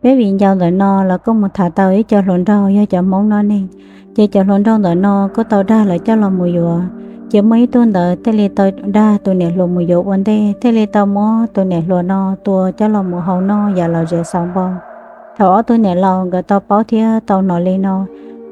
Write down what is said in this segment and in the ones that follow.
Peb viv ncaus ntawm no los kuj mus tham tau ib co hluas nraug yog cov Hmoob noj neeg, ces cov hluas nraug ntawm no kuj tau dag lawv coj los mus yuav. Ces muaj ib tug ntawd thiaj li tau dag tus niam hluas mus yuav ua ntej, thiaj li tau muab tus niam hluas no tua coj los mus hau noj yam lom zem xauv npo. Thaum ob tug niam laus nkawd tau paub thiab tau hnov li no,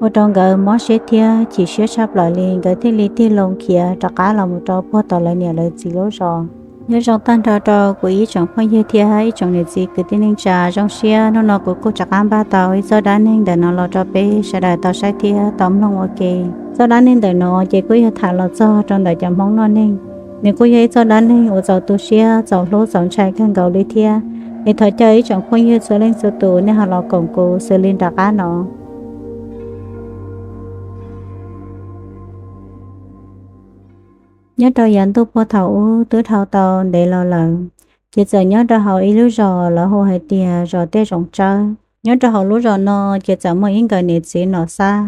ua rau nkawd mob siab thiab chim siab tshaj plaws li, nkawd thiaj li tig loo khiav rov qab los mus rau puag tom lawv niam lawv txiv lub zos. Nyob zoo tag nrho rau kuv ib tsoom phooj ywg thiab ib tsoom niam txiv kwv tij neej tsa, zoo siab hnub no kuv kuj rov qab npaj tau ib txoj dab neeg ntawm no los rau peb sawv daws tau saib thiab tau mloog ua ke. Txoj dab neeg ntawm no ces kuj yog tham los txog rau ntawm cov Hmoob noj neeg. Nws kuj yog ib txoj dab neeg uas txaus tu siab, txaus hlub, txaus ntshai kawg nkaus li thiab. Es thov caw ib tsoom phooj ywg txhua leej txhua tus nej ho los koom kuv xws li nram qab no. Nyob rau yav ntuj puag thaum ub twb dhau tau ntev los lawm, ces txawm nyob rau hauv ib lub zos lawv hu hais tias zos Tej Zoov Tsawb. Nyob rau hauv lub zos no ces txawm muaj ib nkawm niam txiv Nom Xab.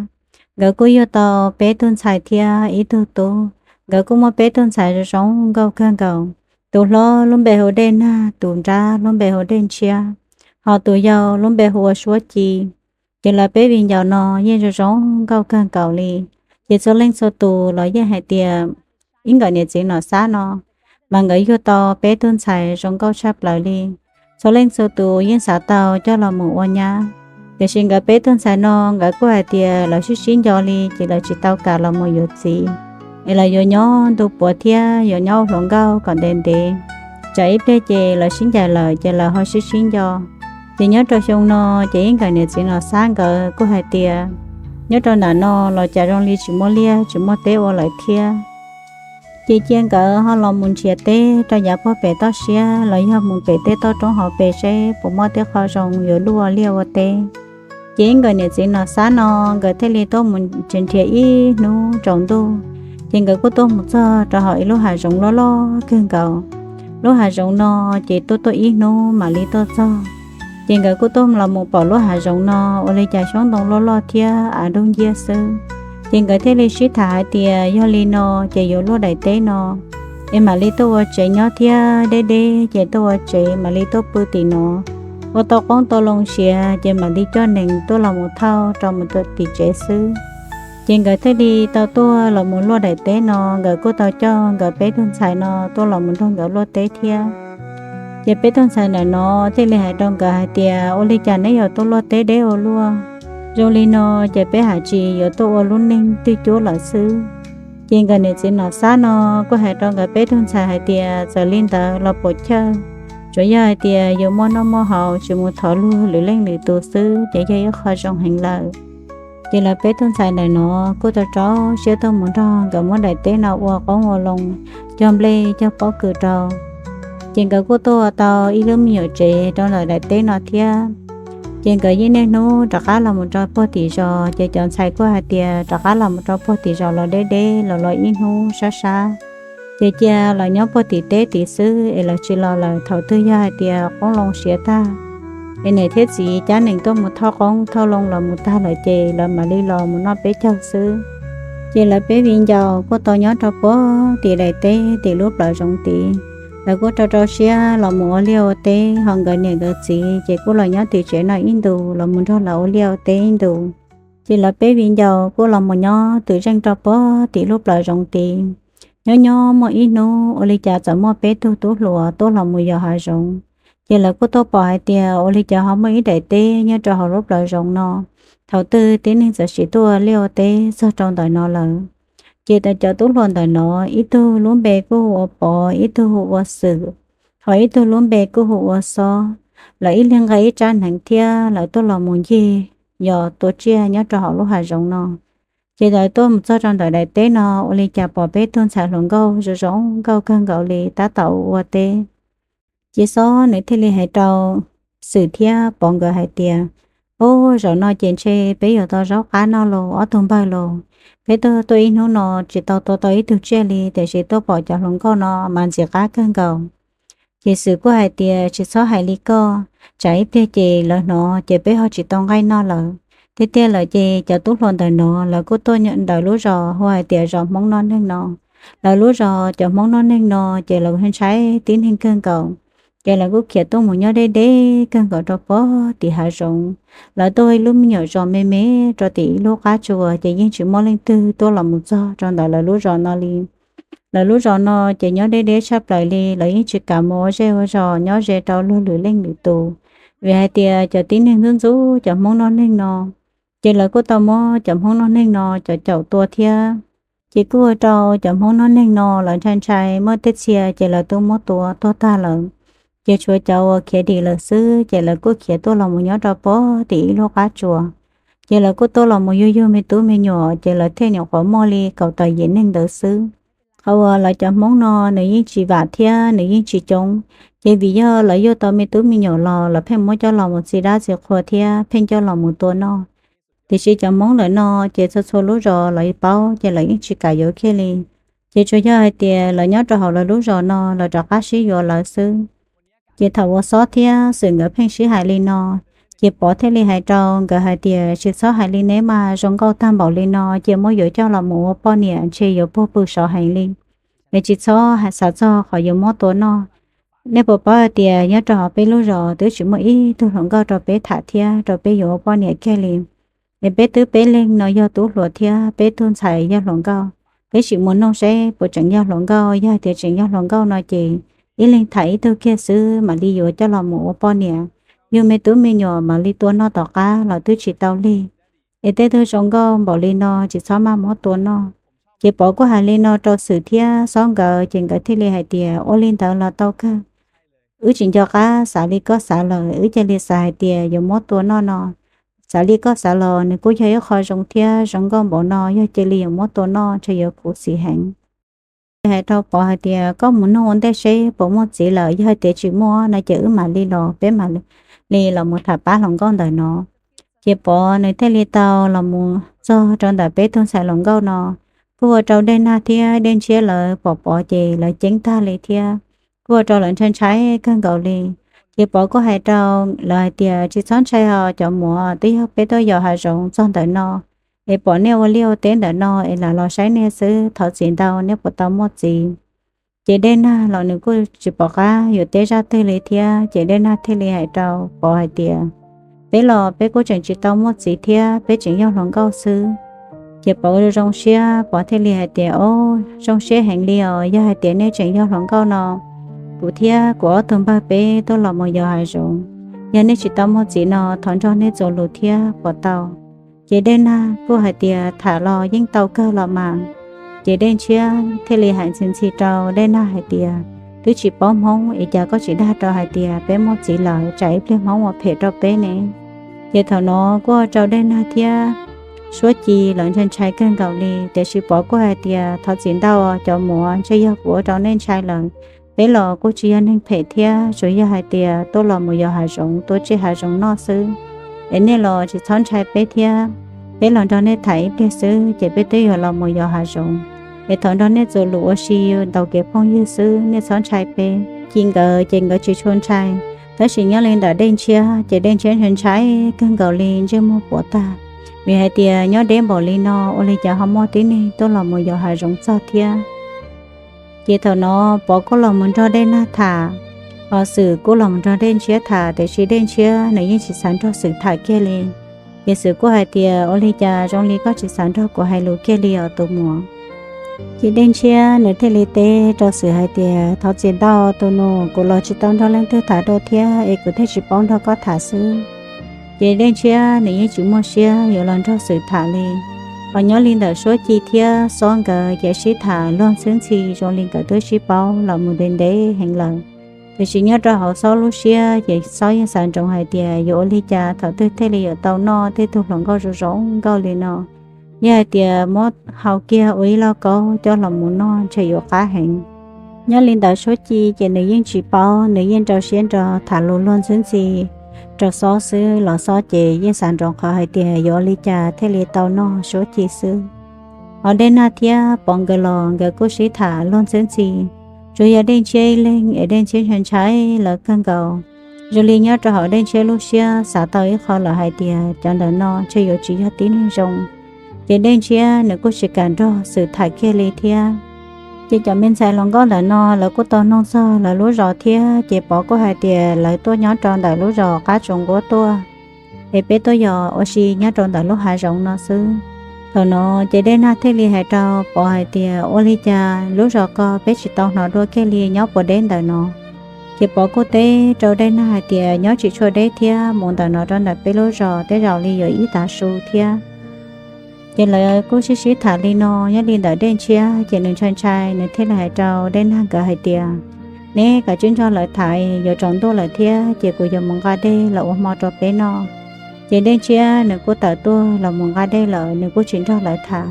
Nkawd kuj yug tau peb tug ntxhais thiab ib tug tub. Nkawd kuj muaj peb tug ntxhais zoo zoo nkauj kawg nkaus. Tus hlob lub npe hu Dej Nag, tus nrab lub npe hu Dej Ntshiab, ho tus yau lub npe hu ua Suab Ci. Ces lawv peb viv ncaus no yeej zoo zoo nkauj kawg nkaus li. Ces txhua leej txhua tus los yeej hais tias ib nkawm niam txiv Nom Xab no mas nkawd yug tau peb tug ntxhais zoo nkauj tshaj plaws li. Txhua leej txhua tus yeej xav tau coj los mus ua nyab, tiam sis nkawd peb tug ntxhais no nkawd kuj hais tias lawv sib sib nco li ces lawv tsis tau kam los mus yuav txiv, es lawv yuav nyob ntu puav thiab yuav nyob ua hluas nkauj kom ntev ntev, tsam ib pliag ces lawv sib ncaim lawm ces lawv ho sib sib nco. Ces nyob rau xyoo no ces ib nkawm niam txiv Nom Xab nkawd kuj hais tias nyob rau nram no los cas zoo li tsis muaj liaj tsis muaj teb ua lawm thiab. Ces cia nkawd ho los mus nrhiav teb rau yav puag pem toj siab los yog mus pem tej toj roob hauv pes seb puas muaj tej qho zoo yuav luaj ua liaj ua teb. Ces ib nkawm niam txiv Nom Xab no nkawd thiaj li tuaj mus nrhiav ib hnub tsaus ntuj, ces nkawd kuj tuaj mus txog rau hauv ib lub hav zoov loj loj kawg nkaus. Lub hav zoov no ces tuaj tuaj ib hnub mam li tuaj txog. Ces nkawd kuj tuaj los mus pom lub hav zoov no ua li cas xyoob ntoo loj loj thiab av dub nciab xwb. Ces nkawd thiaj li sib tham hais tias yog li no ces yuav luaj daim teb no es mam li tuaj ua tsev nyob thiab, deb deb ces tuaj ua tsev mam li tuaj pw tim no. Ua tau qoob tau loo siav ces mam li coj nees tuaj los mus thauj rau mus tim tsev xwb. Ces nkawd thiaj li tau tuaj los mus luaj daim teb no, nkawd kuj tau coj nkawd peb tug ntxhais no tuaj los mus nrog nkawd luaj teb thiab. Ces peb tug ntxhais ntawm no thiaj li hais rau nkawd hais tias ua li cas neb yuav tuaj luaj teb deb ua luaj? Zoo li no ces peb hais tsis yuav tuaj ua lub neej twj cuab lawm xwb. Ces nkawd niam txiv Nom Xab no kuj hais rau nkawd peb tug ntxhais hais tias txawm li ntawd los puas chawj, tsuas yog hais tias yus muaj noj muaj haus tsis mus thov luag lwm leej lwm tus xwb ces yog ib qho zoo heev lawm. Ces lawv peb tug ntxhais ntawm no kuj tau rau siab tuaj mus nrog nkawd muab daim teb no ua qoob ua loo, cog nplej cog pob kws rau. Ces nkawd kuj tuaj ua tau ib lub me nyuam tsev rau ntawm daim teb no thiab. Ces nkawd yeej niaj hnub rov qab los mus rau puag tim zos, ces cov ntxhais kuj hais tias rov qab los mus rau puag tim zos los deb deb los los ib hnub sab sab. Ces cia lawv nyob puag tim teb tid xwb es lawv tsis los lawm, thaum twg yog hais tias qoob loo siav tag es niam thiab txiv cab nees tuaj mus thauj qoob thauj loo los mus tag lawm ces lawv mam li los mus noj peb caug xwb. Ces lawv peb viv ncaus kuj tau nyob rau puag tim daim teb tim lub plawv zoov tid. Lawv kuj rau rau siab los mus ua liaj ua teb, ho nkawd niam nkawd txiv ces kuj los nyob tim tsev no ib ntus los mus nrog lawv ua liaj ua teb ib ntus. Ces lawv peb viv ncaus kuj los mus nyob twm zeej rau puag tim lub plawv zoov tid. Nyob nyob muaj ib hnub ua li cas txawm muaj peb tug tub hluas tuaj los mus yos hav zoov. Ces lawv kuj tuaj pom hais tias ua li cas ho muaj ib daim teb nyob rau hauv lub plawv zoov no. Thaum twg tib neeg txawm sim tuaj ua liaj ua teb txog rau ntawm no lawm. Ces cov tub hluas ntawm no, ib tug lub npe kuj hu ua Pov, ib tug hu ua Xwm, ho ib tug lub npe kuj hu ua Xob. Lawv ib leeg nqa ib rab hneev thiab lawv tuaj los mus ncig yos tua tsiaj nyob rau hauv lub hav zoov no. Ces lawv tuaj mus txog rau ntawm daim teb no ua li cas pom peb tug ntxhais hluas nkauj zoo zoo nkauj kawg nkaus li tab tom ua teb. Ces Xob nws thiaj li hais rau Xwm thiab Pov nkawd hais tias, Ub, zaum no ces ntshe peb yuav tau zaub qab noj los ob tug npawg los. Peb tuaj tuaj ib hnub no tsis tau tua tau ib tug tsiaj li, tiam sis tuaj pom cov hluas nkauj no mas ntxim qab kawg nkaus. Ces Xwm kuj hais tias, Tsis txhob hais li koj, tsam ib pliag ces lawv hnov ces peb ho tsis tau nqaij noj lawm. Tiag tiag lawm ces cov tub hluas ntawm no lawv kuj tuaj ntawm lub zos hu hais tias zos Hmoob noj neeg no. Lawv lub zos cov Hmoob noj neeg no ces lawv ntshai tib neeg kawg nkaus. Ces lawv kuj khiav tuaj mus nyob deb deb kawg nkaus rau pog tim hav zoov. Lawv tuaj ib lub me nyuam zos me me rau tim ib lub qab tsua, ces yeej tsis muaj leej twg tuaj los mus txog rau ntawm lawv lub zos no li. Lawv lub zos no ces nyob deb deb tshaj plaws li, lawv yeej tsis kam mus ua zej ua zos nyob ze rau luag lwm leej lwm tus, vim hais tias cov tib neeg ntxub ntxub cov Hmoob noj neeg no. Ces lawv kuj tau muab cov Hmoob noj neeg no cov caum tua thiab. Ces kuj ua rau cov Hmoob noj neeg no lawv ntshai ntshai, muaj tej txhia ces lawv twb muab tua tuag tag lawm. Ces tshuav cov uas khiav dim lawm xwb, ces lawv kuj khiav tuaj los mus nyob rau pog tim ib lub qab tsua. Ces lawv kuj tuaj los mus yug yug me tub me nyuam, ces lawv thiaj nyuam qhuav muaj li kaum tawm yim neeg ntawd xwb. Qhov uas lawv cov Hmoob no nws yeej tsis vam thiab nws yeej tsis coob, ces vim yog lawv yug tau me tub me nyuam los lawv pheej muab coj los mus txi dab txi qhua thiab pheej coj los mus tua noj. Tiam sis cov Hmoob lawm no ces txhua txhua lub zos lawv paub ces lawv yeej tsis kam yuav kiag li. Ces tsuas yog hais tias lawv nyob rau hauv lawv lub zos no lawv rov qab sib yuav lawv xwb. Ces thaum uas Xob thiab Xwm nkawd pheej sib hais li no, ces Pov thiaj li hais rau nkawd hais tias, tsis txhob hais li, neb mas zoo nkauj tag npaum li no, cia muab yuav coj los mus ua poj niam ntshe yuav puag pw sov heev li. Es tsis txhob hais xav txog qhov yuav muab tua noj. Nej puas paub hais tias nyob rau hauv peb lub zos twb tsis muaj ib tug hluas nkauj rau peb tham thiab rau peb yuav ua poj niam kiag li. Es peb twb peb leeg no yog tub hluas thiab peb tug ntxhais yog hluas nkauj. Peb sim mus noog seb puas tseem yog hluas nkauj, yog hais tias tseem yog hluas nkauj no ces ib leeg tham ib tug kiag xwb mam li yuav coj los mus ua poj niam. Yug me tub me nyuam mam li tua noj tom qab los twb tsis tau lig. Es tej tug zoo nkauj npaum li no tsis txhob maj muab tua noj. Ces Pov kuj hais li no rau Xwm thiab Xob nkawd, ces nkawd thiaj li hais tias, ua li ntawd los tau kawg. Wb tsis nco qab xav li koj xav lawm, wb cia li xav hais tias yuav muab tua noj no. Xav li koj xav los nws kuj yog ib qho zoo thiab, zoo nkauj npaum no yog cia li yuav muab tua noj ntshe yuav khuv xim heev. Hais rau Pov hais tias, koj mus noog ua ntej seb puas muaj txiv lawm, yog hais tias tsis muaj no ces wb mam li los, peb mam li los mus tham pab hluas nkauj ntawm no. Ces Pov nws thiaj li tau los mus txog rau ntawm peb tug ntxhais hluas nkauj no, kuj ua rau Dej Nag thiab Dej Ntshiab lawv pom Pov ces lawv ceeb tag li thiab, kuj ua rau lawv ntshai ntshai kawg nkaus li. Ces Pov kuj hais rau lawv hais tias, tsis txhob ntshai os cov muam, twb yog peb tuaj yos hav zoov txog ntawm no, es pom nej ua liaj ua teb ntawm no es lam los saib nej xwb, thov txim ntau, nej puas tau muaj txiv. Ces Dej Nag los nws kuj tsis pom qab yuav teb zaj twg li thiab, ces Dej Nag thiaj li hais rau Pov hais tias, peb los peb kuj tseem tsis tau muaj txiv thiab, peb tseem yog hluas nkauj xwb. Ces Pov zoo siab, Pov thiaj li hais tias, o, zoo siab heev li os, yog hais tias nej tseem yog hluas nkauj no, kuv thiab kuv ob tug npawg peb tuaj los mus yos hav zoov, yog nej tsis tau muaj txiv no thov nrog nej txuas lus thiab puas tau. Ces Dej Nag kuj hais tias, tham los yeej tau kawg los mas. Ces Dej Ntshiab thiaj li hais ntxhi ntxhi rau Dej Nag hais tias, twb tsis paub Hmoob es cas koj tsis dag rau hais tias peb muaj txiv lawm, tsam ib pliag Hmoob ua phem rau peb ne. Ces thaum no kuj ua rau Dej Nag thiab Suab Ci lawv ntshai ntshai kawg nkaus li, tiam sis Pov kuj hais tias, thov txim ntau cov muam, ntshe yog kuv ua rau nej ntshai lawm. Peb los kuj tsis yog neeg phem thiab, tsuas yog hais tias tuaj los mus yos hav zoov, tua tsiaj hav zoov noj xwb. Es nej los tsis txhob ntshai peb thiab, peb los nrog nej tham ib pliag xwb ces peb twb yuav los mus yos hav zoov. Es thov nrog nej txuas lus ua si ntaus kev phooj ywg xwb, nej txhob ntshai peb. Ci nkawd ces nkawd tsis tshua ntshai, tab sis nyob li ntawm Dej Ntshiab ces Dej Ntshiab ntshai ntshai kawg nkaus li, ntsej muag puas tag, vim hais tias nyob deb npaum li no ua li cas ho muaj tib neeg tuaj los mus yos hav zoov txog thiab. Ces thaum no Pov kuj los mus nrog Dej Nag tham, ho Xwm kuj los mus nrog Dej Ntshiab tham, tiam sis Dej Ntshiab nws yeej tsis xav nrog Xwm tham kiag li. Ces Xwm kuj hais tias, ua li cas zoo li koj tsis xav nrog kuv hais lus kiag li os tus muam? Ces Dej Ntshiab nws thiaj li teb rau Xwm hais tias, thov txim ntau tus nus, kuv los tsis tau nrog leej twg tham dua thiab es kuv thiaj tsis paub nrog koj tham xwb. Ces Dej Ntshiab nws yeej tsis muaj siab yuav los nrog Xwm tham li. Ho nyob li ntawm Suab Ci thiab Xob nkawd ces sib tham luag ntxhwb ntxhi zoo li nkawd twb sib paub los mus ntev ntev heev lawm. Tiam sis nyob rau hauv Xob lub siab ces Xob yeej xav ntsoov hais tias yuav ua li cas thaum twg thiaj li yuav tau noj tej tug hluas nkauj zoo zoo nkauj li no. Yog hais tias muab hau kiag ua ib lauj kaub coj los mus noj ntshe yuav qab heev. Nyob li ntawd Suab Ci ces nws yeej tsis paub, nws yeej rau siab nrog tham lus luag ntxhwb ntxhi rau Xob xwb, los Xob ces yeej xav ntsoov qhov hais tias yuav ua li cas thiaj li tau noj Suab Ci xwb. Ho Dej Nag thiab Pov nkawd los nkawd kuj sib tham luag ntxhwb ntxhi, tsuas yog Dej Ntshiab ib leeg es Dej Ntshiab ntshai ntshai lawv kawg nkaus. Zoo li nyob rau hauv Dej Ntshiab lub siab xav tau ib qho lawm hais tias cov ntawm no ntshe yuav tsis yog tib neeg zoo. Ces Dej Ntshiab nws kuj tsis kam nrog Xwm tham kiag li thiab. Ces cov me ntxhais hluas nkauj ntawm no lawv kuj tau nug txog lawv lub zos thiab, ces Pov kuj hais tias lawv tuaj nyob rau ntawm lub zos qab tsuas nquab tuaj, es peb tuaj yos ua si nyob rau ntawm lub hav zoov no xwb. Thaum no ces Dej Nag thiaj li hais rau Pov hais tias, ua li cas lub zos ko peb tsis tau hnov dua kiag li, nyob puas deb ntawm no? Ces Pov kuj teb rau Dej Nag hais tias, nyob tsis tshua deb thiab, mus ntawm no rau ntawm peb lub zos tej zaum li yuav ib tav su thiab. Ces lawv kuj sib sib tham li no, nyob li ntawm Dej Ntshiab ces nws ntshai ntshai, nws thiaj li hais rau Dej Nag nkawd hais tias, neb kav tsij nrog lawv tham, yuav tsaus ntuj lawm thiab, ces kuv yuav mus nqa dej los ua hmo rau peb noj. Ces Dej Ntshiab nws kuj tawm tuaj los mus nqa dej lawm, nws kuj tsis nrog lawv tham.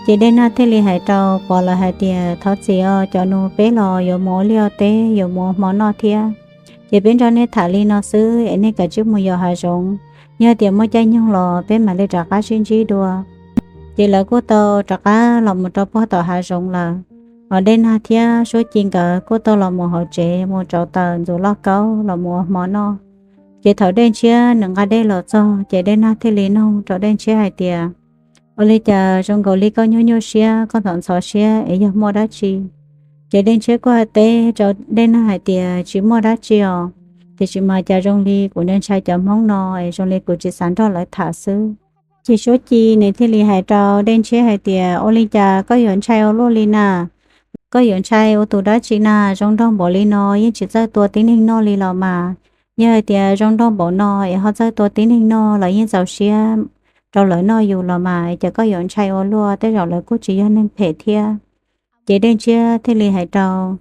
Ces Dej Nag thiaj li hais rau Pov lawv hais tias, thov txim os cov nus, peb los yuav mus ua liaj ua teb, yuav mus ua hmo noj thiab, ces peb nrog nej tham li no xwb es nej kav tsij mus yos hav zoov, yog tias muaj caij nyoog los peb mam li rov qab sib ntsib dua. Ces lawv kuj tau rov qab los mus rau puag tom hav zoov lawm. Hos Dej Nag thiab Suab Ci nkawd kuj tau los mus hauv tsev mus rauv taws ntxuav lauj kaub los mus ua hmo noj. Ces thaum Dej Ntshiab nws nqa dej los txog ces Dej Nag thiaj li nug rau Dej Ntshiab hais tias, ua li cas zoo nkaus li koj nyuaj nyuaj siab, koj ntxhov ntxhov siab es yog muaj dab tsi? Ces Dej Ntshiab kuj hais teb rau Dej Nag hais tias, tsis muaj dab tsi os, tiam sis mas cas zoo li kuv ntshai ntshai cov Hmoob no es zoo li kuv tsis xav nrog lawv tham xwb. Ces Suab Ci nws thiaj li hais rau Dej Ntshiab hais tias, ua li cas koj yuav ntshai ua luaj li na? Koj yuav ntshai ua tus dab tsi na? Zoo nraug npaum li no yeej tsis txawj tua tib neeg noj li los mas. Yog hais tias zoo nraug npaum no es ho txawj tua tib neeg noj los yeej txaus siab rau lawv noj yus los mas, ces koj yuav ntshai ua luaj, tej zaum lawv kuj tsis yog neeg phem thiab. Ces Dej Ntshiab thiaj li hais rau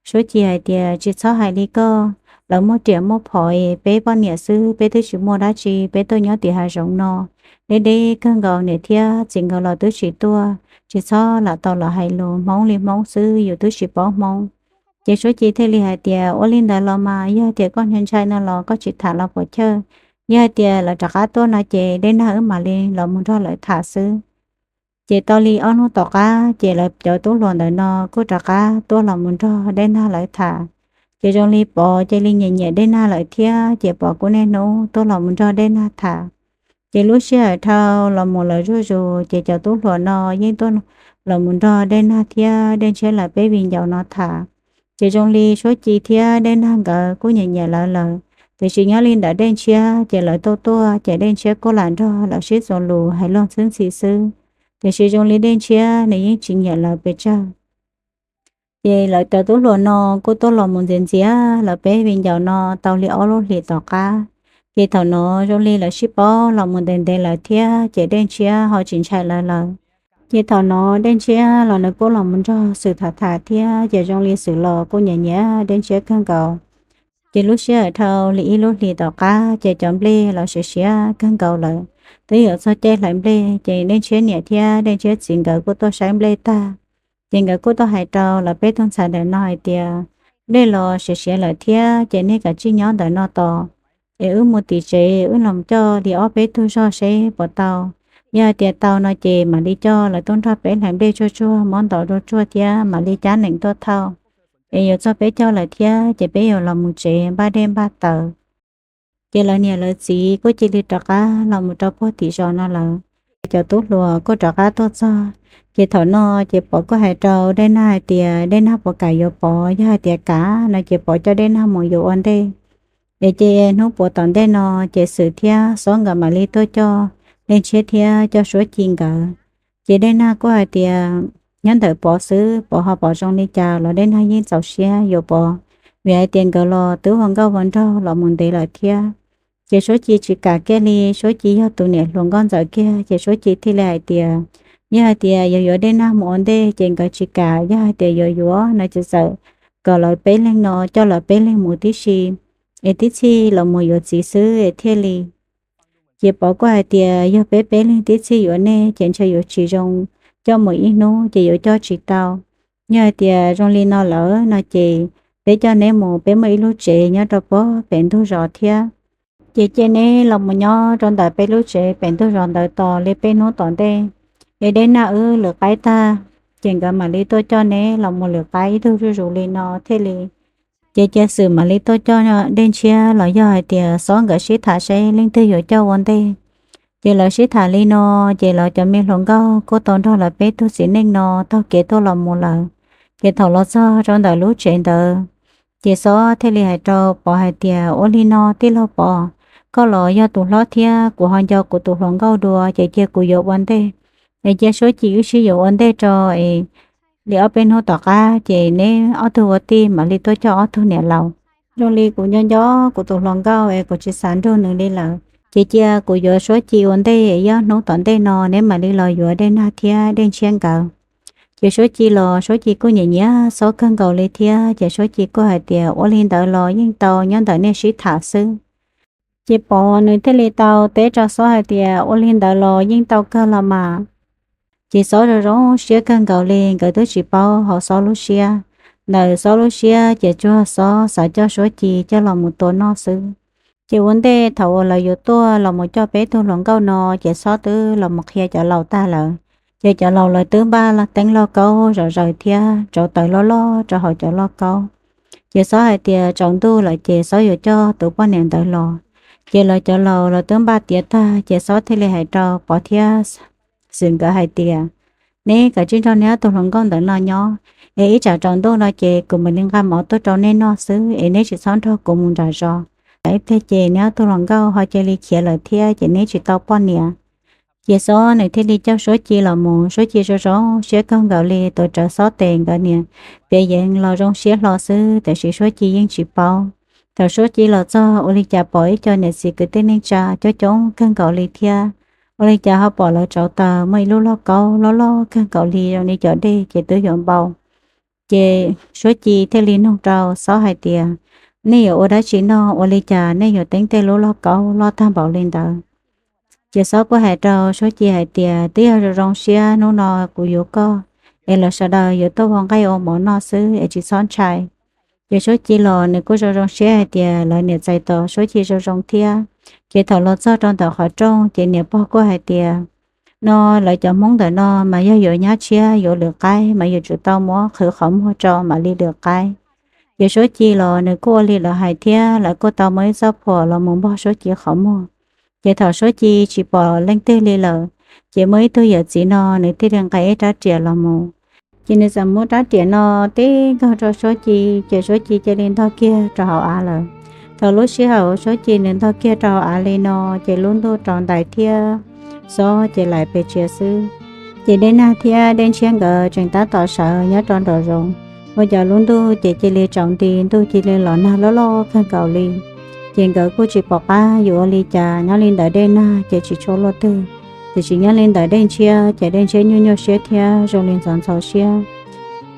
Suab Ci hais tias, tsis txhob hais li koj, lawv muaj riam muaj phom, peb poj niam xwb peb twb tsis muaj dab tsi, peb tuaj nyob tim hav zoov no deb deb kawg nkaus, niam thiab txiv nkawd los twb tsis tuaj, tsis txhob lam tau los hais lus, Hmoob li Hmoob xwb yus twb tsis paub Hmoob. Ces Suab Ci thiaj li hais tias, ua li ntawd los mas yog tias koj ntshai ntshai no los koj tsis tham los puas chawj, yog hais tias lawv rov qab tuaj no ces Dej Nag wb mam li los mus nrog lawv tham xwb. Ces tau li ob hnub tom qab ces lawv cov tub hluas ntawm no kuj rov qab tuaj los mus nrog Dej Nag lawv tham. Ces zoo li Pov cia li nyiam nyiam Dej Nag lawm thiab, ces Pov kuj niaj hnub tuaj los mus nrog Dej Nag tham. Ces lub sij hawm dhau los mus lawm zuj zus ces cov tub hluas no yeej tuaj los mus nrog Dej Nag thiab Dej Ntshiab lawv peb viv ncaus no tham. Ces zoo li Suab Ci thiab Dej Nag nkawd kuj nyiam nyiam lawv lawm, tiam sis nyob li ntawm Dej Ntshiab ces lawv tuaj tuaj ces Dej Ntshiab kuj lam nrog lawv sib txuas lus hais luag ntxhwb ntxhi xwb, tiam sis zoo li Dej Ntshiab nws yeej tsis nyiam lawv pes tsawg. Ces lawv cov tub hluas no kuj tuaj los mus ntxias ntxias lawv peb viv ncaus no tau li ob lub hlis tom qab. Ces thaum no zoo li lawv sib paub los mus ntev ntev lawm thiab ces Dej Ntshiab ho tsis ntshai lawv lawm. Ces thaum no Dej Ntshiab los nws kuj los mus nrog Xwm tham tham thiab ces zoo li Xwm los kuj nyiam nyiam Dej Ntshiab kawg nkaus. Ces lub sij hawm dhau li ib lub hlis tom qab ces cov nplej los siav siav kawg nkaus lawm, twb yuav txog caij hlais nplej ces Dej Ntshiab niam thiab Dej Ntshiab txiv nkawd kuj tuaj saib nplej tag. Ces nkawd kuj tuaj hais rau lawv peb tug ntxhais ntawm no hais tias, nplej los siav siav lawm thiab ces nej kav tsij nyob ntawm no tos, es wb mus tim tsev wb los coj li ob peb tug zog seb puas tau. Yog hais tias tau no ces mam li coj lawv tuaj nrog peb hlais nplej tsuag tsuag, muab ntov dua tsuag thiab mam li cab nees tuaj thauj. Es yuav txog peb caug lawm thiab ces peb yuav los mus tsev npaj dej npaj taws. Ces lawv niam lawv txiv kuj cia li rov qab los mus rau puag tim zos no lawm. Cov tub hluas kuj rov qab tuaj txog. Ces thaum no ces Pov kuj hais rau Dej Nag hais tias Dej Nag puas kam yuav Pov, yog hais tias kam no ces Pov coj Dej Nag mus yuav ua ntej. Es ces hnub puav tom ntej no ces Xwm thiab Xob nkawd mam li tuaj coj Dej Ntshiab thiab coj Suab Ci nkawd. Ces Dej Nag kuj hais tias nyob ntawm Pov xwb, Pov ho pom zoo li cas los Dej Nag yeej txaus siab yuav Pov, vim hais tias nkawd los twb ua nkauj ua nraug los mus ntev lawm thiab. Ces Suab Ci tsis kam kiag li, Suab Ci yog tus niam hluas nkauj ntxawm kiag ces Suab Ci thiaj li hais tias yog hais tias yuav yuav Dej Nag mus ua ntej ces nkawd tsis kam, yog hais tias yuav yuav no ces txawm kom lawv peb leeg no coj lawv peb leeg mus tib si, es tib txhij los mus yuav txiv xwb es thiaj li. Ces Pov kuj hais tias yog peb peb leeg tib txhij yuav nej ces ntshe yuav tsis zoo, coj mus ib hnub ces yuav coj tsis tau. Yog hais tias zoo li no lawm no ces peb coj neb mus, peb muaj ib lub tsev nyob rau puag pem ntug zos thiab. Ces cia neb los mus nyob rau ntawm peb lub tsev pem ntug zos ntawd tos li peb hnub tom ntej, es Dej Nag wb lwm qaib tag, ces nkawd mam li tuaj coj neb los mus lwm qaib ib tug zuj zus li no thiaj li. Ces cia Xwm mam li tuaj coj Dej Ntshiab los yog hais tias Xob nkawd sib tham seb leej twg yuav coj ua ntej. Ces lawv sib tham li no, ces lawv cov me hluas nkauj kuj tau nrog lawv peb tug txiv neej no taug kev tuaj los mus lawm. Ces thaum los txog rau ntawm lub tsev ntawd, ces Xob thiaj li hais rau Pov hais tias, Ua li no tij laug Pov, koj los yog tus hlob thiab kuv ho nco kuv tus hluas nkauj dua, ces cia kuv yuav ua ntej, es cia Suab Ci wb sib yuav ua ntej rau es li ob peb hnub tom qab ces neb ob tug ua tij mam li tuaj coj ob tug niam laus. Zoo li kuv nco nco kuv tus hluas nkauj es kuv tsis xav nrug nws li lawm, ces cia kuv yuav Suab Ci ua ntej, es ib ob hnub tom ntej no neb mam li los yuav Dej Nag thiab Dej Ntshiab nkawd. Ces Suab Ci los Suab Ci kuj nyiam nyiam Xob kawg nkaus li thiab, ces Suab Ci kuj hais tias, Ua li ntawd los yeej tau, nyob ntawm nej sib tham xwb. Ces Pov nws thiaj li tau teb rau Xob hais tias, Ua li ntawd los yeej tau kawg los mas. Ces Xob zoo zoo siab kawg nkaus li, nkawd twb tsis paub hauv Xob lub siab. Ntawm Xob lub siab ces tsuas Xob xav coj Suab Ci coj los mus tua noj xwb. Ces ua ntej thaum uas lawv yuav tuaj los mus coj peb tug hluas nkauj no, ces Xob twb los mus qhia cov laus tag lawm. Ces cov laus lawv twb npaj teeb lauj kaub zom zaws thiab rauv taws loj loj rau hauv cov lauj kaub. Ces Xob hais tias, Tsaus ntuj lawm ces Xob yuav coj tus poj niam ntawd los. Ces lawv cov laus lawv twb npaj tiav tag, ces Xob thiaj li hais rau Pov thiab Xwm nkawd hais tias, Neb kav tsij nrog neb ob tug hluas nkauj ntawm no nyob, es ib tsam tsaus ntuj no ces kuv mam li nqa mov tuaj rau neb noj xwb, es neb tsis txhob nrog kuv mus nram zos. Ib pliag ces neb ob tug hluas nkauj ho cia li khiav lawm thiab ces neb tsis tau poj niam. Ces Xob nws thiaj li coj Suab Ci los mus, Suab Ci zoo zoo siab kawg nkaus li, tuav rawv Xob tes nkawd niam piav yeev los zoo siab hlo xwb, tiam sis Suab Ci yeej tsis paub. Thaum Suab Ci los txog ua li cas pom ib co niam txiv kwv tij neej tsa coob coob kawg nkaus li thiab, ua li cas ho pom lawv rauv taws muaj ib lub lauj kaub loj loj kawg nkaus li zoo li cov dej ces twb yuav npau. Ces Suab Ci thiaj li nug rau Xob hais tias, Nej yuav ua dab tsi noj, ua li cas nej yuav teeb tej lub lauj kaub loj tag npaum li ntawd? Ces Xob kuj hais rau Suab Ci hais tias, Twb yog zoo zoo siab hnub no kuv yuav koj, es lawv sawv daws yuav tuaj ua nqaij ua mov noj xwb es tsis txhob ntshai. Ces Suab Ci los nws kuj zoo zoo siab hais tias lawv niam txais tos Suab Ci zoo zoo thiab. Ces thaum los txog rau ntawm qhov rooj ces niam pog kuj hais tias, No lawv cov Hmoob ntawm no mas yog yuav nyab tshiab yuav lwm qaib mas yuav tsum tau muab qhwv qhov muag rau mam li lwm qaib. Ces Suab Ci los nws kuj ua li lawv hais thiab, lawv kuj tau muab ib txoj phuam los mus npog Suab Ci qhov muag. Ces thaum Suab Ci tsis pom leej twg li lawm, ces muaj ib tug yawm txiv no nws thiaj li nqa ib rab riam los mus. Ces nws txawm muab rab riam no tib nkaug rau Suab Ci, ces Suab Ci cia li ntog kiag rau hauv av lawm. Thaum lub sij hawm Suab Ci nws ntog kiag rau hauv av li no, ces lub ntuj rov ntais thiab xob ces laim pes tsia xwb. Ces Dej Nag thiab Dej Ntshiab nkawd tseem tab tom sawv nyob rau nraum zoov, ua cas lub ntuj ces cia li tsaus nti, ntuj cia li los nag loj loj kawg nkaus li. Ces nkawd kuj tsis pom qab yuav ua li cas, nyob li ntawd Dej Nag ces tsis tshua luaj twg, tiam sis nyob li ntawd Dej Ntshiab ces Dej Ntshiab nyuaj nyuaj siab thiab zoo li ntxhov ntxhov siab.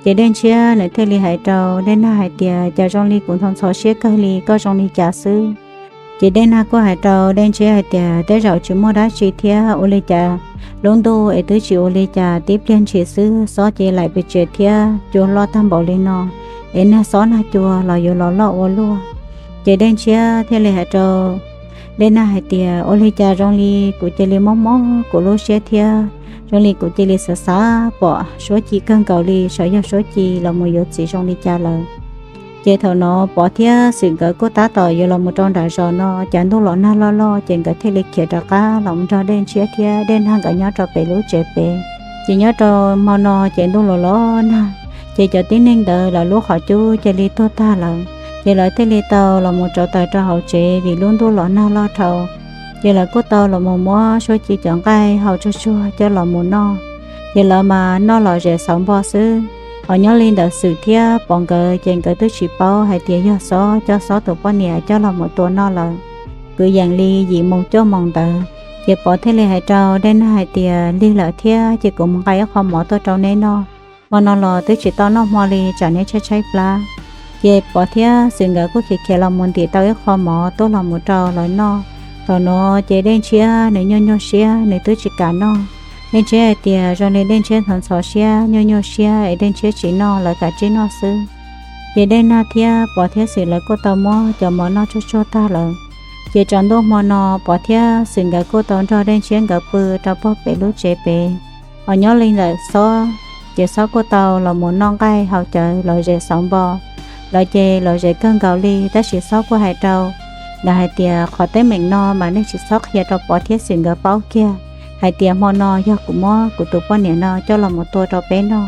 Ces Dej Ntshiab nws thiaj li hais rau Dej Nag hais tias, Cas zoo li kuv ntxhov ntxhov siab kawg li, koj zoo li cas xwb? Ces Dej Nag kuj hais rau Dej Ntshiab hais tias, Tej zaum tsis muaj dab tsi thiab, ua li cas lub ntuj es twb tsis ua li cas, tib pliag ntshis xwb xob ces laim pes tsia thiab cua loj tag npaum li no, es nag xob nag cua los yuav los loj ua luaj. Ces Dej Ntshiab thiaj li hais rau Dej Nag hais tias, Ua li cas zoo li kuv cia li mob mob kuv lub siab thiab, zoo li kuv cia li xav xav pom Suab Ci kawg nkaus li, xyov yog Suab Ci los mus yuav txiv zoo li cas lawm. Ces thaum no Pov thiab Xwm nkawd kuj tab tom yuav los mus rau nram zos no, cas ntuj los nag loj loj, ces nkawd thiaj li khiav rov qab los mus nrog Dej Ntshiab thiab Dej Nag nkawd nyob rau pem lub tsev pem. Ces nyob rau hmo no ces ntuj los los nag, ces cov tib neeg ntawd lawv lub qhov cub cia li tuag tag lawm. Ces lawv thiaj li tau los mus rauv taws rau hauv tsev vim lub ntuj los nag loj dhau. Ces lawv kuj tau los mus muab Suab Ci cov nqaij hau tsuag tsuag coj los mus noj. Ces lawv mas noj lom zem xauv npo xwb. Ho nyob li ntawd Xwm thiab Pov nkawd ces nkawd twb tsis paub hais tias yog xob coj xob tus poj niam coj los mus tua noj lawm. Kwv yees li yim moos cuaj moos ntawd, ces Pov thiaj li hais rau Dej Nag hais tias, Lig lawm thiab, ces kuv mus nqa ib qho mov tuaj rau neb noj. Hmo no los twb tsis tau noj hmo li, tsam neb tshaib tshaib plab. Ces Pov thiab Xwm nkawd kuj khiav khiav los mus ntim tau ib qho mov tuaj los mus rau lawv noj. Thaum no ces Dej Ntshiab nws nyuaj nyuaj siab, nws twb tsis kam noj. Dej Ntshiab hais tias zoo li Dej Ntshiab ntxhov ntxhov siab, nyuaj nyuaj siab es Dej Ntshiab tsis noj, lawv kav tsij noj xwb. Ces Dej Nag thiab Pov thiab Xwm lawv kuj tau muab cov mov noj tsuag tsuag tag lawm. Ces tsaus ntuj hmo no Pov thiab Xwm nkawd kuj tau nrog Dej Ntshiab nkawd pw rau pog pem lub tsev pem. Ho nyob li ntawm xob, ces xob kuj tau los mus noj nqaij haus cawv lom zem xauv npo. Lawv ces lom zem kawg nkaus li, tab sis xob kuj hais rau Lawv hais tias qhov teeb meem no mas nej tsis txhob qhia rau Pov thiab Xwm nkawd paub kiag, hais tias hmo no yog kuv muab kuv tus poj niam no coj los mus tua rau peb noj.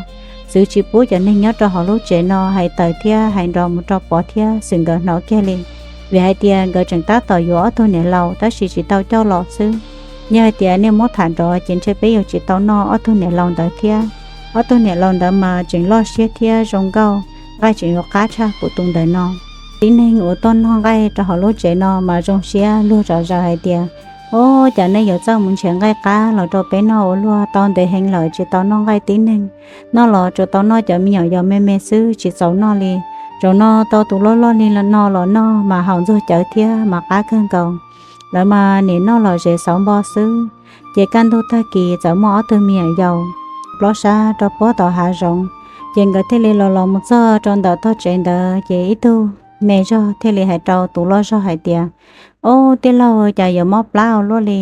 Xwm tsis pub cov neeg nyob rau hauv lub tsev no hais tawm thiab hais nrov mus rau Pov thiab Xwm nkawd hnov kiag li, vim hais tias nkawd tseem tab tom yuav ob tug niam laus tab sis tsis tau coj los xwb. Yog hais tias nej muab tham nrov ces ntshe peb yuav tsis tau noj ob tug niam laus ntawd thiab. Ob tug niam laus ntawd mas tseem loj siab thiab zoo nkauj, nqaij tseem yuav qab tshaj kuv tus ntawm no. Tib neeg uas tuaj noj nqaij rau hauv lub tsev no mas zoo siab luag zom zaws hais tias, Ub, cas nej yuav txawj mus nrhiav nqaij qab los rau peb noj ua luaj, tau ntev heev lawm tsis tau noj nqaij tib neeg. Noj los tsuas tau noj cov me nyuam yaus me me xwb tsis txaus noj li. Zaum no tau tus loj loj li no los noj mas haus ntxuag cawv thiab mas qab kawg nkaus. Lawv mas nim noj los zes xauv npo xwb. Ces kaj ntug tag kis txawm muaj ob tug me nyuam yaus plob sab rau puag tom hav zoov, ces nkawd thiaj li los los mus txog rau ntawm tog tsev ntawd ces ib tug me zog thiaj li hais rau tus loj zog hais tias, Ob, tij laug, cas yuav mob plab ua luaj li.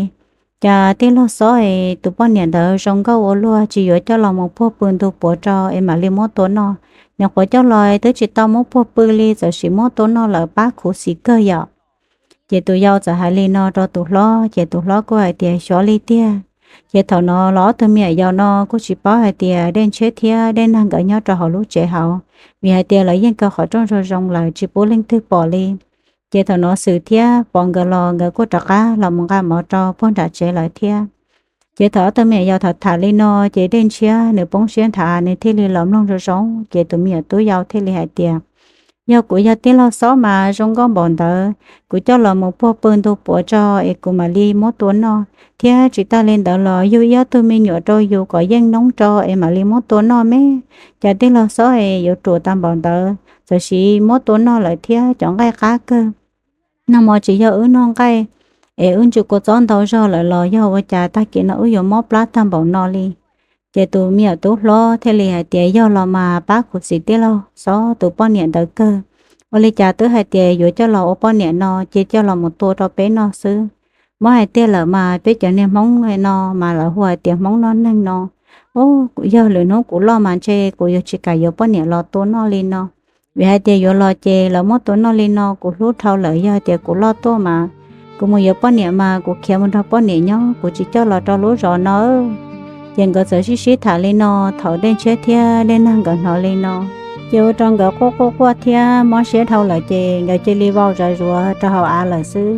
Cas tij laug Xob es tus poj niam ntawd zoo nkauj ua luaj, tsis yuav coj los mus puag pw ntu puav tso es mam li muab tua noj? Nyuam qhuav coj los twb tsis tau muab puag pw li txawm sim muab tua noj lawm, pab khuv xim kawg yom. Ces tus yau txawm hais li no rau tus hlob ces tus hlob kuj hais tias, Xyov li tiag. Ces thaum no los ob tug me nyuam yaus no kuj tsis paub hais tias Dej Ntshiab thiab Dej Nag nkawd nyob rau hauv lub tsev hauv, vim hais tias lawv yeej kaw qhov rooj zoo zoo lawm tsis pub leej twg pom li. Ces thaum no Xwm thiab Pov nkawd los nkawd kuj rov qab los mus nqa mov rau puag nram tsev lawm thiab. Ces thaum ob tug me nyuam yaus tham tham li no ces Dej Ntshiab nws poob siab nthav nws thiaj li los mloog zoo zoo ces tus me nyuam tub yau thiaj li hais tias, Yog kuv yog tij laug Xob mas zoo nkauj npaum ntawd, kuv coj los mus puag pw ntu puav tso es kuv mam li muab tua noj, thiab tsis tas li ntawd los yug ib ob tug me nyuam rau yus kom yeej noob tso es mam li muab tua noj me. Cas tij laug Xob es yuav ruam tag npaum ntawd, txawm sim muab tua noj lawm thiab, cov nqaij qab kawg. Nag hmo tsis yog wb noj nqaij es wb ntsw kua txob ntau zog lawm los yog ua cas tag kis no wb yuav mob plab tag npaum no li? Ces tus me nyuam tub hlob thiaj li hais tias, Yog los mas pab khuv xim tij laug Xob tus poj niam ntawd kawg. Ua li cas twb hais tias yuav coj los ua poj niam no ces coj los mus tua rau peb noj xwb. Muab hais tiag lawm mas peb cov niag Hmoob no mas lawv hu hais tias Hmoob noj neeg no. Ub, yog lwm hnub kuv loj mas ntshe kuv yuav tsis kam yuav poj niam los tua noj li no. Vim hais tias yuav los ces lawv muab tua noj li no kuv hlub dhau lawm, yog tias kuv loj tuaj mas kuv mus yuav poj niam mas kuv khiav mus nrog poj niam nyob, kuv tsis coj los rau lub zos no. Ces nkawd txawm sib sib tham li no, thaum Dej Ntshiab thiab Dej Nag nkawd hnov li no, ces ua rau nkawd quaj quaj quaj thiab mob siab dhau lawm ces nkawd cia li vau zov zuav rau hauv av lawm xwb.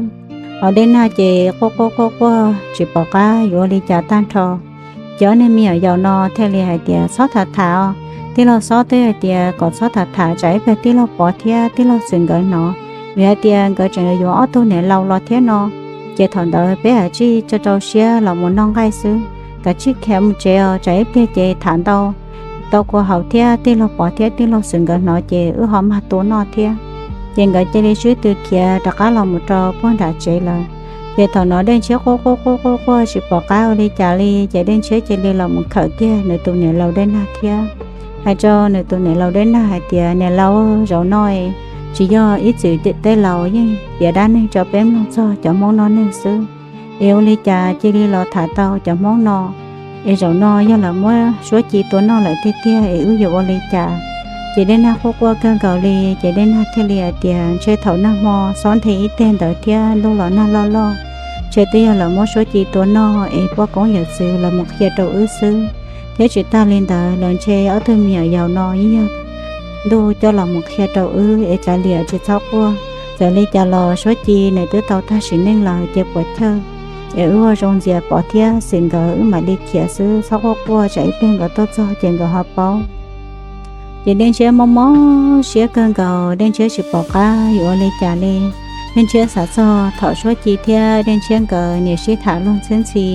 Ho Dej Nag ces quaj quaj quaj quaj tsis pom qab yuav ua li cas tag nrho. Ces ob niag me nyuam yaus no thiaj li hais tias, Txhob tham tham os, tij laug Xob twb hais tias kom txhob tham tham tsam ib pliag tij laug Pov thiab tij laug Xwm nkawd hnov, vim hais tias nkawd tseem yuav ob tug niam laus los thiab no. Ces thaum ntawd peb hais tsij tso rau siab los mus noj nqaij xwb, kav tsij khiav mus tsev os, tsam ib pliag ces tham ntau tau kua haus thiab tij laug Pov thiab tij laug Xwm nkawd hnov ces wb ho mag tua noj thiab. Ces nkawd cia li sib tw khiav rov qab los mus rau puag nram tsev lawm. Ces thaum no Dej Ntshiab quaj quaj quaj quaj quaj tsis pom qab ua li cas li ces Dej Ntshiab cia li los mus khawm kiag nws tus niam laus Dej Nag thiab hais rau nws tus niam laus Dej Nag hais tias, Niam laus, zaum no tsis yog ib txwm tej laus yeej piav dab neeg rau peb mloog txog cov Hmoob noj neeg xwb, es ua li cas cia li los tham tau cov Hmoob no, es zaum no yog lawv muab Suab Ci tua noj lawm tiag tiag es wb yuav ua li cas? Ces Dej Nag quaj quaj kawg nkaus li ces Dej Nag thiaj li hais tias, Ntshe thaum nag hmo xob nthe ib teg ntawd thiab ntuj los nag loj loj, ntshe twb yog lawv muab Suab Ci tua noj es poj koob yawm txwv los mus qhia rau wb xwb, thiab tsis tas li ntawd los ntshe ob tug me nyuam yaus no yeej yog ntuj coj los mus qhia rau wb es kav liam tsis txhob quaj. Txawm li cas los Suab Ci nws twb tau tag sim neej lawm ces puas chawj, es wb ua zoo ntxias Pov thiab Xwm nkawd wb mam li khiav xwb, txhob quaj quaj tsam ib pliag nkawd tuaj txog ces nkawd ho paub. Ces Dej Ntshiab mob mob siab kawg nkaus, Dej Ntshiab tsis pom qab yuav ua li cas li. Dej Ntshiab xav txog thaum Suab Ci thiab Dej Ntshiab nkawd niam sib tham luag ntxhwb ntxhi,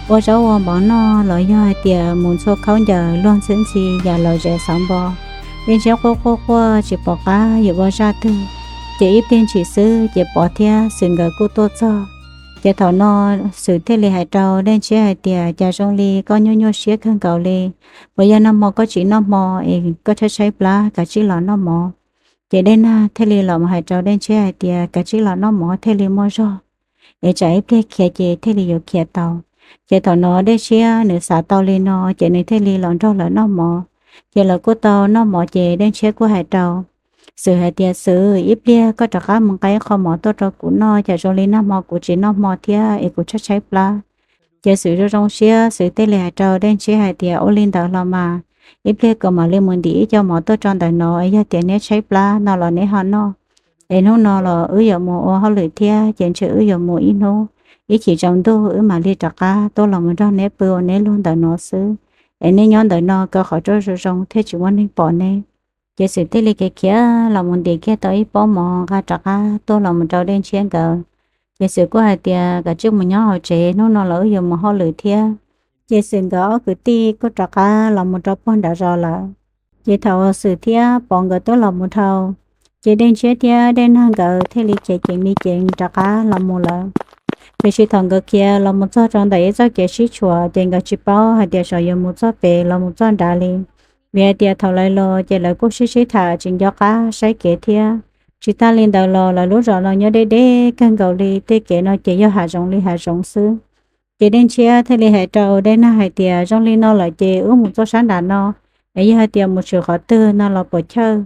ua zaub ua mov noj los yog hais tias mus ntxhua khaub ncaws luag ntxhwb ntxhi yam lom zem xauv npo. Dej Ntshiab quaj quaj quaj tsis pom qab yuav ua zaj twg, ces ib pliag ntshis xwb ces Pov thiab Xwm nkawd kuj tuaj txog. Ces thaum no Xwm thiaj li hais rau Dej Ntshiab hais tias, Cas zoo li koj nyuaj nyuaj siab kawg nkaus li? Puas yog nag hmo koj tsis noj hmo es koj tshaib tshaib plab, kav tsij los noj mov? Ces Dej Nag thiaj li los hais rau Dej Ntshiab hais tias, Kav tsij los noj mov thiaj li muaj zog, es tsam ib pliag khiav ces thiaj li yuav khiav tau. Ces thaum no Dej Ntshiab nws xav tau li no ces nws thiaj li los nrog lawv noj mov. Ces lawv kuj tau noj mov ces Dej Ntshiab kuj hais rau Xwm hais tias, Xwm, ib pliag koj rov qab mus nqa qho mov tuaj rau kuv noj, cas zoo li nag hmo kuv tsis noj hmo thiab es kuv tshaib tshaib plab. Ces Xwm zoo zoo siab, Xwm thiaj li hais rau Dej Ntshiab hais tias, Ua li ntawd los mas, ib pliag kuv mam li mus ntim ib co mov tuaj rau ntawm no, yog tias neb tshaib plab no los neb ho noj, es hnub no los wb yuav mus ua hauj lwm thiab, ces ntshe wb yuav mus ib hnub, ib chim tsaus ntuj wb mam li rov qab tuaj los mus nrog neb pw ua neb luag ntawm no xwb, es neb nyob ntawm no kaw qhov rooj zoo zoo thiaj tsis muaj neeg pom neb. Ces Xwm thiaj li khiav khiav los mus ntim kiag tau ib pob mov nqa rov qab tuaj los mus rau Dej Ntshiab nkawd. Ces Xwm kuj hais tias, Kav tsij mus nyob hauv tsev, hnub no los wb yuav mus hauj lwm thiab. Ces Xwm nkawd ob kwv tij kuj rov qab los mus rau puag nram zos lawm. Ces thaum Xwm thiab Pov nkawd twb los mus dhau, ces Dej Ntshiab thiab Dej Nag nkawd thiaj li khiav ceev li ceev rov qab los mus lawm. Tiam sis thaum nkawd khiav los mus txog rau ntawm ib txoj kev sib tshuam, ces nkawd tsis paub hais tias xyov yuav mus txog pem los mus txog nrad li, vim hais tias thaum lawv los ces lawv kuj sib sib tham tsis nco qab saib kev thiab. Tsis tag li ntawd los lawv lub zos no nyob deb deb kawg nkaus li, tej kev no ces yog hav zoov li hav zoov xwb. Ces Dej Ntshiab thiaj li hais rau Dej Nag hais tias, Zoo li no lawm ces wb mus txoj sab nram no, es yog hais tias mus tshwm qhov twg no los puas chawj?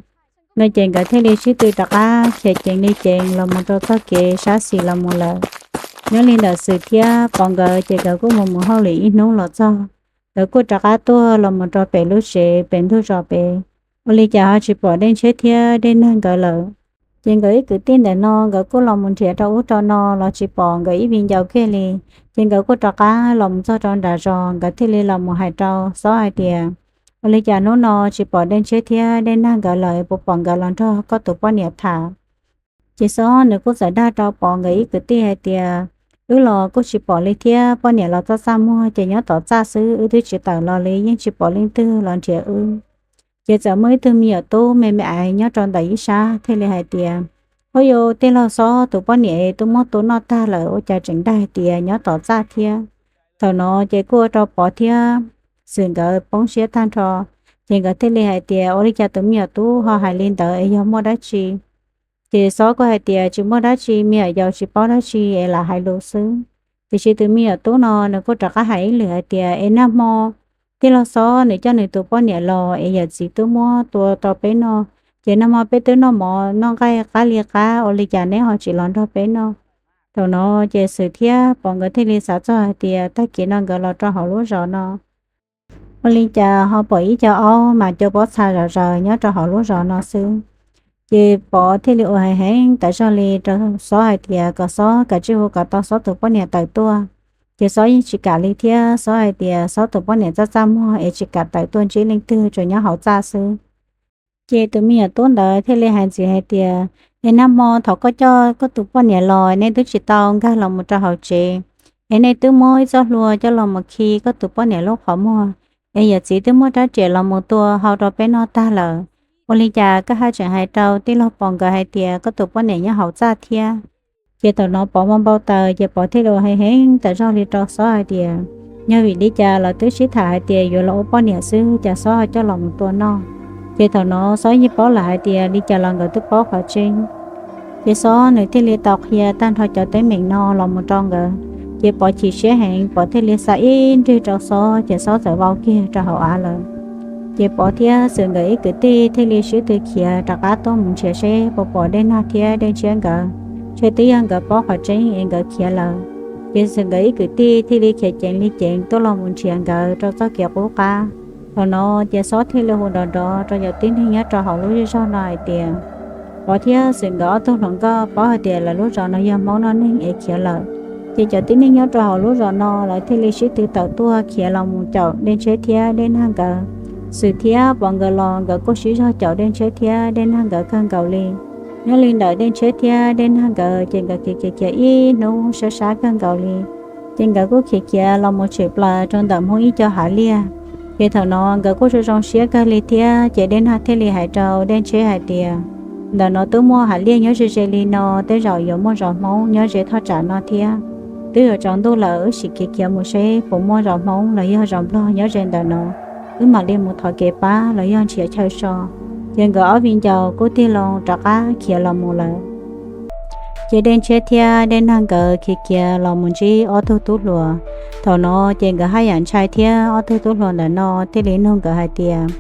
No ces nkawd thiaj li sib tw rov qab khiav ceev li ceev los mus rau txoj kev sab xis los mus lawm. Nyob li ntawm Xwm thiab Pov nkawd ces nkawd kuj mus mus hauj lwm ib hnub los txog, nkawd kuj rov qab tuaj los mus rau pem lub tsev pem ntug zos pem. Ua li cas ho tsis pom Dej Ntshiab thiab Dej Nag nkawd lawm. Ces nkawd ib kwv tij ntawm no nkawd kuj los mus nrhiav rau ub rau no los tsis pom nkawd ib viv ncaus kiag li. Ces nkawd kuj rov qab los mus txog rau nram zos, nkawd thiaj li los mus hais rau Xob hais tias, Ua li cas hnub no tsis pom Dej Ntshiab thiab Dej Nag nkawd lawm, puas pom nkawd los nrog koj tus poj niam tham? Ces Xob nws kuj txawm dag rau Pov nkawd ib kwv tij hais tias, Wb los kuj tsis pom li thiab, poj niam los txaj txaj muag ces nyob tom txaj xwb, wb twb tsis tawm los li, yeej tsis pom leej twg los nrhiav wb. Ces txawm muaj ib tug me nyuam tub me me aiv nyob rau ntawm ib sab thiaj li hais tias, Huab yau, tij laug Xob tus poj niam twb muab tua noj tag lawm, ua cas tseem dag tias nyob tom txaj thiab? Thaum no ces kuj ua rau Pov thiab Xwm nkawd poob siab tag nrho. Ces nkawd thiaj li hais tias, Ua li cas tus me nyuam tub ho hais li ntawd es yog muaj dab tsi? Ces Xob kuj hais tias, Tsis muaj dab tsi, me nyuam yaus tsis paub dab tsi es lam hais lus xwb. Tiam sis tus me nyuam tub no nws kuj rov qab hais ib lwm hais tias, Es nag hmo tij laug Xob nws coj nws tus poj niam los es yawm txiv twb muab tua rau peb noj, ces nag hmo peb twb noj mov noj nqaij qab li qab, ua li cas neb ho tsis los nrog peb noj? Thaum no ces Xwm thiab Pov nkawd thiaj li xav txog hais tias tag kis no nkawd los rau hauv lub zos no, ua li cas ho pom ib co aub mas cua pob txha zom zaws nyob rau hauv lub zos no xwb. Ces Pov thiaj li ua heev heev tas zog li rau Xob hais tias kom Xob kav tsij hu kom tau Xob tus poj niam tawm tuaj. Ces Xob yeej tsis kam li thiab, Xob hais tias Xob tus poj niam txaj txaj muag es tsis kam tawm tuaj ntsib leej twg, tsuas nyob hauv txaj xwb. Ces tus me nyuam tub ntawd thiaj li hais ntxiv hais tias, Es nag hmo thaum koj coj koj tus poj niam los nej twb tsis tau nkag los mus rau hauv tsev, es nej twb muab ib txoj hlua coj los mus khi koj tus poj niam lub qhov muag, es yawm txiv twb muab rab riam los mus tua hau rau peb noj tag lawm. Ua li cas koj haj tseem hais rau tij laug Pov nkawd hais tias koj tus poj niam nyob hauv txaj thiab? Ces thaum no Pov npau npau taws, ces Pov thiaj li ua heev heev tas zog li rau Xob hais tias, Yog vim li cas lawv twb sib tham hais tias yuav los ua poj niam xwb, cas Xob ho coj los mus tua noj? Ces thaum no Xob yeej paub lawm hais tias li cas los nkawd twb paub qhov tseeb. Ces Xob nws thiaj li tau qhia tag nrho cov teeb meem no los mus rau nkawd. Ces Pov chim siab heev, Pov thiaj li xa ib nrig rau Xob, ces Xob txawm vau kiag rau hauv av lawm. Ces Pov thiab Xwm nkawd ib kwv tij thiaj li sib tw khiav rov qab tuaj mus nrhiav seb puas pom Dej Nag thiab Dej Ntshiab nkawd, ntshe twb yog nkawd paub qhov tseeb es nkawd khiav lawm. Ces Xwm nkawd ib kwv tij thiaj li khiav ceev li ceev tuaj los mus nrhiav nkawd rau txoj kev qub qab. Thaum no ces Xob thiaj li hu nrov nrov rau cov tib neeg nyob rau hauv lub zej zog no hais tias, Pov thiab Xwm nkawd ob tug hluas nkauj paub hais tias lawv lub zos no yog Hmoob noj neeg es khiav lawm. Ces cov tib neeg nyob rau hauv lub zos no lawv thiaj li sib tw tawm tuaj khiav los mus caum Dej Ntshiab thiab Dej Nag nkawd. Xwm thiab Pov nkawd los nkawd kuj sib zog caum Dej Ntshiab thiab Dej Nag nkawd kawg nkaus li. Nyob li ntawm Dej Ntshiab thiab Dej Nag nkawd ces nkawd khiav khiav khiav ib hnub sab sab kawg nkaus li. Ces nkawd kuj khiav khiav los mus tshwm plaws rau ntawm Hmoob ib co hav liaj. Ces thaum no nkawd kuj zoo zoo siab kawg li thiab, ces Dej Nag thiaj li hais rau Dej Ntshiab hais tias, Ntawm no twb muaj hav liaj nyob ze ze li no, tej zaum yuav muaj zos Hmoob nyob ze thaj tsam no thiab. Twb yuav tsaus ntuj lawm, wb sim khiav khiav mus seb puas muaj zos Hmoob los yog zos Nplog nyob ze ntawm no, wb mam li mus thov kev pab los yog nrhiav chaw so. Ces nkawd ob viv ncaus kuj tig loo rov qab khiav los mus lawm. Ces Dej Ntshiab thiab Dej Nag nkawd khiav khiav los mus ntsib ob tug tub hluas. Thaum no ces nkawd haj yam ntshai thiab, ob tug tub hluas ntawm no thiaj li nug nkawd hais tias,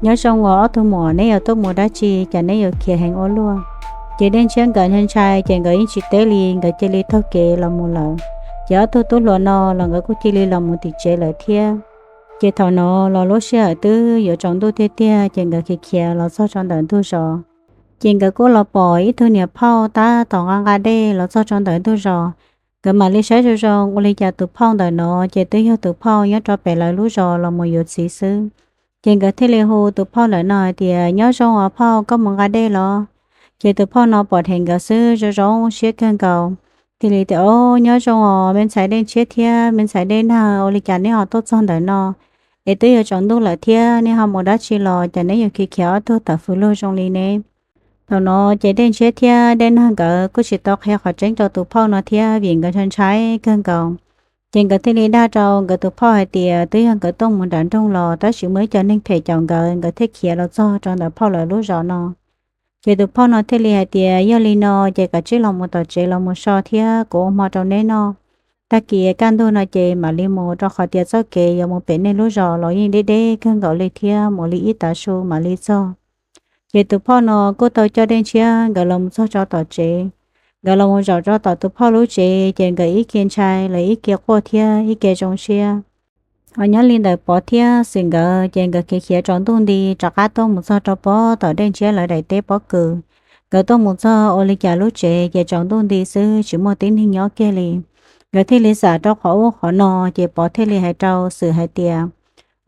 Nyob zoo os ob tug muam, neb yuav tuaj mus dab tsi, cas neb yuav khiav heev ua luaj? Ces Dej Ntshiab nkawd ntshai ntshai ces nkawd yeej tsis teb li, nkawd cia li taug kev los mus lawm. Ces ob tug tub hluas no los nkawd kuj cia li los mus tim tsev lawm thiab. Ces thaum no los lub sij hawm twb yuav tsaus ntuj tiag tiag, ces nkawd khiav khiav los txog rau ntawm ntug zos. Ces nkawd kuj los pom ib tug niam phauj tab tom nqa nqa dej los txog rau ntawm ntug zos. Nkawd mam li saib zoo zoo ua li cas tus phauj ntawm no ces twb yog tus phauj nyob rau pem lawv lub zos los mus yuav txiv xwb. Ces nkawd thiaj li hu tus phauj ntawm no hais tias, Nyob zoo os phauj, koj mus nqa dej los? Ces tus phauj no pom dheev nkawd xwb zoo zoo siab kawg nkaus, thiaj li tias, Au, nyob zoo os me ntxhais Dej Ntshiab thiab me ntxhais Dej Nag, ua li cas neb ho tuaj txog ntawm no? Es twb yuav tsaus ntuj lawm thiab, neb ho mus dab tsi los, cas neb yuav khiav khiav ob tug tawm fws lug zoo li ne? Thaum no ces Dej Ntshiab thiab Dej Nag nkawd kuj tsis tau qhia qhov tseeb rau tus phauj no thiab, vim nkawd ntshai ntshai kawg nkaus. Ces nkawd thiaj li dag rau nkawd tus phauj hais tias twb yog nkawd tuaj mus nram nroog los, tab sis muaj ib co neeg phem caum nkawd, nkawd thiaj khiav los txog rau ntawm phauj lawv lub zos no. Ces tus phauj no thiaj li hais tias, Yog li no ces kav tsij los mus tom tsev los mus so thiab, kuv ua hmo rau neb noj. Tag kis kaj ntug no ces mam li mus, rau qhov tias txoj kev yuav mus pem nej lub zos los yeej deb deb kawg nkaus li thiab, mus li ib tav su mam li txog. Ces tus phauj no kuj tau coj Dej Ntshiab nkawd los mus txog rau tom tsev. Nkawd los mus zaum rau tom tus phauj lub tsev, ces nkawd ib ke ntshai los ib ke quaj thiab ib ke zoo siab. Ho nyob li ntawm Pov thiab Xwm nkawd ces nkawd khiav khiav tsaus ntuj nti rov qab tuaj mus txog rau pem tom Dej Ntshiab lawv daim teb pob kws. Nkawd tuaj mus txog ua li cas lub tsev ces tsaus ntuj nti xwb, tsis muaj tib neeg nyob kiag li. Nkawd thiaj li xam rau qhov ub qhov no, ces Pov thiaj li hais rau Xwm hais tias,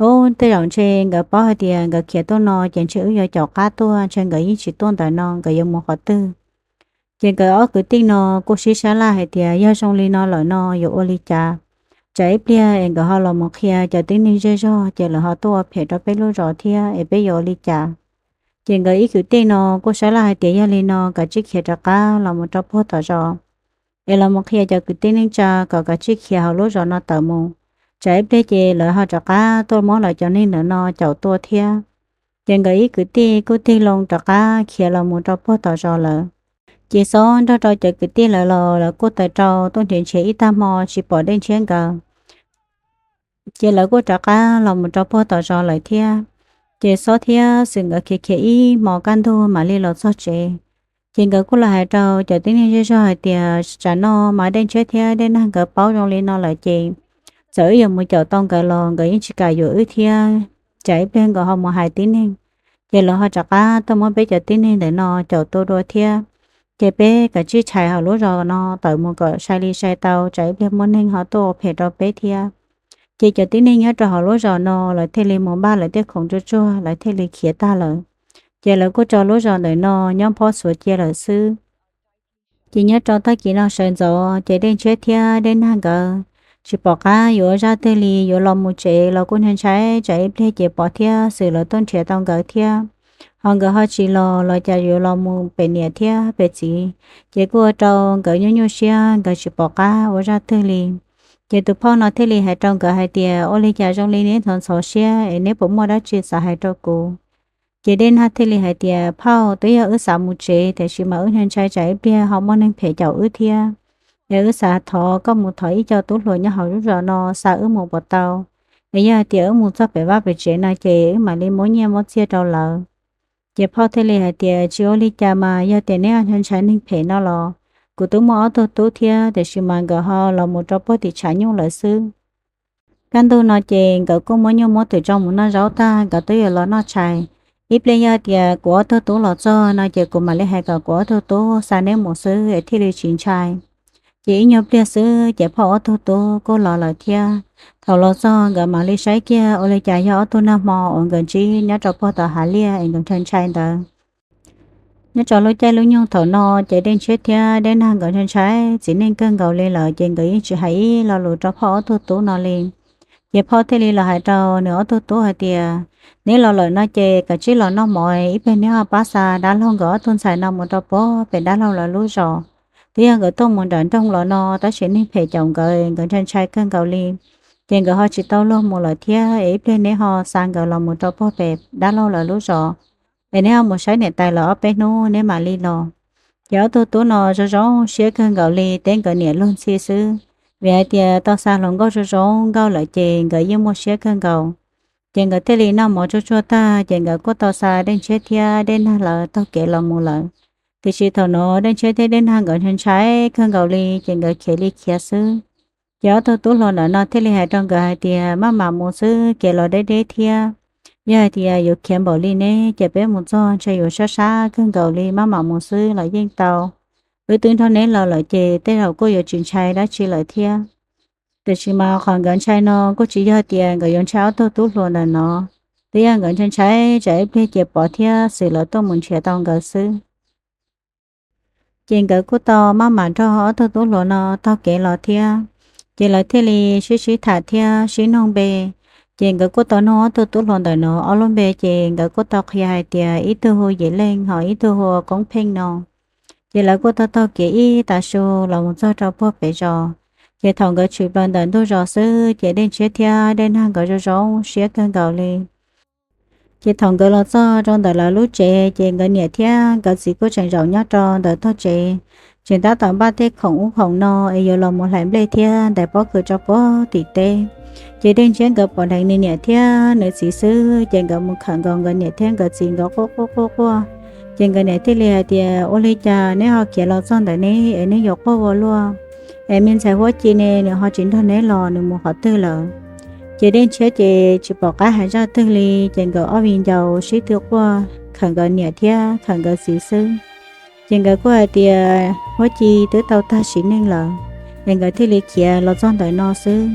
Ub, tej zaum ntshe nkawd paub hais tias nkawd khiav tuaj no ces ntshe wb yuav caum qab tuaj, ntshe nkawd yeej tsis tuaj ntawm no, nkawd yuav mus qhov twg? Ces nkawd ob kwv tij no kuj sib sab laj hais tias, Yog zoo li no lawm no yuav ua li cas? Tsam ib pliag es nkawd ho los mus qhia cov tib neeg zej zog ces lawv ho tuaj ua phem rau peb lub zos thiab es peb yuav ua li cas? Ces nkawd ib kwv tij no kuj sab laj hais tias, Yog li no kav tsij khiav rov qab los mus rau puag tom zos es los mus qhia cov kwv tij neej tsa kom kav tsij khiav hauv lub zos no tawm mus, tsam ib pliag ces lawv ho rov qab tuaj muab lawv cov neeg ntawm no caum tua thiab. Ces nkawd ib kwv tij kuj tig loo rov qab khiav los mus rau puag tom zos lawm. Ces Xob nrog rau cov kwv tij lawv los lawv kuj tawm rau tuaj nrhiav nrhiav ib tag hmo tsis pom Dej Ntshiab nkawd. Ces lawv kuj rov qab los mus rau puag tom zos lawm thiab. Ces Xob thiab Xwm nkawd khiav khiav ib hmo kaj ntug mam li los txog tsev. Ces nkawd kuj los hais rau cov tib neeg zej zog hais tias, Tsam no mas Dej Ntshiab thiab Dej Nag nkawd paub zoo li no lawm ces txawm wb yuav mus caum tau nkawd los nkawd yeej tsis kam yuav wb thiab. Tsam ib pliag nkawd ho mus hais tib neeg, ces lawv ho rov qab tuaj muab peb cov tib neeg ntawm no caum tua dua thiab. Ces peb kav tsij tshais hauv lub zos no tawm mus kom sai li sai tau, tsam ib pliag muaj neeg ho tuaj ua phem rau peb thiab. Ces cov tib neeg nyob rau hauv lub zos no lawv thiaj li mus npaj lawv tej khoom tsuag tsuag, lawv thiaj li khiav tag lawm. Ces lawv kuj tso lub zos ntawm no nyob phob xuav cia lawm xwb. Ces nyob rau tag kis no sawv ntxov ces Dej Ntshiab thiab Dej Nag nkawd tsis pom qab yuav ua zaj twg li, yuav los mus tsev los kuj ntshai ntshai, tsam ib pliag ces Pov thiab Xwm lawv tuaj nrhiav tau nkawd thiab. Ho nkawd ho tsis los los cas yuav los mus pem niam thiab pem txiv. Ces kuj ua rau nkawd nyuaj nyuaj siab, nkawd tsis pom qab ua zaj twg li. Ces tus phauj no thiaj li hais rau nkawd hais tias, Ua li cas zoo li neb ntxhov ntxhov siab es neb puas muaj dab tsi xav hais rau kuv? Ces Dej Nag thiaj li hais tias, Phauj, twb yog wb xav mus tsev, tiam sis mas wb ntshai ntshai tsam ib pliag ho muaj neeg phem caum wb thiab. Es wb xav thov koj mus thov ib co tub hluas nyob hauv lub zos no xa wb mus puas tau? Es yog hais tias wb mus txog pem vaj pem tsev no ces wb mam li muab nyiaj muab txiaj rau lawv. Ces phauj thiaj li hais tias, Tsis ua li cas mas, yog tias neb ntshai ntshai neeg phem no los kuv twb muaj ob tug tub thiab, tiam sis mas nkawd ho los mus rau puag tim tshav nyuj lawm xwb. Kaj ntug no ces nkawd kuj muab nyuj muab twm tso mus noj zaub tag, nkawd twb yuav los noj tshais. Ib pliag yog tias kuv ob tug tub los txog no ces kuv mam li hais kom kuv ob tug tub xa neb mus xwb es thiaj li tsis ntshai. Ces ib nyuag pliag xwb ces phauj ob tug tub kuj los lawm thiab. Thaum los txog nkawd mam li saib kiag ua li cas yog ob tug nag hmo uas nkawd ntsib nyob rau puag tom hav liaj es nkawd ntshai ntshai ntawd. Nyob rau lub caij lub nyoog thaum no ces Dej Ntshiab thiab Dej Nag nkawd ntshai ntshai txiv neej kawg nkaus li lawm ces nkawd yeej tsis hais ib lo lus rau phauj ob tug tub no li. Ces phauj thiaj li los hais rau nws ob tug tub hais tias, Neb los lawm no ces kav tsij los noj mov, ib pliag neb ho pab xa dab laug nkawd ob tug ntxhais no mus rau puag pem dab laug lawv lub zos. Twb yog nkawd tuaj mus nram nroog los no tab sis neeg phem caum nkawd, nkawd ntshai ntshai kawg nkaus li. Ces nkawd ho tsis tau luag mus lawm thiab, es ib pliag neb ho xa nkawd los mus rau puag pem dab laug lawv lub zos, es neb ho mus saib niam tais lawv ob peb hnub neb mam li los. Ces ob tug tub no zoo zoo siab kawg nkaus li, teb nkawd niam luag ntxhi xwb, vim hais tias tau xa hluas nkauj zoo zoo nkauj lawm ces nkawd yeej muaj siab kawg nkaus. Ces nkawd thiaj li noj mov tsuag tsuag tag ces nkawd kuj tau xa Dej Ntshiab thiab Dej Nag lawv taug kev los mus lawm. Tiam sis thaum no Dej Ntshiab thiab Dej Nag nkawd ntshai ntshai kawg nkaus li ces nkawd khiav li khiav xwb. Ces ob tug tub hluas ntawm no thiaj li hais rau nkawd hais tias, maj mam mus xwb, kev los deb deb thiab. Yog hais tias yuav khiav npaum li ne ces peb mus txog ntshe yuav sab sab kawg nkaus li, maj mam mus xwb los yeej tau. Wb twb nrog neb los lawm ces tej zaum kuj yuav tsis ntshai dab tsi lawm thiab. Tiam sis mas qhov nkawd ntshai no kuj tsis yog tias nkawd yuav ntshai ob tug tub hluas ntawm no, twb yog nkawd ntshai ntshai tsam ib pliag ces Pov thiab Xwm lawv tuaj mus nrhiav tau nkawd xwb. Ces nkawd kuj tau maj mam nrog ob tug tub hluas no taug kev los thiab. Ces lawv thiaj li sib sib tham thiab sib nug npe. Ces nkawd kuj tau nug ob tug tub hluas ntawm no ob lub npe ces nkawd kuj tau qhia hais tias ib tug hu Yim Leej ho ib tug hu Koob Pheej no. Ces lawv kuj tau taug kev ib tav su los mus txog rau puag pem zos. Ces thaum nkawd tshwm plaws ntawm ntug zos xwb ces Dej Ntshiab thiab Dej Nag nkawd zoo zoo siab kawg nkaus li. Ces thaum nkawd los txog rau ntawm lawv lub tsev ces nkawd niam thiab nkawd txiv kuj tseem zaum nyob rau ntawm tog tsev, tseem tab tom npaj tej khoom ub khoom no es yuav los mus hlais nplej thiab ntais pob kws rau puag tim teb. Ces Dej Ntshiab nkawd pom dheev nws niam thiab nws txiv xwb ces nkawd mus khawm nkaus nkawd niam thiab nkawd txiv nkawd quaj quaj quaj quaj. Ces nkawd niam thiaj li hais tias, ua li cas neb ho khiav los txog ntawm ne es neb yuav quaj ua luaj? Es me ntxhais Huab Ci ne, nws ho tsis nrog neb los, nws mus qhov twg lawm? Ces Dej Ntshiab ces tsis pom qab hais zaj twg li, ces nkawd ob viv ncaus sib tw quaj khawm nkawd niam thiab khawm nkawd txiv xwb. Ces nkawd kuj hais tias Huab Ci twb tau tag sim neej lawm, es nkawd thiaj li khiav los txog ntawm no xwb.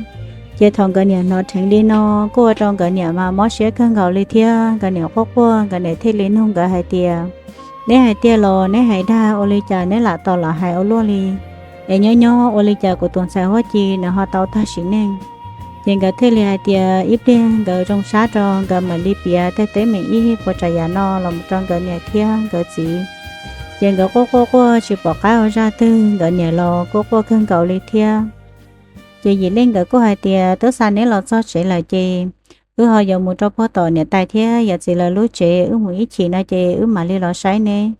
Ces thaum nkawd niam hnov dheev li no kuj ua rau nkawd niam mas mob siab kawg nkaus li thiab nkawd niam quaj quaj, nkawd niam thiaj li nug nkawd hais tias, neb hais tiag los neb hais dag? Ua li cas neb lam tos lam hais ua luaj li? Es nyob nyob ua li cas kuv tus ntxhais Huab Ci nws ho tau tag sim neej? Ces nkawd thiaj li hais tias ib pliag nkawd zoo sab rau nkawd mam li piav tej teeb meem ib puas tsav yam no los mus rau nkawd niam thiab nkawd txiv. Ces nkawd quaj quaj quaj tsis pom qab ua zaj twg, nkawd niam los kuj quaj kawg nkaus li thiab. Ces Yim Leej nkawd kuj hais tias, twb xa neb los txog tsev lawm ces wb ho yuav mus rau puag tom niam tais thiab yawm txiv lawv lub tsev, wb mus ib chim no ces wb mam li los saib neb.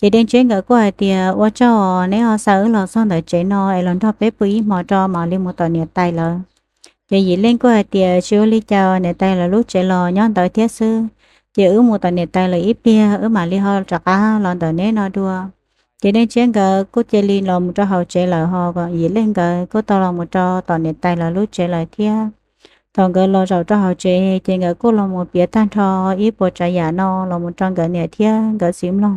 Ces Dej Ntshiab nkawd kuj hais tias, ua tsaug neb ho xa wb los txog ntawm tsev no es los nrog peb pw ib hmo rau mam li mus tom niam tais lawv. Ces Yim Leej kuj hais tias, tsis ua li cas, niam tais lawv lub tsev los nyob ntawd thiab xwb. Ces wb mus tom niam tais lawv ib pliag wb mam li ho rov qab los ntawm neb no dua. Ces Dej Ntshiab nkawd kuj cia li los mus rau hauv tsev lawm, ho Yim Leej nkawd kuj tau los mus rau tom niam tais lawv lub tsev lawm thiab. Thaum nkawd los zaum rau hauv tsev ces nkawd kuj los mus piav tag nrho ib puas tsav yam no los mus rau nkawd niam thiab nkawd txiv mloog.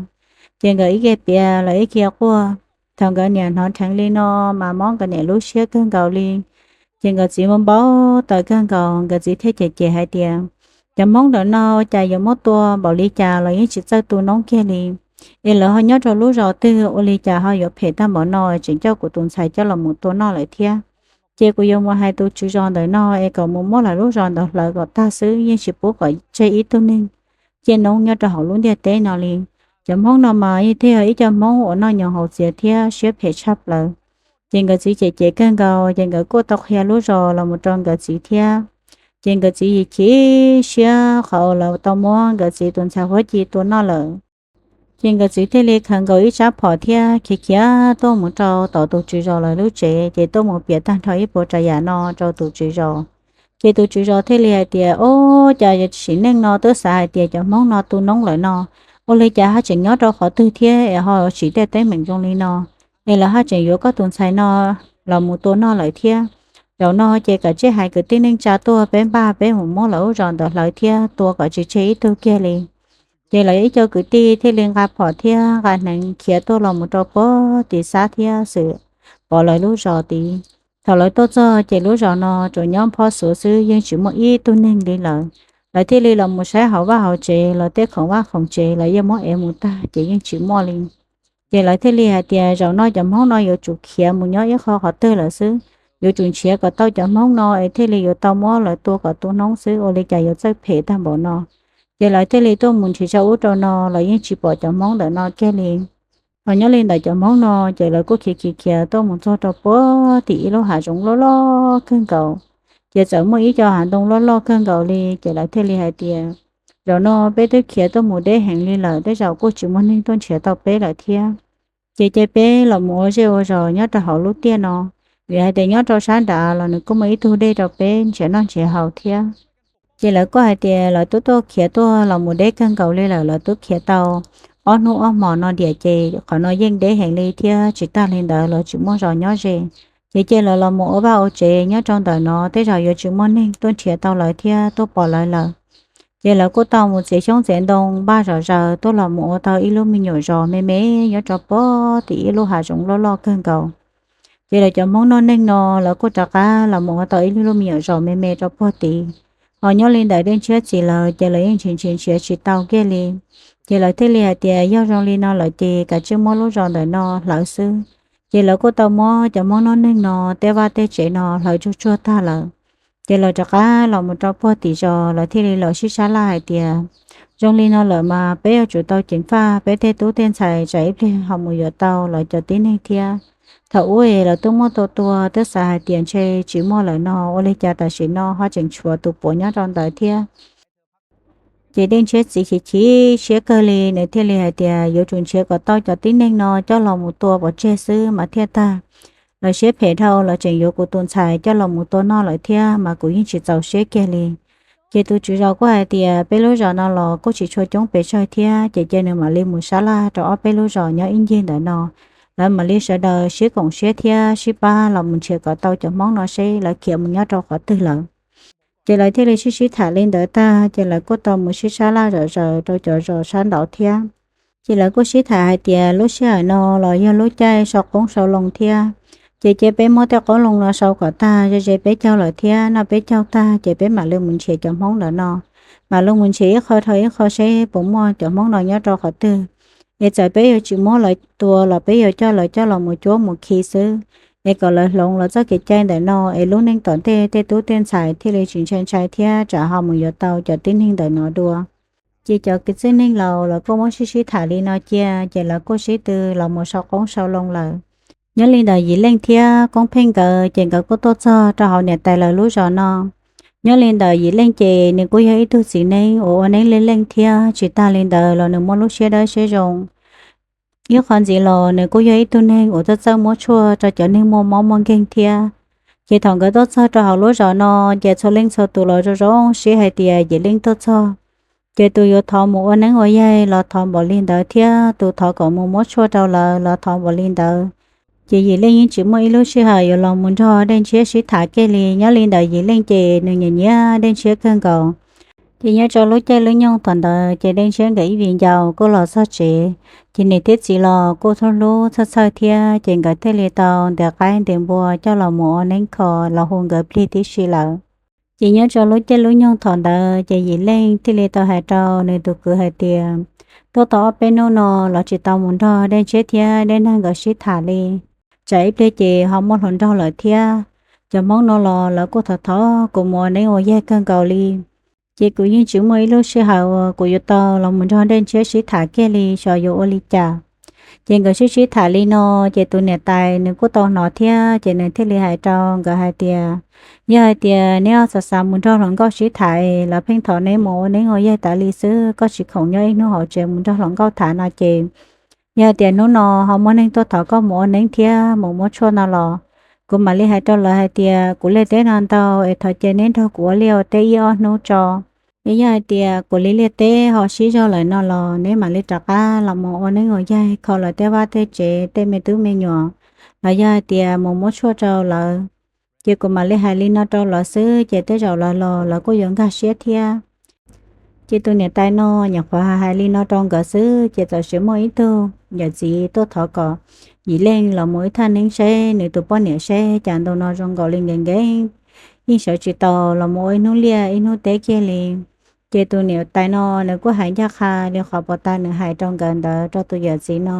Ces nkawd ib ke piav los ib ke quaj. Thaum nkawd niam hnov dheev li no mas mob nkawd niam lub siab kawg nkaus li. Ces nkawd txiv npau taws kawg nkaus, nkawd txiv thiaj cem cem hais tias, cov Hmoob ntawm no ua cas yuav muab tua npaum li cas los yeej tsis txawj tu noob kiag li. Es lawv ho nyob rau lub zos twg ua li cas ho yuav phem tag npaum no, tseem coj kuv tus ntxhais coj los mus tua noj lawm thiab. Ces kuv yuav mus hais tus tswv zos ntawm no es kom mus muab lawv lub zos ntawd hlawv kom tag xwb, yeej tsis pub kom tseg ib tug neeg ciaj noob nyob rau hauv lub ntiaj teb no li. Cov Hmoob no mas yeej yog ib co Hmoob uas noj nyoos haus txias thiab siab phem tshaj plaws. Ces nkawd txiv cem cem kawg nkaus, ces nkawd kuj tau qhia lub zos los mus rau nkawd txiv thiab. Ces nkawd txiv yim chim siab qhov uas lawv tau muab nkawd txiv tus ntxhais Huab Ci tua noj lawm. Ces nkawd txiv thiaj li khaws nkaus ib tsab phom thiab khiav khiav tuaj mus rau tom tus tswv zos lawv lub tsev, ces tuaj mus piav tag nrho ib puas tsav yam no rau tus tswv zos. Ces tus tswv zos thiaj li hais tias, ub, cas sim neej no twb xav hais tias cov Hmoob no tu noob lawm no, ua li cas haj tseem nyob rau qhov twg thiab es ho tsim tej teeb meem zoo li no, es lawv haj tseem yuav koj tus ntxhais no los mus tua noj lawm thiab. Zaum no ces kom tsij hais kwv tij neej tsa tuaj peb npaj peb mus muab lawv lub zos ntawd hlawv thiab tua kom tsis tseg ib tug kiag li. Ces lawv ib co kwv tij thiaj li nqa phom thiab nqa hneev khiav tuaj los mus rau puag tim Xab thiab Xwm Pov lawv lub zos tid. Thaum lawv tuaj txog ces lub zos no tsuas nyob phob xuav xwb, yeej tsis muaj ib tug neeg li lawm. Lawv thiaj li los mus saib hauv vaj hauv tsev, lawv tej khoom vaj khoom tsev lawv yeej muab ev mus tag ces yeej tsis muaj li. Ces lawv thiaj li hais tias zaum no cov Hmoob no yuav tsum khiav mus nyob ib qho qhov twg lawm xwb, yuav tsum nrhiav kom tau cov Hmoob no es thiaj li yuav tau muab lawv tua kom tu noob xwb, ua li cas yuav txawj phem tag npaum no. Ces lawv thiaj li tuaj mus nrhiav rau ub rau no los yeej tsis pom cov Hmoob ntawm no kiag li. Ho nyob li ntawm cov Hmoob no ces lawv kuj khiav khiav khiav tuaj mus txog rau puag tim ib lub hav zoov loj loj kawg nkaus. Ces txawm muaj ib co hav ntoo loj loj kawg nkaus li, ces lawv thiaj li hais tias, zaum no peb twb khiav tuaj mus deb heev li lawm, tej zaum kuj tsis muaj neeg tuaj nrhiav tau peb lawm thiab. Ces cia peb los mus ua zej ua zos nyob rau hauv lub tiaj no, vim hais tias nyob rau sab nrad los nws kuj muaj ib tug dej rau peb nrhiav noj nrhiav haus thiab. Ces lawv kuj hais tias lawv twb tuaj khiav tuaj los mus deb kawg nkaus li lawm, lawv twb khiav tau ob hnub ob hmos no diam ces qhov no yeej deb heev li thiab tsis tag li ntawd los tsis muaj zos nyob ze. Ces cia lawv los mus ua vaj ua tsev nyob rau ntawm no, tej zaum yuav tsis muaj neeg tuaj nrhiav tau lawv thiab tuaj pom lawv lawm. Ces lawv kuj tau mus txiav xyoob txiav ntoo npaj zom zaws tuaj los mus ua tau ib lub me nyuam zos me me nyob rau puag tim ib lub hav zoov loj loj kawg nkaus. Ces lawv cov Hmoob noj neeg no lawv kuj rov qab los mus ua tau ib lub me nyuam zos me me rau puag tid. Ho nyob li ntawm Dej Ntshiab txiv lawv ces lawv yeej nrhiav nrhiav nrhiav tsis tau kiag li. Ces lawv thiaj li hais tias yog zoo li no lawm ces kav tsij muab lub zos ntawm no hlawv xwb. Ces lawv kuj tau muab cov Hmoob noj neeg no tej vaj tej tsev no hlawv tsuag tsuag tag lawm. Ces lawv rov qab los mus rau puag tim zos, lawv thiaj li los sib sab laj hais tias zoo li no lawm mas peb yuav tsum tau ceev faj peb tej tub tej ntxhais tsam ib pliag ho mus yuav tau lawv cov tib neeg thiab. Thaum ub es lawv twb muaj tua tua, twb xav hais tias ntshe tsis muaj lawm no, ua li cas tam sim no ho tseem tshuav tus puav nyob rau ntawd thiab. Ces Dej Ntshiab txiv chim chim siab kawg li, nws thiaj li hais tias yuav tsum nrhiav kom tau cov tib neeg no coj los mus tua pov tseg xwb mas thiaj tag. Lawv siab phem dhau, lawv tseem yuav kuv tus ntxhais coj los mus tua noj lawm thiab mas kuv yeej tsis txaus siab kiag li. Ces tus tswv zos kuj hais tias peb lub zos no los kuj tsis tshua coob pes tsawg thiab, ces cia nws mam li mus sab laj rau ob peb lub zos nyob ib ncig ntawm no, lawv mam li sawv daws sib koom siab thiab sib pab los mus nrhiav kom tau cov Hmoob no seb lawv khiav mus nyob rau qhov twg lawm. Ces lawv thiaj li sib sib tham li ntawd tag, ces lawv kuj tau mus sib sab laj zom zaws rau cov zos sab nraud thiab. Ces lawv kuj sib tham hais tias lub sij hawm no los yog lub caij sau qoob sau loo thiab, ces cia peb muab tej qoob loo no sau kom tag ze ze peb caug lawm thiab noj peb caug tag ces peb mam li mus nrhiav cov Hmoob ntawm no, mam li mus nrhiav ib qho dhau ib qho seb puas muaj cov Hmoob no nyob rau qhov twg. Es txawm peb yuav tsis muab lawv tua los peb yuav coj lawv coj los mus cuab mus khi xwb, es kom lawv hloov lawv txoj kev cai ntawm no es lub neej tom ntej tej tub tej ntxhais thiaj li tsis ntshai ntshai thiab tsam ho mus yuav tau cov tib neeg ntawm no dua. Ces cov kwv tij neej laus lawv kuj muab sib sib tham li no cia, ces lawv kuj sib tw los mus sau qoob sau loo lawm. Nyob li ntawm Yim Leej thiab Koob Pheej nkawd ces nkawd kuj tuaj txog rau hauv niam tais lawv lub zos no. Nyob li ntawm Yim Leej ces nws kuj yog ib tug txiv neeb uas ua neeb leej leej thiab, tsis tag li ntawd los nws muaj lub siab dawb siab zoo. Ib qho ntxiv los nws kuj yog ib tug neeg uas txawj txawj muab tshuaj rau cov neeg muaj mob muaj nkeeg thiab. Ces thaum nkawd tuaj txog rau hauv lub zos no, ces txhua leej txhua tus los zoo zoo siab hais tias Yim Leej tuaj txog, ces tus yuav thov mus ua neeb ua yaig los thov npaum li ntawd thiab tus thov kom mus muab tshuaj rau lawv los thov npaum li ntawd. Ces Yim Leej yeej tsis muaj ib lub sij hawm yuav los mus nrog Dej Ntshiab sib tham kiag li. Nyob li ntawm Yim Leej ces nws nyiam nyiam Dej Ntshiab kawg nkaus. Ces nyob rau lub caij lub nyoog thaum ntawd ces Dej Ntshiab nkawd ib viv ncaus kuj los txog tsev, ces niam thiab txiv los kuj hlub hlub txhawj txhawj thiab, ces nkawd thiaj li tau ntes qaib ntes npua coj los mus ua neeb kho los hu nkawd plig tib si lawm. Ces nyob rau lub caij lub nyoog thaum ntawd ces Yim Leej thiaj li tau hais rau nws tus kwv hais tias, tuaj tau ob peb hnub no los tsis tau mus nrog Dej Ntshiab thiab Dej Nag nkawd sib tham li. Tsam ib pliag ces ho muaj hluas nraug lawm thiab. Cov Hmoob no los lawv kuj thov thov kuv mus ua neeb ua yaig kawg nkaus li. Ces kuv yeej tsis muaj ib lub sij hawm uas kuv yuav tau los mus nrog Dej Ntshiab sib tham kiag li, xyov yuav ua li cas. Ces nkawd sib sib tham li no, ces tus niam tais nws kuj tau hnov thiab, ces nws thiaj li hais rau nkawd hais tias, yog hais tias neb xav xav mus nrog hluas nkauj sib tham es lawv pheej thov neb mus ua neeb ua yaig tas li xwb, koj tsis khoom nyob ib hnub hauv tsev mus nrog hluas nkauj tham no ces, yog hais tias hnub no ho muaj neeg tuaj thov koj mus ua neeb thiab mus muab tshuaj no los, kuv mam li hais rau lawv hais tias kuv liaj teb no ntau es thov cia neb nrog kuv ua liaj ua teb ib ob hnub tso. Es yog hais tias kuv li liaj teb ho sib zog lawm no los neb mam li rov qab los mus ua neeb ua yaig kho lawv tej vaj tej tsev tej me tub me nyuam, los yog hais tias mus muab tshuaj rau lawv. Ces kuv mam li hais li no rau lawv xwb, ces tej zaum lawv los lawv kuj yuav nkag siab thiab. Ces tus niam tais no nyuam qhuav hais li no rau nkawd xwb, ces txawm sim muaj ib tug yawm txiv tuaj thov kom Yim Leej los mus ib thaj neeb seb nws tus poj niam seb cas ntu no zoo nkaus li nkees nkees, yeej sawv tsis tau los mus ua ib hnub liaj ib hnub teb kiag li. Ces tus niam tais no nws kuj hais ncaj qha li qhov puag ta nws hais rau nkawd ntawd rau tus yawm txiv no.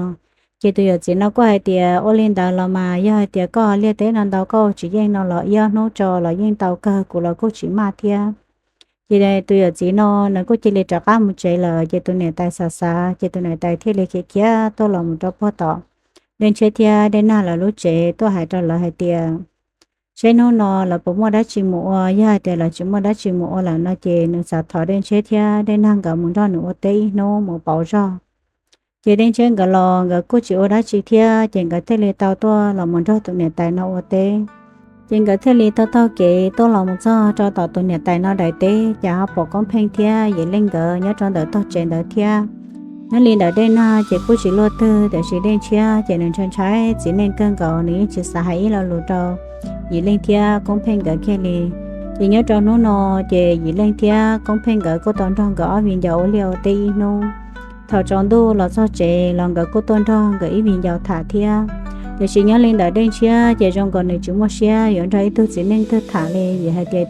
Ces tus yawm txiv no kuj hais tias ua li ntawd los mas yog hais tias koj liaj teb no ntau koj ua tsis yeej no los ib ob hnub tso los yeej tau kawg, kuv los kuj tsis maj thiab. Ces tus yawm txiv no nws kuj cia li rov qab mus tsev lawm, ces tus niam tais xav xav, ces tus niam tais thiaj li khiav khiav tuaj los mus rau puag tom Dej Ntshiab thiab Dej Nag lawv lub tsev tuaj hais rau lawv hais tias, seb hnub no lawv puas muaj dab tsi mus ua, yog hais tias lawv tsis muaj dab tsi mus ua lawm no ces nws xav thov Dej Ntshiab thiab Dej Nag nkawd mus nrog nws ua teb ib hnub mus pauv zog. Ces Dej Ntshiab nkawd los nkawd kuj tsis ua dab tsi thiab, ces nkawd thiaj li tau tuaj los mus nrog tus niam tais no ua teb. Ces nkawd thiaj li taug taug kev tuaj los mus txog rau tom tus niam tais no daim teb, ces ho pom Koob Pheej thiab Yim Leej nkawd nyob rau ntawm tog tsev ntawd thiab. Nyob li ntawm Dej Nag ces kuj tsis luaj twg, tiam sis Dej Ntshiab ces nws ntshai ntshai txiv neej kawg nkaus, nws yeej tsis xav hais ib lo lus rau Yim Leej thiab Koob Pheej nkawd kiag li. Ces nyob rau hnub no, ces Yim Leej thiab Koob Pheej nkawd kuj tau nrog nkawd ob viv ncaus ua liaj ua teb ib hnub. Thaum tsaus ntuj los txog tsev los nkawd kuj tuaj nrog nkawd ib viv ncaus tham thiab. Tiam sis nyob li ntawm Dej Ntshiab ces zoo nkaus nws tsis muaj siab yuav nrog ib tug txiv neej twg tham li, vim hais tias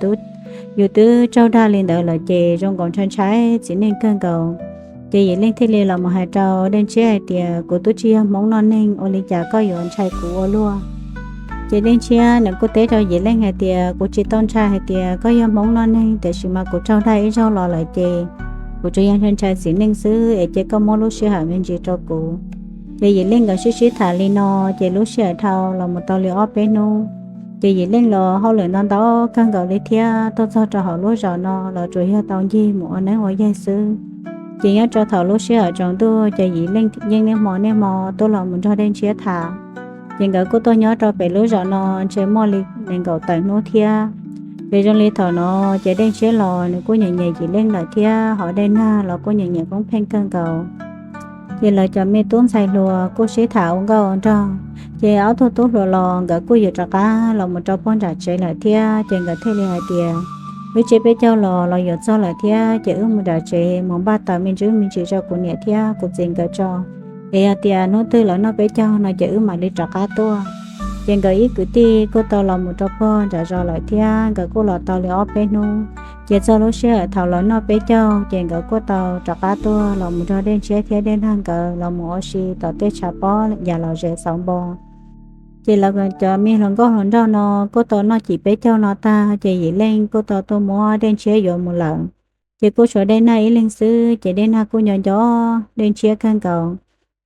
yus twb tsaug dag li ntawd lawm ces zoo nkaus ntshai ntshai txiv neej kawg nkaus. Ces Yim Leej thiaj li los mus hais rau Dej Ntshiab hais tias, kuv twb tsis yog Hmoob noj neeg, ua li cas koj yuav ntshai kuv ua luaj? Ces Dej Ntshiab nws kuj teb rau Yim Leej hais tias, kuv tsis tau ntshai hais tias koj yog Hmoob noj neeg, tiam sis mas kuv tsaug dag ib zaug los lawm ces kuv tsuas yog ntshai ntshai txiv neej xwb, es cia koj muab lub sij hawm me ntsis rau kuv. Ces Yim Leej nkawd sib sib tham li no, ces lub sij hawm dhau los mus tau li ob peb hnub, ces Yim Leej los hauj lwm ntau ntau kawg nkaus li thiab, tuaj txog rau hauv lub zos no los tsuas yog tau ncig mus ua neeb ua yaig xwb. Ces nyob rau thaum lub sij hawm tsaus ntuj ces Yim Leej yeej niaj hmo niaj hmo tuaj los mus nrog Dej Ntshiab tham. Ces nkawd kuj tuaj nyob rau pem lub zos no ntshe muaj li nees nkaum tawm hnub thiab. Ces zoo li thaum no, ces Dej Ntshiab los nws kuj nyiam nyiam Yim Leej lawm thiab, ho Dej Nag los kuj nyiam nyiam Koob Pheej kawg nkaus. Ces lawv cov me tub ntxhais hluas kuj sib tham ua nkauj ua nraug. Ces ob tug tub hluas los nkawd kuj yuav rov qab los mus rau puag nram tsev lawm thiab, ces nkawd thiaj li hais tias, wb tsiab peb caug los los yuav txog lawm thiab, ces wb mus nram tsev mus npaj taws me ntsis me ntsis rau kuv niam thiab kuv txiv nkawd tso, es yog tias hnub twg lawv noj peb caug no ces wb mam li rov qab tuaj. Ces nkawd ib kwv tij kuj tau los mus rau puag nram zos lawm thiab, nkawd kuj los tau li ob peb hnub. Ces txog lub sij hawm thaum lawv noj peb caug ces nkawd kuj tau rov qab tuaj los mus nrog Dej Ntshiab thiab Dej Nag nkawd los mus ua si tom tej tshav pob yam los zes xauv npo. Ces lawv cov me hluas nkauj hluas nraug no kuj tau noj cim peb caug no tag, ces Yim Leej kuj tau tuaj muab Dej Ntshiab yuav mus lawm. Ces kuj tshuav Dej Nag ib leeg xwb, ces Dej Nag kuj nco nco Dej Ntshiab kawg nkaus.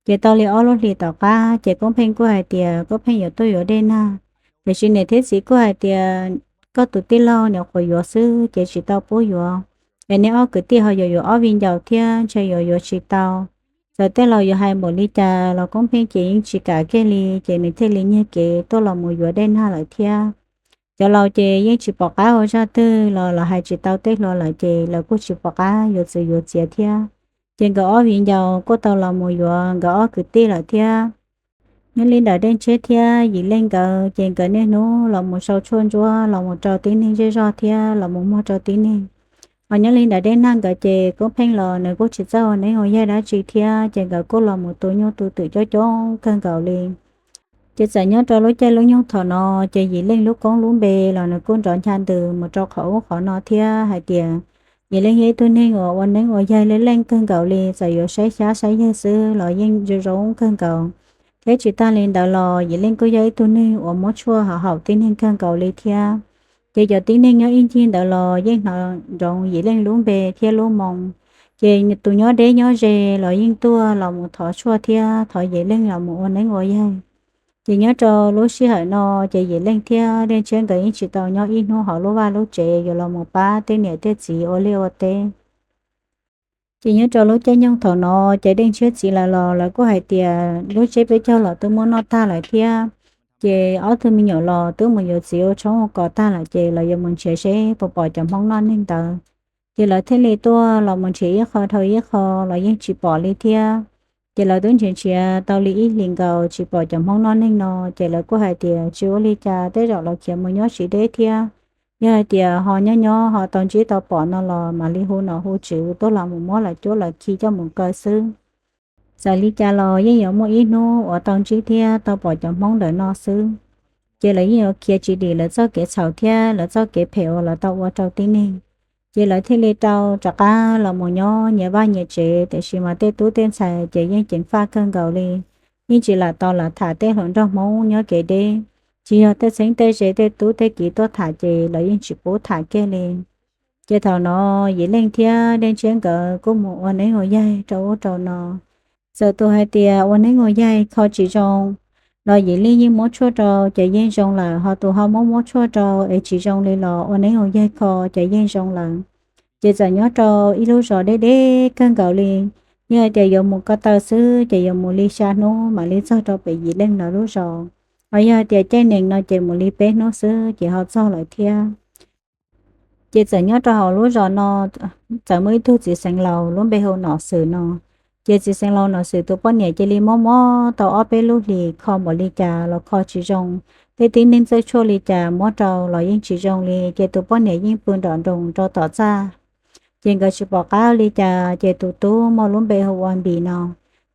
Ces tau li ob lub hlis tom qab ces Koob Pheej kuj hais tias Koob Pheej yuav tuaj yuav Dej Nag, tiam sis niam thiab txiv kuj hais tias koj tus tij laug nyuam qhuav yuav xwb ces tsis tau pub yuav, es neb ob kwv tij ho yuav yuav ob viv ncaus thiab ntshe yuav yuav tsis tau. Txawm tej laus yuav hais npaum li cas los Koob Pheej ces yeej tsis kam kiag li, ces nws thiaj li nyiag kev tuaj los mus yuav Dej Nag lawm thiab. Cov laus ces yeej tsis pom qab ua zaj twg los lawv hais tsis tau tej hluas lawm ces lawv kuj tsis pom qab yuav txwv yuav txiav thiab. Ces nkawd ob viv ncaus kuj tau los mus yuav nkawd ob kwv tij lawm thiab. Nyob li ntawm Dej Ntshiab thiab Yim Leej nkawd ces nkawd niaj hnub los mus sau tshuaj ntsuab los mus rau tib neeg zej zog thiab los mus muag rau tib neeg. Hos nyob li ntawm Dej Nag nkawd ces Koob Pheej los nws kuj tsis txawj ua neeb ua yaig dab tsi thiab, ces nkawd kuj los mus tu nyuj tu twm coob coob kawg nkaus li. Ces txawm nyob rau lub caij lub nyoog thaum no, ces Yim Leej lub koob lub npe los nws kuj nrov ncha ntws mus rau qhov ub qhov no thiab hais tias Yim Leej yog ib tug neeg uas ua neeb ua yaig leej leej kawg nkaus li, txawm yuav saib xyab saib yaig xwb los yeej zoo zoo kawg nkaus. Thiab tsis tag li ntawd los Yim Leej kuj yog ib tug neeg uas muab tshuaj haum haum tib neeg kawg nkaus li thiab. Ces cov tib neeg nyob ib ncig ntawd los yeej hnov nroov Yim Leej lub npe thiab lub moo. Ces tus nyob deb nyob ze los yeej tuaj los mus thov tshuaj thiab thov Yim Leej los mus ua neeb ua yaig. Ces nyob rau lub sij hawm no, ces Yim Leej thiab Dej Ntshiab nkawd yeej tsis tau nyob ib hnub hauv lub vaj lub tsev yuav los mus pab tej niam tej txiv ua liaj ua teb. Ces nyob rau lub caij nyoog thaum no, ces Dej Ntshiab txiv lawv los lawv kuj hais tias lub tsiab peb caug los twb muab noj tag lawm thiab. Ces ob tug me nyuam los twb mus yuav txiv ua tshoob ua kos tag lawm, ces lawv yuav mus nrhiav seb puas pom cov Hmoob noj neeg ntawd. Ces lawv thiaj li tuaj los mus nrhiav ib qho dhau ib qho los yeej tsis pom li thiab. Ces lawv twb nrhiav nrhiav tau li ib hlis nkaus tsis pom cov Hmoob noj neeg no, ces lawv kuj hais tias tsis ua li cas, tej zaum lawv khiav mus nyob tsis deb thiab. Yog hais tias ho nyob nyob ho tau ntsib tau pom no los mam li hu nom hu tswv tuaj los mus muab lawv cuab lawv khi coj mus kaw xwb. Txawm li cas los yeej yuav muaj ib hnub uas tau ntsib thiab tau pom cov Hmoob ntawm no xwb. Ces lawv yeej yuav khiav tsis dim lawv txoj kev txhaum thiab lawv txoj kev phem uas lawv tau ua rau tib neeg. Ces lawv thiaj li rau rov qab los mus nyob nyias vaj nyias tsev, tiam sis mas tej tub tej ntxhais ces yeej ceev faj kawg nkaus li, yeej tsis lam tos lam tham tej hluas nraug Hmoob nyob kev deb. Tsis yog tej txheeb tej ze, tej tub tej kiv tuaj tham ces lawv yeej tsis pub tham kiag li. Ces thaum no Yim Leej thiab Dej Ntshiab nkawd kuj mus ua neeb ua yaig rau ub rau no. Txawm tus hais tias ua neeb ua yaig kho tsis zoo los Yim Leej yeej muab tshuaj rau ces yeej zoo lawm, ho tus ho muab muab tshuaj rau es tsis zoo li los ua neeb ua yaig kho ces yeej zoo lawm. Ces txawm nyob rau ib lub zos deb deb kawg nkaus li, yog hais tias yuav mus ko taw xwb ces yuav mus li xya hnub mam li txog rau pem Yim Leej lawv lub zos. Ho yog tias caij nees no ces mus li peb hnub xwb ces ho txog lawm thiab. Ces txawm nyob rau hauv lub zos no txawm muaj ib tug txiv xeev laus lub npe hu Nom Xwm no. Ces txiv xeev laus Nom Xwm tus poj niam cia li mob mob tau ob peb lub hlis, kho npaum li cas los kho tsis zoo. Tej tib neeg txawj tshuaj li cas muab rau los yeej tsis zoo li, ces tus poj niam yeej pw nrom nroos rau tom txaj. Ces nkawd tsis pom qab li cas, ces tus tub muaj lub npe hu ua Npis no.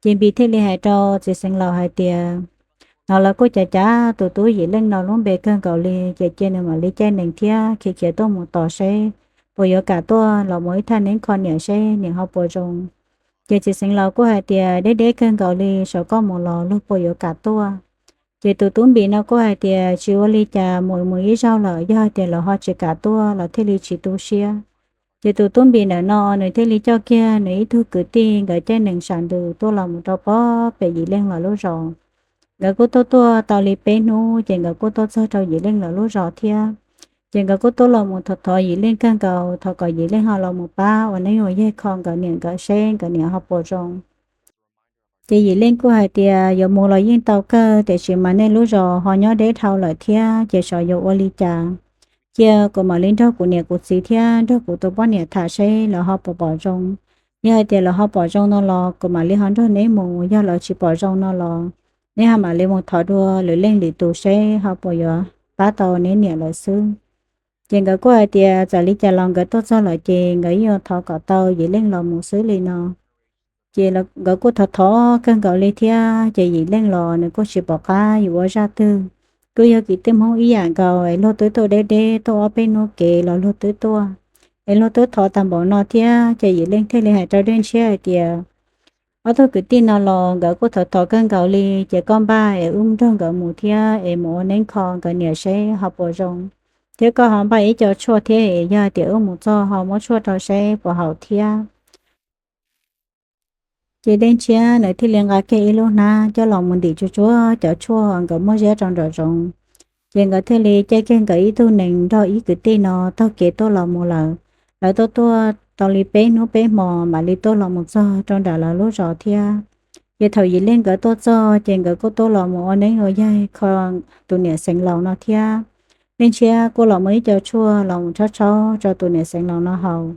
Ces Npis thiaj li hais rau txiv xeev laus hais tias, hnov lawv kuj cav cav tus tub Yim Leej no lub npe kawg nkaus li, ces cia nws mam li caij nees thiab khiav khiav tuaj mus tos seb puas yuav kam tuaj los mus ib thaj neeb kho niam seb niam ho puas zoo. Ces txiv xeev laus kuj hais tias, deb deb kawg nkaus li, saum koj mus los luag puas yuav kam tuaj. Ces tus tub Npis no kuj hais tias, tsis ua li cas, mus mus ib zaug lawm, yog hais tias lawv ho tsis kam tuaj los thiaj li tsis tu siab. Ces tus tub Npis ntawm no nws thiaj li coj kiag nws ib tug kwv tij nkawd caij nees sam ntws tuaj los mus rau pem Yim Leej lawv lub zos. Nkawd kuj tuaj tuaj tau li peb hnub ces nkawd kuj tuaj txog rau Yim Leej lawv lub zos thiab. Ces nkawd kuj tuaj los mus thov thov Yim Leej kawg nkaus, thov kom Yim Leej ho los mus pab ua neeb ua yaig kho nkawd niam nkawd seb nkawd niam ho puas zoo. Ces Yim Leej kuj hais tias, yuav mus los yeej tau kawg, tiam sis mas nej lub zos ho nyob deb dhau lawm thiab, ces xyov yuav ua li cas. Cia kuv mam li nrog kuv niam kuv txiv thiab nrog kuv tus poj niam tham seb lawv ho puas pom zoo. Yog hais tias lawv ho pom zoo no los kuv mam li ho nrog neb mus, yog lawv tsis pom zoo no los neb ho mam li mus thov dua lwm leej lwm tus seb ho puas yuav pab tau neb niam lawv xwb. Ces nkawd kuj hais tias txawm li cas los nkawd tuaj txog lawm ces nkawd yeej yuav thov kom tau Yim Leej los mus xwb li no. Ces nkawd kuj thov thov kawg nkaus li thiab, ces Yim Leej los nws kuj tsis pom qab yuav ua zaj twg. Kuj yog kwv tij Hmoob ib yam nkaus es luag twb tuaj deb deb tuaj ob peb hnub kev los luag twb tuaj, es luag twb thov tag npaum no thiab, ces Yim Leej thiaj li hais rau Dej Ntshiab hais tias, ob tug kwv tij no los nkawd kuj thov thov kawg nkaus li, ces koj npaj es wb nrog nkawd mus thiab es mus ua neeb kho nkawd niam seb ho puas zoo, thiab koj ho npaj ib co tshuaj thiab es yog hais tias wb mus txog ho muab tshuaj rau seb puas haum thiab. Ces Dej Ntshiab nws thiaj li nqa kiag ib lub hnab coj los mus ntim tsuag tsuag cov tshuaj nkawd muab ziab rau nraum zoov. Ces nkawd thiaj li caij kiag nkawd ib tug nees nrog ib kwv tij no taug kev tuaj los mus lawm. Lawv tuaj tuaj tau li peb hnub peb hmo mam li tuaj los mus txog rau nram lawv lub zos thiab. Ces thaum Yim Leej nkawd tuaj txog ces nkawd kuj tuaj los mus ua neeb ua yaig kho tus niam xeev laus no thiab. Dej Ntshiab kuj los muab ib co tshuaj los mus tshaub tshaub rau tus niam xeev laus no haus.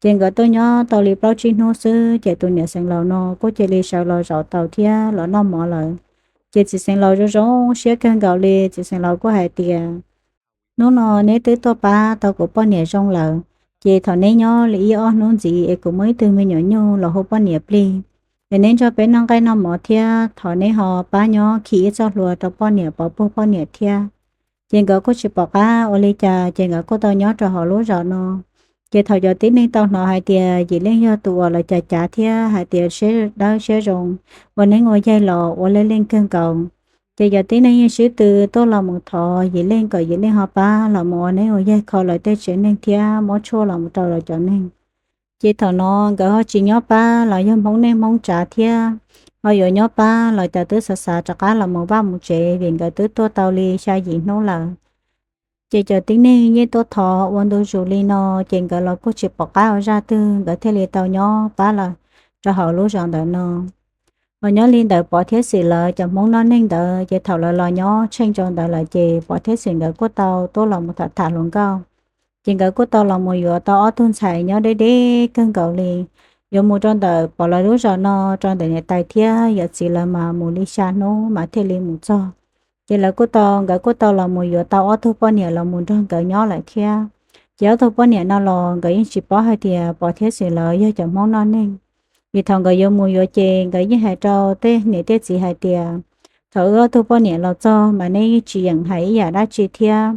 Ces nkawd tuaj nyob tau li plaub tsib hnub xwb ces tus niam xeev laus no kuj cia li sawv los zaum taus thiab los noj mov lawm. Ces txiv xeev laus zoo zoo siab kawg nkaus li, txiv xeev laus kuj hais tias, hnub no neb twb tuaj pab tau kuv poj niam zoo lawm, ces thov neb nyob li ib ob hnub ntxiv es kuv muaj ib tug me nyuam nyuj los hu poj niam plig, es neb nrog peb noj nqaij noj mov thiab thov neb ho pab nyob khi ib txoj hlua rau poj niam pov puag poj niam thiab. Ces nkawd kuj tsis pom qab ua li cas ces nkawd kuj tau nyob rau hauv lub zos no. Ces thaum cov tib neeg tau hnov hais tias Yim Leej yog tus uas lawv cav cav thiab hais tias siab dawb siab zoo, ua neeb ua yaig los ua leej leej kawg nkaus, ces cov tib neeg yeej sib tw tuaj los mus thov Yim Leej kom Yim Leej ho pab los mus ua neeb ua yaig kho lawv tej tsev neeg thiab muab tshuaj los mus rau lawv cov neeg. Ces thaum no nkawd ho tsis nyob pab los yog Hmoob neej Hmoob tsav thiab, ho yuav nyob pab los cas twb xav xav rov qab los mus vaj mus tsev vim nkawd twb tuaj tau li xya yim hnub lawm. Ces cov tib neeg yeej tuaj thov ua ntu zus li no, ces nkawd los kuj tsis pom qab ua zaj twg, nkawd thiaj li tau nyob pab lawm rau hauv lub zos ntawm no. Ho nyob li ntawd Pov thiab Xwm lawv cov Hmoob noj neej ntawd, ces thaum lawv los nyob tsheej rau ntawd lawm ces Pov thiab Xwm nkawd kuj tau tuaj los mus tham tham hluas nkauj. Ces nkawd kuj tau los mus yuav tau ob tug ntxhais nyob deb deb kawg nkaus li. Yuav mus rau ntawm Pov lawv lub zos no rau ntawm niam tais thiab yawm txiv lawv mas mus li xya hnub mas thiaj li mus txog. Ces lawv kuj tau, nkawd kuj tau los mus yuav tau ob tug poj niam los mus nrog nkawd nyob lawm thiab. Ces ob tug poj niam no los nkawd yeej tsis paub hais tias Pov thiab Xwm lawv yog cov Hmoob noj neej. Vim thaum nkawd yuav mus yuav ces nkawd yeej hais rau tej niam tej txiv hais tias, thaum wb ob tug poj niam los txog mas nej yeej tsis yeem hais ib yam dab tsi thiab.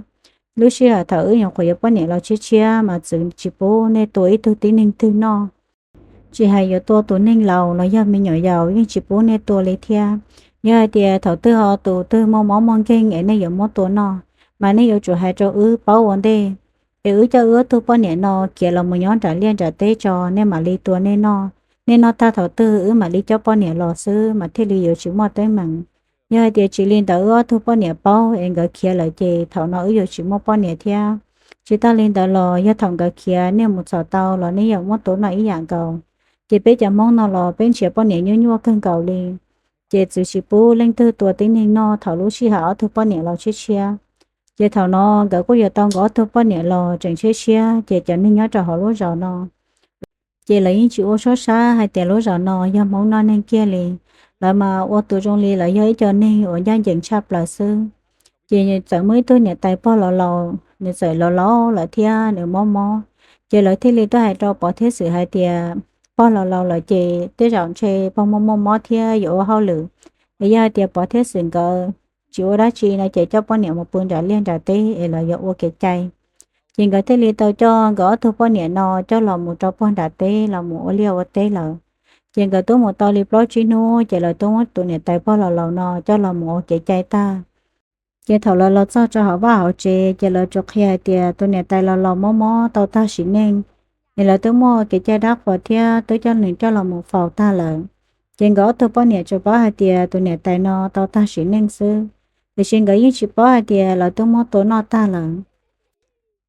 Lub sij hawm thaum wb nyuam qhuav yuav poj niam los tshiab tshiab mas txwv tsis pub nej tua ib tug tib neeg twg noj. Tsis hais yuav tua tus neeg laus los yog me nyuam yaus yeej tsis pub nej tua li thiab. Yog hais tias thaum twg ho tus twg muaj mob muaj nkeeg es nej yuav muab tua noj, mas nej yuav tsum hais rau wb paub ua ntej, es wb coj wb ob tug poj niam no khiav los mus nyob nram liaj nram teb tso, nej mam li tua nej noj. Nej noj tag thaum twg wb mam li coj poj niam los xwb mas thiaj li yuav tsis muaj teeb meem. Yog hais tias tsis li ntawd wb ob tug poj niam paub es nkawd khiav lawm ces thaum no wb yuav tsis muaj poj niam thiab. Tsis tas li ntawd los yog thaum nkawd khiav nej mus txhom tau los nej yuav muab tua noj ib yam nkaus. Ces peb cov Hmoob no los peb nrhiav poj niam nyuaj nyuaj kawg nkaus li. ces txwv tsis pub leej twg tua tib neeg noj thaum lub sij hawm ob tug poj niam los tshiab tshiab. Ces thaum no nkawd kuj yuav tau nkawd ob tug poj niam los tseem tshiab tshiab, ces cov neeg nyob rau hauv lub zos no ces lawv yeej tsis ua suab sab hais tias lub zos no yog Hmoob noj neeg kiag li. Lawv mas ua tus zoo li lawv yog ib co neeg uas ncaj ncees tshaj plaws xwb. Ces txawm muaj ib tug niam tais pog laus laus, nws txawm laus laus lawm thiab nws mob mob, ces lawv thiaj li tuaj hais rau Pov thiab Xwm hais tias, pog laus laus lawm ces tej zaum ntshe pog muaj muaj mob thiab yuav ua hauj lwm, es yog hais tias Pov thiab Xwm nkawd tsis ua dab tsi no ces coj poj niam mus pw nram liaj nram teb es lawv yuav ua kev cai. Ces nkawd thiaj li tau coj nkawd ob tug poj niam no coj los mus rau puag nram teb los mus ua liaj ua teb lawm. Ces nkawd twb mus tau li plaub tsib hnub ces lawv twb muab tus niam tais pog laus laus no coj los mus ua kev cai tag. Ces thaum lawv los txog rau hauv vaj hauv tsev ces lawv tsuas qhia hais tias tus niam tais laus laus mob mob tau tag sim neej, es lawv twb muaj kev cai dab qhuas thiab twb coj nws coj los mus faus tag lawm. Ces nkawd ob tug poj niam tsuas paub hais tias tus niam tais no tau tag sim neej xwb, tiam sis nkawd yeej tsis paub hais tias lawv twb muab tua noj tag lawm.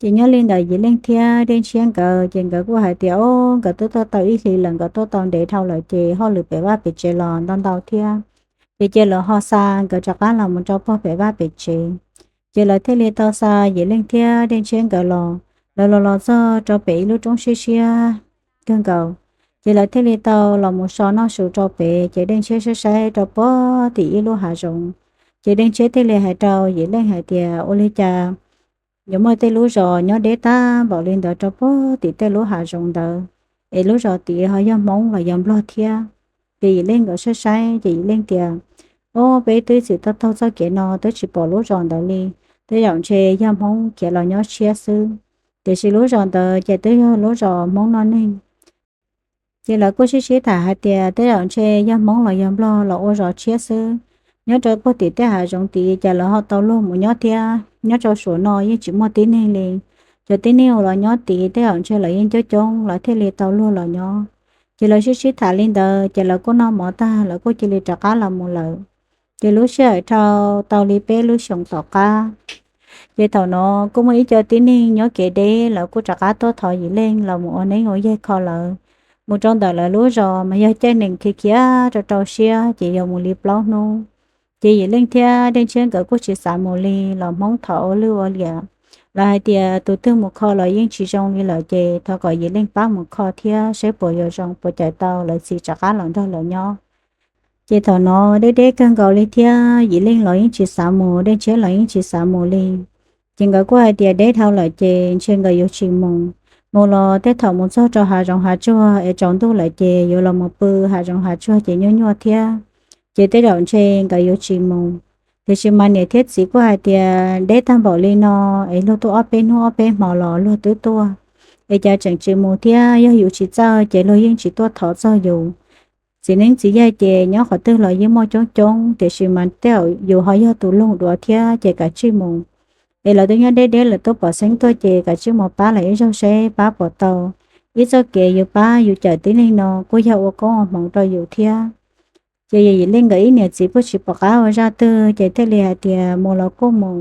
Ces nyob li ntawm Yim Leej thiab Dej Ntshiab nkawd ces nkawd kuj hais tias, o, nkawd twb tuaj tau ib hlis lawm, nkawd tuaj tau ntev dhau lawm ces hauj lwm pem vaj pem tsev los ntau ntau thiab, ces cia lawv ho xa nkawd rov qab los mus rau puag pem vaj pem tsev. Ces lawv thiaj li tau xa Yim Leej thiab Dej Ntshiab nkawd los. Lawv los los txog rau pem ib lub roob siab siab kawg nkaus, ces lawv thiaj li tau los mus so noj su rau pem. Ces Dej Ntshiab saib saib rau puag tim ib lub hav zoov, ces Dej Ntshiab thiaj li hais rau Yim Leej hais tias, ua li cas yuav muaj tej lub zos nyob deb tag npaum li ntawd rau puag tim tej lub hav zoov ntawd, es lub zos tid ho yog Hmoob los yog Nplog thiab? Ces Yim Leej nkawd saib saib ces Yim Leej tias, o, peb twb txwm tuaj taug txoj kev no twb tsis pom lub zos ntawd li, tej zaum ntshe yog Hmoob khiav los nyob tshiab xwb, tiam sis lub zos ntawd ces twb yog lub zos Hmoob noj neeg. Ces lawv kuj sib sib tham hais tias tej zaum ntshe yog Hmoob los yog Nplog los ua zos tshiab xwb. Nyob rau puag tim tej hav zoov tid ces lawv ho tau luag mus nyob thiab, nyob rau Suav no yeej tsis muaj tib neeg li. Cov tib neeg uas los nyob tid tej zaum ntshe lawv yeej coob coob lawv thiaj li tau luag los nyob. Ces lawv sib sib tham li ntawd ces lawv kuj noj mov tag lawv kuj cia li rov qab los mus lawm. Ces lub sij hawm dhau tau li peb lub xyoos tom qab, ces thaum no kuj muaj ib co tib neeg nyob kev deb lawv kuj rov qab tuaj thov Yim Leej los mus ua neeb ua yaig kho lawv. Mus rau ntawm lawv lub zos mas yog caij nees khiav khiav rau rau siab ces yuav mus li plaub hnub. Ces Yim Leej thiab Dej Ntshiab nkawd kuj tsis xav mus li los Hmoob thov ua lwj ua liam. Lawv hais tias tus twg mus kho los yeej tsis zoo li lawm ces thov kom Yim Leej pab mus kho thiab saib puas yuav zoo puas cawm tau lawv txiv rov qab los nrog lawv nyob. Ces thaum no deb deb kawg nkaus li thiab Yim Leej los yeej tsis xav mus, Dej Ntshiab los yeej tsis xav mus li. Ces nkawd kuj hais tias deb dhau lawm ces ntshe nkawd yuav tsis mus. Mus los tej thaum mus txog rau hav zoov hav tsuag es tsaus ntuj lawm ces yuav los mus pw hav zoov hav tsuag ces nyuaj nyuaj thiab, ces tej zaum ntshe nkawd yuav tsis mus. Tiam sis mas niam thiab txiv kuj hais tias deb tag npaum li no es luag tuaj ob peb hnub ob peb hmo los luag twb tuaj, es cas tseem tsis mus thiab? Yog yus tsis txawj ces luag yeej tsis tuaj thov txog yus. Txiv neeb txiv yaig ces nyob qhov twg los yeej muaj coob coob, tiam sis mas tej zaum yus ho yog tus loog dua thiab ces kav tsij mus. Es lawv twb nyob deb deb lawv twb pom xeeb tuaj ces kav tsij mus pab lawv ib zaug seb pab puas tau. Ib txoj kev yus pab yus cawm tib neeg no kuj yog ua koob ua hmoov rau yus thiab. Ces yog Yim Leej nkawd ib niam txiv kuj tsis pom qab ua zaj twg ces thiaj li hais tias mus los kuj mus.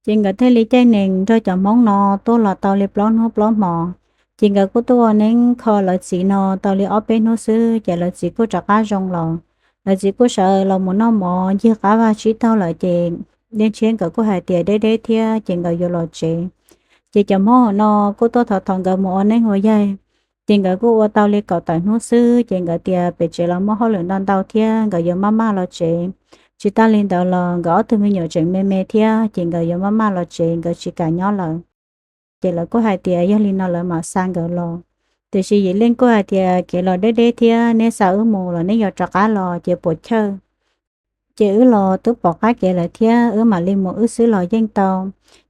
Ces nkawd thiaj li caij nees nrog cov Hmoob no tuaj los tau li plaub hnub plaub hmo. Ces nkawd kuj tuaj ua neeb kho lawv txiv no tau li ob peb hnub xwb ces lawv txiv kuj rov qab zoo los. Lawv txiv kuj sawv los mus noj mov ncig qab vaj tsib taug lawm ces Dej Ntshiab nkawd kuj hais tias deb deb thiab ces nkawd yuav los tsev. Ces cov Hmoob hauv no kuj tuaj thov thov nkawd mus ua neeb ua yaig. Ces nkawd kuj ua tau li kaum tawm hnub xwb ces nkawd tias pem tsev los muaj hauj lwm ntau ntau thiab nkawd yuav maj maj los tsev. Tsis tas li ntawd los nkawd ob tug me nyuam tseem me me thiab ces nkawd yuav maj maj los tsev, nkawd tsis kam nyob lawm. Ces lawv kuj hais tias yog li no lawv mam xa nkawd los. Tiam sis Yim Leej kuj hais tias kev los deb deb thiab neb xa wb mus los neb yuav rov qab los ces puas chawj. Ces wb los twb pom qab kev lawm thiab wb mam li mus wb xwb los yeej tau.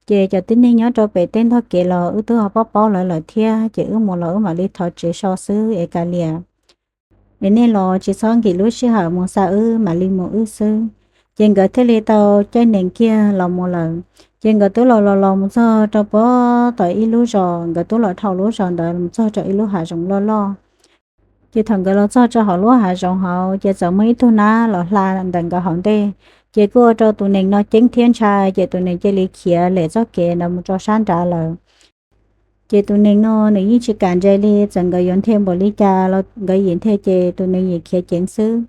Ces cov tib neeg nyob rau pem tej ntog kev los wb twb ho paub paub lawv lawm thiab ces wb mus los wb mam li thov tsev so xwb es kav liam. Es nej los tsis txhob nkim lub sij hawm mus xa wb, mam li mus wb xwb. Ces nkawd thiaj li tau caij nees kiag los mus lawm. Ces nkawd twb los los los mus txog rau puag tom ib lub zos, nkawd twb los dhau lub zos ntawd mus txog rau ib lub hav zoov loj loj. Ces thaum nkawd los txog rau hauv lub hav zoov hauv ces txawm muaj ib tug nab los hla ntawm nkawd hauv ntej. Ces kuj ua rau tus nees no ceeb thiab ntshai ces tus nees cia li khiav lem txoj kev ntawd mus rau sab nrad lawm. Ces tus nees no nws yeej tsis kam ntse li, txawm nkawd yuav nthe npaum li cas los nkawd yim nthe ces tus nees yim khiav ceev xwb.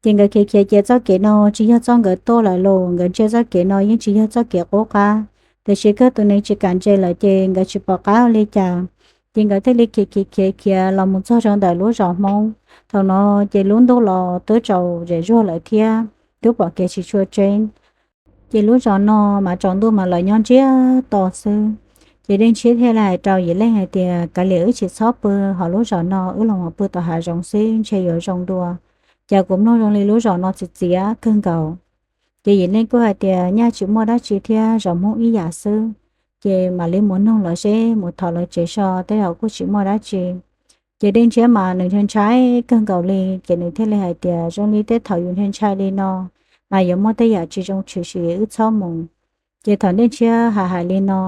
Ces nkawd khiav khiav ces txoj kev no tsis yog txoj nkawd tuaj lawm los, nkawd ntsia txoj kev no yeej tsis yog txoj kev qub qab, tiam sis kawg tus neeg tsis kam ntsia lawm ces nkawd tsis pom qab ua li cas. Ces nkawd thiaj li khiav khiav khiav khiav los mus txog rau ntawm lub zos Hmoob. Thaum no ces lub ntuj los twb tsaus zem zuag lawm thiab twb pom kev tsis tshua tseeb. Ces lub zos no mas tsaus ntuj mas lawv nyob ntsiag to xwb. Ces Dej Ntshiab thiaj li hais rau Yim Leej hais tias, kav liam wb tsis txhob pw hauv lub zos no, wb los mus pw tom hav zoov xwb ntshe yuav zoo dua. Cas kuv mloog zoo li lub zos no txiv txiav kawg nkaus. Ces Yim Leej kuj hais tias, nyaj tsis muaj dab tsi thiab, zos Hmoob ib yam xwb. Ces mam li mus noog lawv seb, mus thov lawv tsev so, tej zaum kuj tsis muaj dab tsi. Ces Dej Ntshiab mas nws ntshai ntshai kawg nkaus li, ces nws thiaj li hais tias, zoo li tej thaum yus ntshai ntshai li no mas yuav muaj tej yam tsis zoo tshwm sim, wb txhob mus. Ces thaum Dej Ntshiab hais hais li no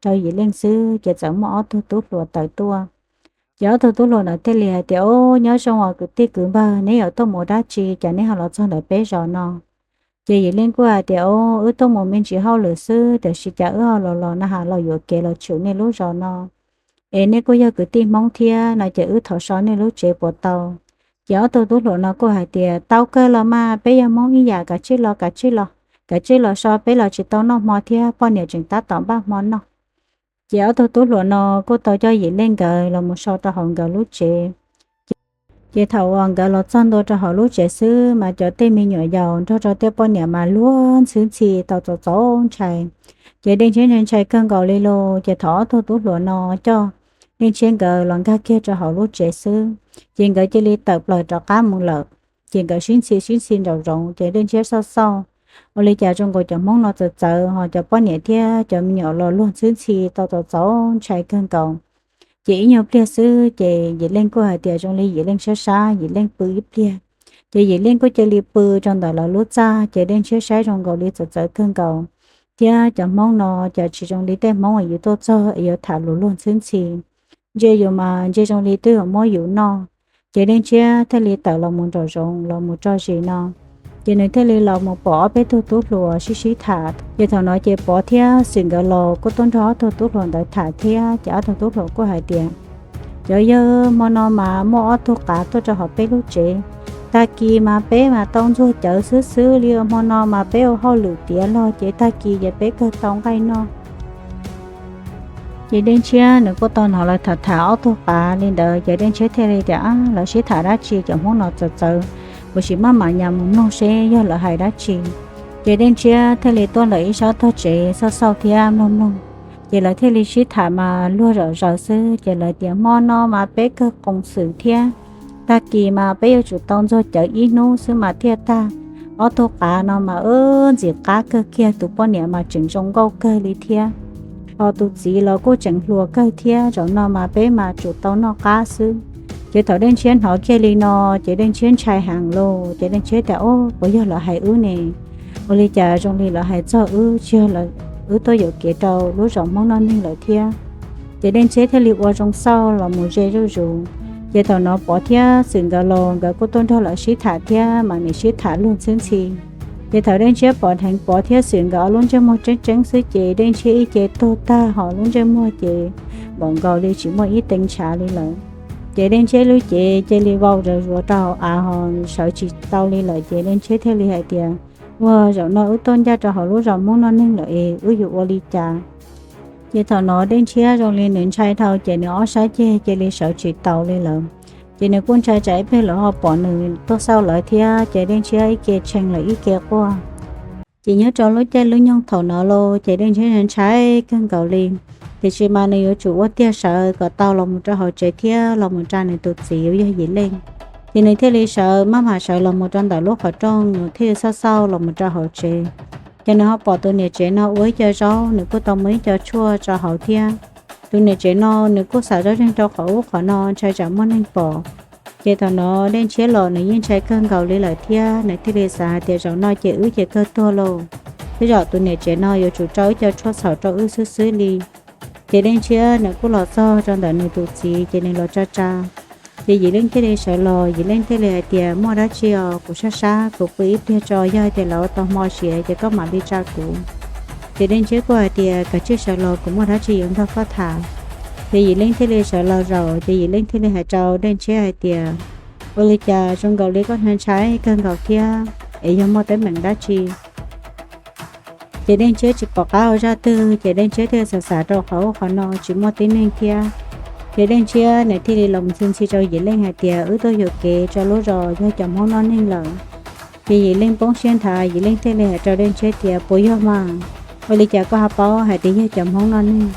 rau Yim Leej xwb ces txawm muaj ob tug tub hluas tawm tuaj. Ces ob tug tub hluas ntawd thiaj li hais tias, o, nyob zoo os kwv tij kwv npawg, neb yuav tuaj mus dab tsi cas neb ho los txog ntawm peb zos no? Ces Yim Leej kuj hais tias, o, wb tuaj mus me ntsis hauj lwm xwb, tiam sis cas wb ho los los na has los yuam kev los tshwm nej lub zos no. Es nej kuj yog kwv tij Hmoob thiab no ces wb thov so nej lub tsev puas tau? Ces ob tug tub hluas no kuj hais tias, tau kawg los mas, peb yog Hmoob ib yam, kav tsij los, kav tsij los, kav tsij los so, peb los tsis tau noj hmo thiab, poj niam tseem tab tom npaj hmo noj. Ces ob tug tub hluas no kuj tau coj Yim Leej nkawd los mus so rau hauv nkawd lub tsev. Ces thaum uas nkawd los txog ntua rau hauv lub tsev xwb mas cov tej me nyuam yaus nrog rau tej poj niam mas luag ntxhwb ntxhi tau txaus txaus ntshai. Ces Dej Ntshiab ntshai ntshai kawg nkaus li los, ces thaum ob tug tub hluas no coj Dej Ntshiab nkawd los nkag kiag rau hauv lub tsev xwb, ces nkawd cia li tawm plaws rov qab mus lawm. Ces nkawd sib ntxhi sib ntxhi nraum zoov, ces Dej Ntshiab xauj xauj, ua li cas zoo nkaus cov Hmoob no txawv txawv, ho cov poj niam thiab cov me nyuam los luag ntxhwb ntxhi tau txaus txaus ntshai kawg nkaus. Ces ib nyuag pliag xwb ces Yim Leej kuj hais tias zoo li Yim Leej sab sab, Yim Leej pw ib pliag. Ces Yim Leej kuj cia li pw rau ntawm lawv lub txaj, ces Dej Ntshiab saib zoo nkaus li txawv txawv kawg nkaus, thiab cov Hmoob no cas tsis zoo li tej Hmoob uas yus tuaj txog es yuav tham lus luag ntxhwb ntxhi. Ntsia yus mas ntsia zoo li twb yuav muab yus noj. Ces Dej Ntshiab thiaj li tawm los mus nraum zoov los mus tso zis no. Ces nws thiaj li los mus pom ob peb tug tub hluas sib sib tham. Ces thaum no ces Pov thiab Xwm nkawd los kuj tuaj nrog ob tug tub hluas ntawd tham thiab. Ces ob tug tub hluas kuj hais tias, cov yawg, hmo no mas muaj ob tug qav tuaj rau hauv peb lub tsev. Tag kis mas peb mas tau ntxuag cawv xwb xwb li, hmo no mas peb ua hauj lwm tiav los ces tag kis ces peb kawg tau nqaij noj. Ces Dej Ntshiab nws kuj tau hnov lawv tham tham ob tug qav li ntawd, ces Dej Ntshiab thiaj li tias, lawv sib tham dab tsi cov Hmoob no txawv txawv, kuv sim maj mam nyas mus mloog seb yog lawv hais dab tsi. Ces Dej Ntshiab thiaj li tuaj ntawm ib sab tog tsev xauj xauj thiab mloog mloog. Ces lawv thiaj li sib tham mas luag zom zaws xwb, ces lawv tias, hmo no mas peb kawg qoos xwm thiab, tag kis mas peb yuav tsum tau ntxuag cawv ib hnub xwb mas thiaj tag. Ob tug qav no mas ntxim qab kawg kiag, tus poj niam mas tseem zoo nkauj kawg li thiab, ho tus txiv los kuj tseem hluas kawg thiab, zaum no mas peb mas tsum tau noj qab xwb. Ces thaum Dej Ntshiab hnov kiag li no, ces Dej Ntshiab ntshai heev lauj, ces Dej Ntshiab tias, o, puas yog lawv hais wb ne? Ua li cas zoo li lawv hais txog wb, tsis yog wb tuaj yuam kev rau lub zos Hmoob noj neeg lawm thiab. Ces Dej Ntshiab thiaj li ua zoo xauj los mus ze zuj zus. Ces thaum no Pov thiab Xwm nkawd los nkawd kuj tuaj nrog lawv sib tham thiab, mas nim sib tham luag ntxhwb ntxhi. Ces thaum Dej Ntshiab pom dheev Pov thiab Xwm nkawd ob lub ntsej muag tseeb tseeb xwb ces Dej Ntshiab ib ce tuag tag, ho lub ntsej muag ces npaum nkaus li tsis muaj ib tee ntshav li lawm. Ces Dej Ntshiab lub cev cia li vau zom zaws rau hauv av ho sawv tsis tau li lawm, ces Dej Ntshiab thiaj li hais tias, ua, zaum no wb tuaj ncaj rau hauv lub zos Hmoob noj neeg lawm es wb yuav ua li cas? Ces thaum no Dej Ntshiab zoo li nws ntshai dhau, ces nws ob sab ceg cia li sawv tsis taus li lawm. Ces nws kuj ntshai tsam ib pliag lawv ho pom nws tuaj xauj lawv thiab, ces Dej Ntshiab ib ke tshee lawm ib ke quaj. Ces nyob rau lub caij lub nyoog thaum no los ces Dej Ntshiab ntshai kawg nkaus li, tiam sis mas nws yuav tsum ua tiag sawv kom tau los mus rau hauv tsev thiab los mus tsa nws tus txiv uas yog Yim Leej. Ces nws thiaj li sawv maj mam sawv los mus rau ntawm lub qhov rooj, nws thiaj li xauj xauj los mus rau hauv tsev. Ces nws ho pom tus niam tsev no ua ib co zaub, nws kuj tau muab ib co tshuaj tso hauv thiab. Tus niam tsev no nws kuj xav zoj zeeg rau qhov ub qhov no ntshai tsam muaj neeg pom. Ces thaum no Dej Ntshiab los nws yeej ntshai kawg nkaus li lawm thiab, nws thiaj li xav hais tias zaum no ces wb ces kawg tuag lauj, tej zaum tus niam tsev no yuav tsum rau ib co tshuaj txhaum rau wb xwb xwb li. Ces Dej Ntshiab nws kuj los txog rau ntawm nws tus txiv, ces nws los tsa tsa. Ces Yim Leej thiaj li sawv los, Yim Leej thiaj li hais tias, muaj dab tsi os, kuv sab sab, kuv pw ib pliag tso, yog hais tias lawv ua tau hmo siav ces koj mam li tsa kuv. Ces Dej Ntshiab kuj hais tias, kav tsij sawv los, kuv muaj dab tsi yuav nrog koj tham. Ces Yim Leej thiaj li sawv los zaum, ces Yim Leej thiaj li hais rau Dej Ntshiab hais tias, Ua li cas zoo nkaus li koj ntshai ntshai kawg nkaus thiab es yog muaj teeb meem dab tsi? Ces Dej Ntshiab tsis pom qab ua zaj twg ces Dej Ntshiab thiaj xav xav rau qhov ub qhov no tsis muaj tib neeg thiab. Ces Dej Ntshiab nws thiaj li los ntxhi ntxhi rau Yim Leej hais tias, wb tuaj yuam kev rau lub zos yog cov Hmoob noj neeg lawm. Ces Yim Leej poob siab nthav, Yim Leej thiaj li hais rau Dej Ntshiab tias, puas yog mas? Ua li cas koj ho paub hais tias yog cov Hmoob noj neeg?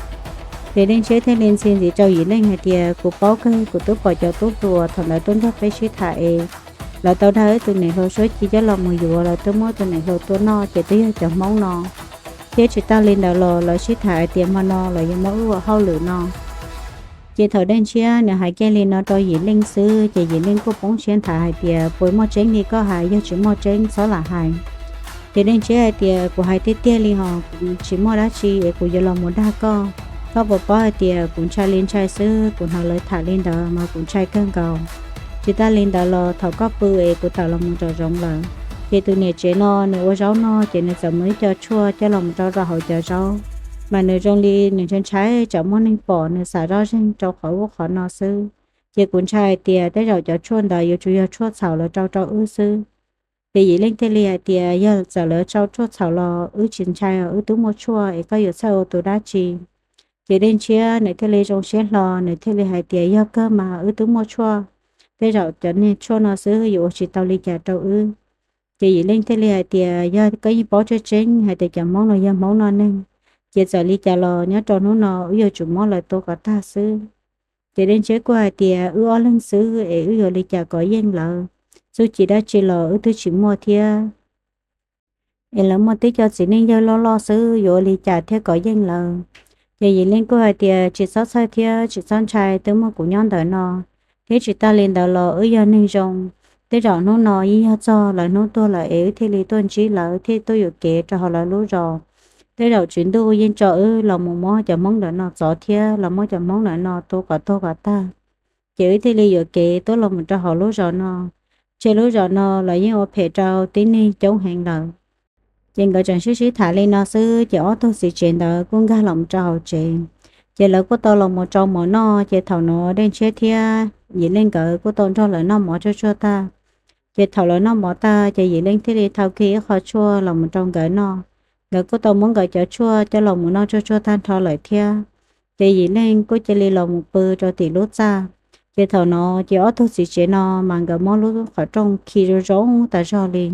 Ces Dej Ntshiab thiaj li ntxhi ntxiv rau Yim Leej hais tias, kuv paub kawg, kuv twb pom cov tub hluas thaum ntawd tuaj nrog peb sib tham es lawv tau dag wb tus niam hluas suab ci coj los mus yuav, lawv twb muab tus niam hluas tua noj ces twb yog cov Hmoob no. Thiab tsis tas li ntawd los lawv sib tham hais tias hmo no lawv yuav muab wb ua hauj lwm no. Ces thaum Dej Ntshiab nws hais kiag li no rau Yim Leej xwb ces Yim Leej kuj poob siab nthav hais tias, puas muaj tseeb li koj hais? Yog tsis muaj tseeb txhob lam hais. Ces Dej Ntshiab hais tias, kuv hais tiag tiag li hos, kuv tsis muaj dab tsi es kuv yuav los mus dag koj. Koj puas paub hais tias kuv ntshai li ntshai xwb, kuv hnov lawv tham li ntawd mas kuv ntshai kawg nkaus. Tsis tas li ntawd los thaum koj pw es kuv tawm los mus tom zoov lawm, ces tus niam tsev no nws ua zaub noj ces nws txawm muab ib co tshuaj coj los mus rau rau hauv cov zaub, mas nws zoo li nws ntshai ntshai tsam muaj neeg pom, nws xav zoj zeeg rau qhov ub qhov no xwb. Ces kuv ntshai hais tias tej zaum cov tshuaj ntawd yuav tsum yog tshuaj txhaum lawv rau rau wb xwb. Ces Yim Leej thiaj li hais tias, yog txawm lawv rau tshuaj txhaum los wb tsis ntshai os, wb twb muaj tshuaj es koj yuav txhawj ua tus dab tsi? Ces Dej Ntshiab nws thiaj li zoo siab hlo, nws thiaj li hais tias, yog kawg mas wb twb muaj tshuaj, tej zaum cov niag tshuaj no xwb yuav ua tsis tau li cas rau wb. Ces Yim Leej thiaj li hais tias, yog koj yeej paub tseeb tseeb hais tias cov Hmoob no yog Hmoob noj neeg, ces txawm li cas los nyob rau hnub no wb yuav tsum muab lawv tua kom tag xwb. Ces Dej Ntshiab kuj hais tias, wb ob leeg xwb es wb yuav li cas kov yeej lawv? Txuj ci dab tsi los wb twb tsis muaj thiab, es lawv muaj tib co txiv neej yawg loj loj xwb yuav ua li cas thiaj kov yeej lawv? Ces Yim Leej kuj hais tias, tsis txhob txhawj thiab tsis txhob ntshai, twb muaj kuv nyob ntawm no. Thiab tsis tas li ntawd los wb yog neeg zoo, tej zaum hnub no yeej yog txog lawv hnub tuag lawm es wb thiaj li tuaj ntsib lawv thiaj tuaj yuam kev rau hauv lawv lub zos. Tej zaum Tswv Ntuj yeej tso wb los mus muab cov Hmoob ntawm no txov thiab los muab cov Hmoob ntawm no tua kom tuag kom tag, ces wb thiaj li yuam kev tuaj los mus rau hauv lub zos no. Tshe lub zos no los yeej ua phem rau tib neeg coob heev lawm. Ces nkawd tseem sib sib tham li no xwb ces ob tug txiv tsev ntawd kuj nkag los mus rau hauv tsev. Ces lawv kuj tau los mus rau mov noj, ces thaum no Dej Ntshiab thiab Yim Leej nkawd kuj tau nrog lawv noj mov tsuag tsuag tag. Ces thaum lawv noj mov tag ces Yim Leej thiaj li thau kiag ib qho tshuaj los mus rau nkawd noj. Nkawd kuj tau muab nkawd cov tshuaj coj los mus noj tsuag tsuag tag nrho lawm thiab. Ces Yim Leej kuj cia li los mus pw rau tim lub txaj. Ces thaum no ces ob tug txiv tsev no mas nkawd muab lub qhov rooj khi zoo zoo tas zog li.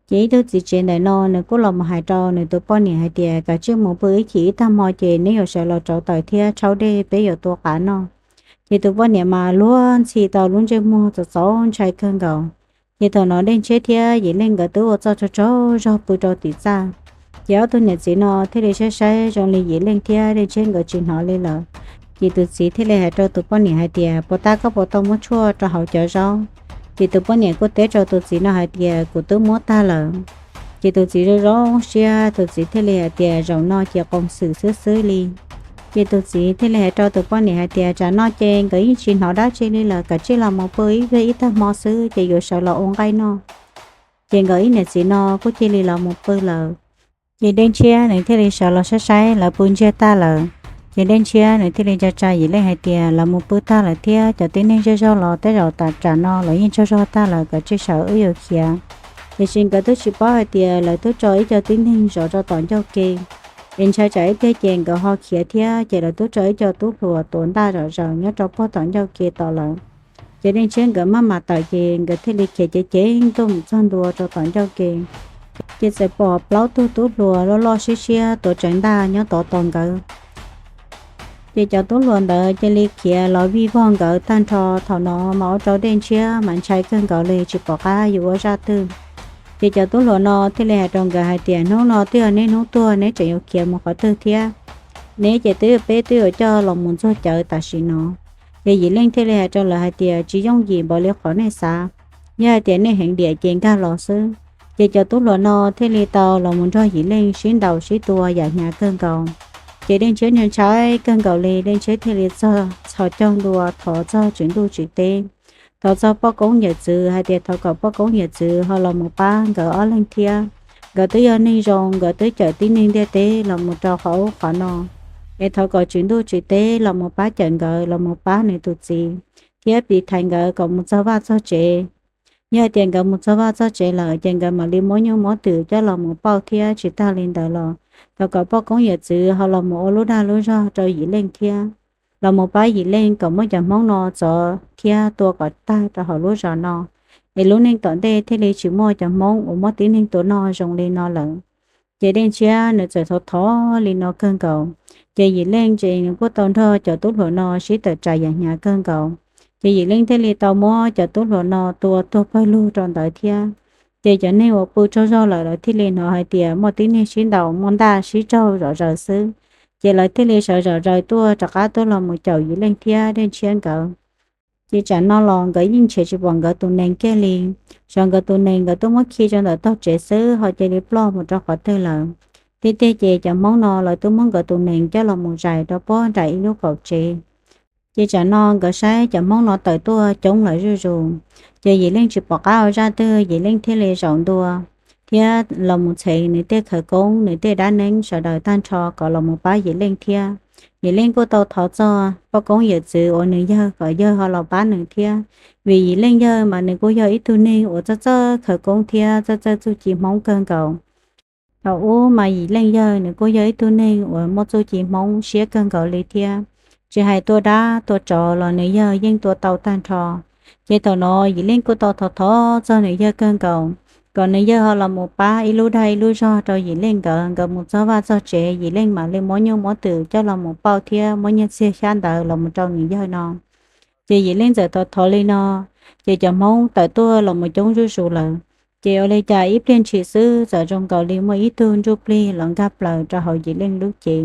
Ces ib tug txiv tsev ntawm no nws kuj los mus hais rau nws tus poj niam hais tias, kav tsij mus pw ib chim, ib tag hmo ces neb yuav sawv los rauv taws thiab tshaub dej peb yuav tua qav noj. Ces tus poj niam mas luag ntxhi tau lub ntsej muag txom txom ntshai kawg nkaus. Ces thaum no Dej Ntshiab thiab Yim Leej nkawd twb ua txuj tsaug tsaug zog pw rau tim txaj. Ces ob tug niam txiv no thiaj li saib saib zoo li Yim Leej thiab Dej Ntshiab nkawd tsis hnov li lawm. Ces tus txiv thiaj li hais rau tus poj niam hais tias, puas tag koj puas tau muab tshuaj rau hauv cov zaub? Ces tus poj niam kuj teb rau tus txiv no hais tias, kuv twb muab tag lawm. Ces tus txiv zoo zoo siab, tus txiv thiaj li hais tias, zaum no ces qoos xwm xwb xwb li. Ces tus txiv thiaj li hais rau tus poj niam hais tias, tsam no ces nkawd yeej tsis hnov dab tsi li lawm, kav tsij los mus pw ib pliag, ib tag hmo xwb ces yuav sawv los ua nqaij noj. Ces nkawd ib niam txiv no kuj cia li los mus pw lawm. Ces Dej Ntshiab nws thiaj li sawv los saib saib lawv pw ntsiag tag lawm. Ces Dej Ntshiab nws thiaj li tsa tsa Yim Leej hais tias, lawv mus pw tag lawm thiab, cov tib neeg zej zog los tej zaum tam tsam no lawv yeej tsaug zog tag lawm, kav tsij sawv wb yuav khiav. Tiam sis nkawd twb tsis paub hais tias lawv twb tso ib co tib neeg zov rau tom ncauj ke, es ntshai tsam ib pliag ces nkawd ho khiav thiab, ces lawv twb tso ib co tub hluas tuav ntaj zom zaws nyob rau puag tom ncauj ke tos lawv. Ces Dej Ntshiab nkawd maj mam tawm ces nkawd thiaj li khiav ceev ceev tuaj mus txog ntua rau tom ncauj ke. Ces txawm pom plaub tug tub hluas loj loj siab siab tuav rawv ntaj nyob tod tos nkawd. Ces cov tub hluas ntawd cia li khiav los vij vog nkawd tag nrho. Thaum no mas ua rau Dej Ntshiab mas ntshai kawg nkaus li tsis pom qab yuav ua zaj twg. Ces cov tub hluas no thiaj li hais rau nkawd hais tias, hnub no twb yog neb hnub tuag, neb tseem yuav khiav mus qhov twg thiab? Neb ces twb, peb twb yuav coj los mus ntxuag cawv tam sim no. Ces Yim Leej thiaj li hais rau lawv hais tias, tsis yooj yim npaum li qhov nej xav. Yog hais tias nej heev diam ces nkag los xwb. Ces cov tub hluas no thiaj li tau los mus nrog Yim Leej sib ntaus sib tua yam hnyav kawg nkaus. Ces Dej Ntshiab ntshai kawg nkaus li, Dej Ntshiab thiaj li txog txhos caug ntua thov txog Tswv Ntuj Tswv Teb, thov txog poj koob yawm txwv hais tias thov kom poj koob yawm txwv ho los mus pab nkawd ob leeg thiab. Nkawd twb yog neeg zoo, nkawd twb cawm tib neeg ntiaj teb los mus rau qhov ub qhov no, es thov kom Tswv Ntuj Tswv Teb los mus pab cawm nkawd, los mus pab nws tus txiv, thiab piv thaiv nkawd kom mus txog vaj txog tsev, Yog hais tias nkawd mus txog vaj txog tsev lawm ces nkawd mam li muab nyuj muab twm coj los mus pauj thiab tsis tag li ntawd los thov kom poj koob yawm txwv ho los mus ua lub dag lub zog rau Yim Leej thiab los mus pab Yim Leej kom muab cov Hmoob no txov thiab tua kom tag rau hauv lub zos no, es lub neej tom ntej thiaj li tsis muaj cov Hmoob uas muab tib neeg tua noj zoo li no lawm. Ces Dej Ntshiab nws txawm thov thov li no kawg nkaus, ces Yim Leej ces nws kuj tau nrog cov tub hluas no sib tawm tsam yam hnyav kawg nkaus. Ces Yim Leej thiaj li tau muab cov tub hluas no tua tuag pawg lug rau ntawd thiab. Ces cov neeg uas pw tsaug zog lawm lawv thiaj li hnov hais tias muaj tib neeg sib ntaus muaj ntaj sib raug zom zaws xwb, ces lawv thiaj li sawv zom zaws tuaj rov qab tuaj los mus caum Yim Leej thiab Dej Ntshiab nkawd. Ces tsam no los nkawd yeej nrhiav tsis pom nkawd tus nees kiag li. Xyov nkawd tus nees nkawd tuaj muab khi rau ntawm tog tsev xwb ho cia li ploj mus rau qhov twg lawm. Tiag tiag ces cov Hmoob no lawv twb muab nkawd tus nees coj los mus zais rau pob nram ib lub qaum tsev. Ces tsam no nkawd saib cov Hmoob no tawm tuaj coob lawm zuj zus, ces Yim Leej tsis pom qab ua zaj twg, Yim Leej thiaj li zaum ntua thiab los mus txheev nws tej khawv koob nws tej dab neeb sawv daws tag nrho kom los mus pab Yim Leej thiab. Yim Leej kuj tau thov txog poj koob yawm txwv uas nws yawg kom yawg ho los pab nws thiab, vim Yim Leej yawg mas nws kuj yog ib tug neeg uas txawj txawj khawv koob thiab txawj txawj txuj ci Hmoob kawg nkaus. Thaum ub mas Yim Leej yawg nws kuj yog ib tug neeg uas muaj txuj ci Hmoob siab kawg nkaus li thiab, tsis hais tua dab tua tsov los nws yawg yeej tua tau tag nrho. Ces thaum no Yim Leej kuj tau thov thov txog nws yawg kawg nkaus kom nws yawg ho los mus pab ib lub dag ib lub zog rau Yim Leej nkawd, nkawd mus txog vaj txog tsev Yim Leej mam li muab nyuj muab twm coj los mus pauj thiab muab nyiaj txiag xyab ntawd los mus rau nws yawg no. Ces Yim Leej txawm thov thov li no, ces cov Hmoob tawm tuaj los mus coob zuj zus lawm. Ces ua li cas ib pliag ntshis xwb txawm zoo nkaus li muaj ib tug ntsuj plig los nkag plaws rau hauv Yim Leej lub cev.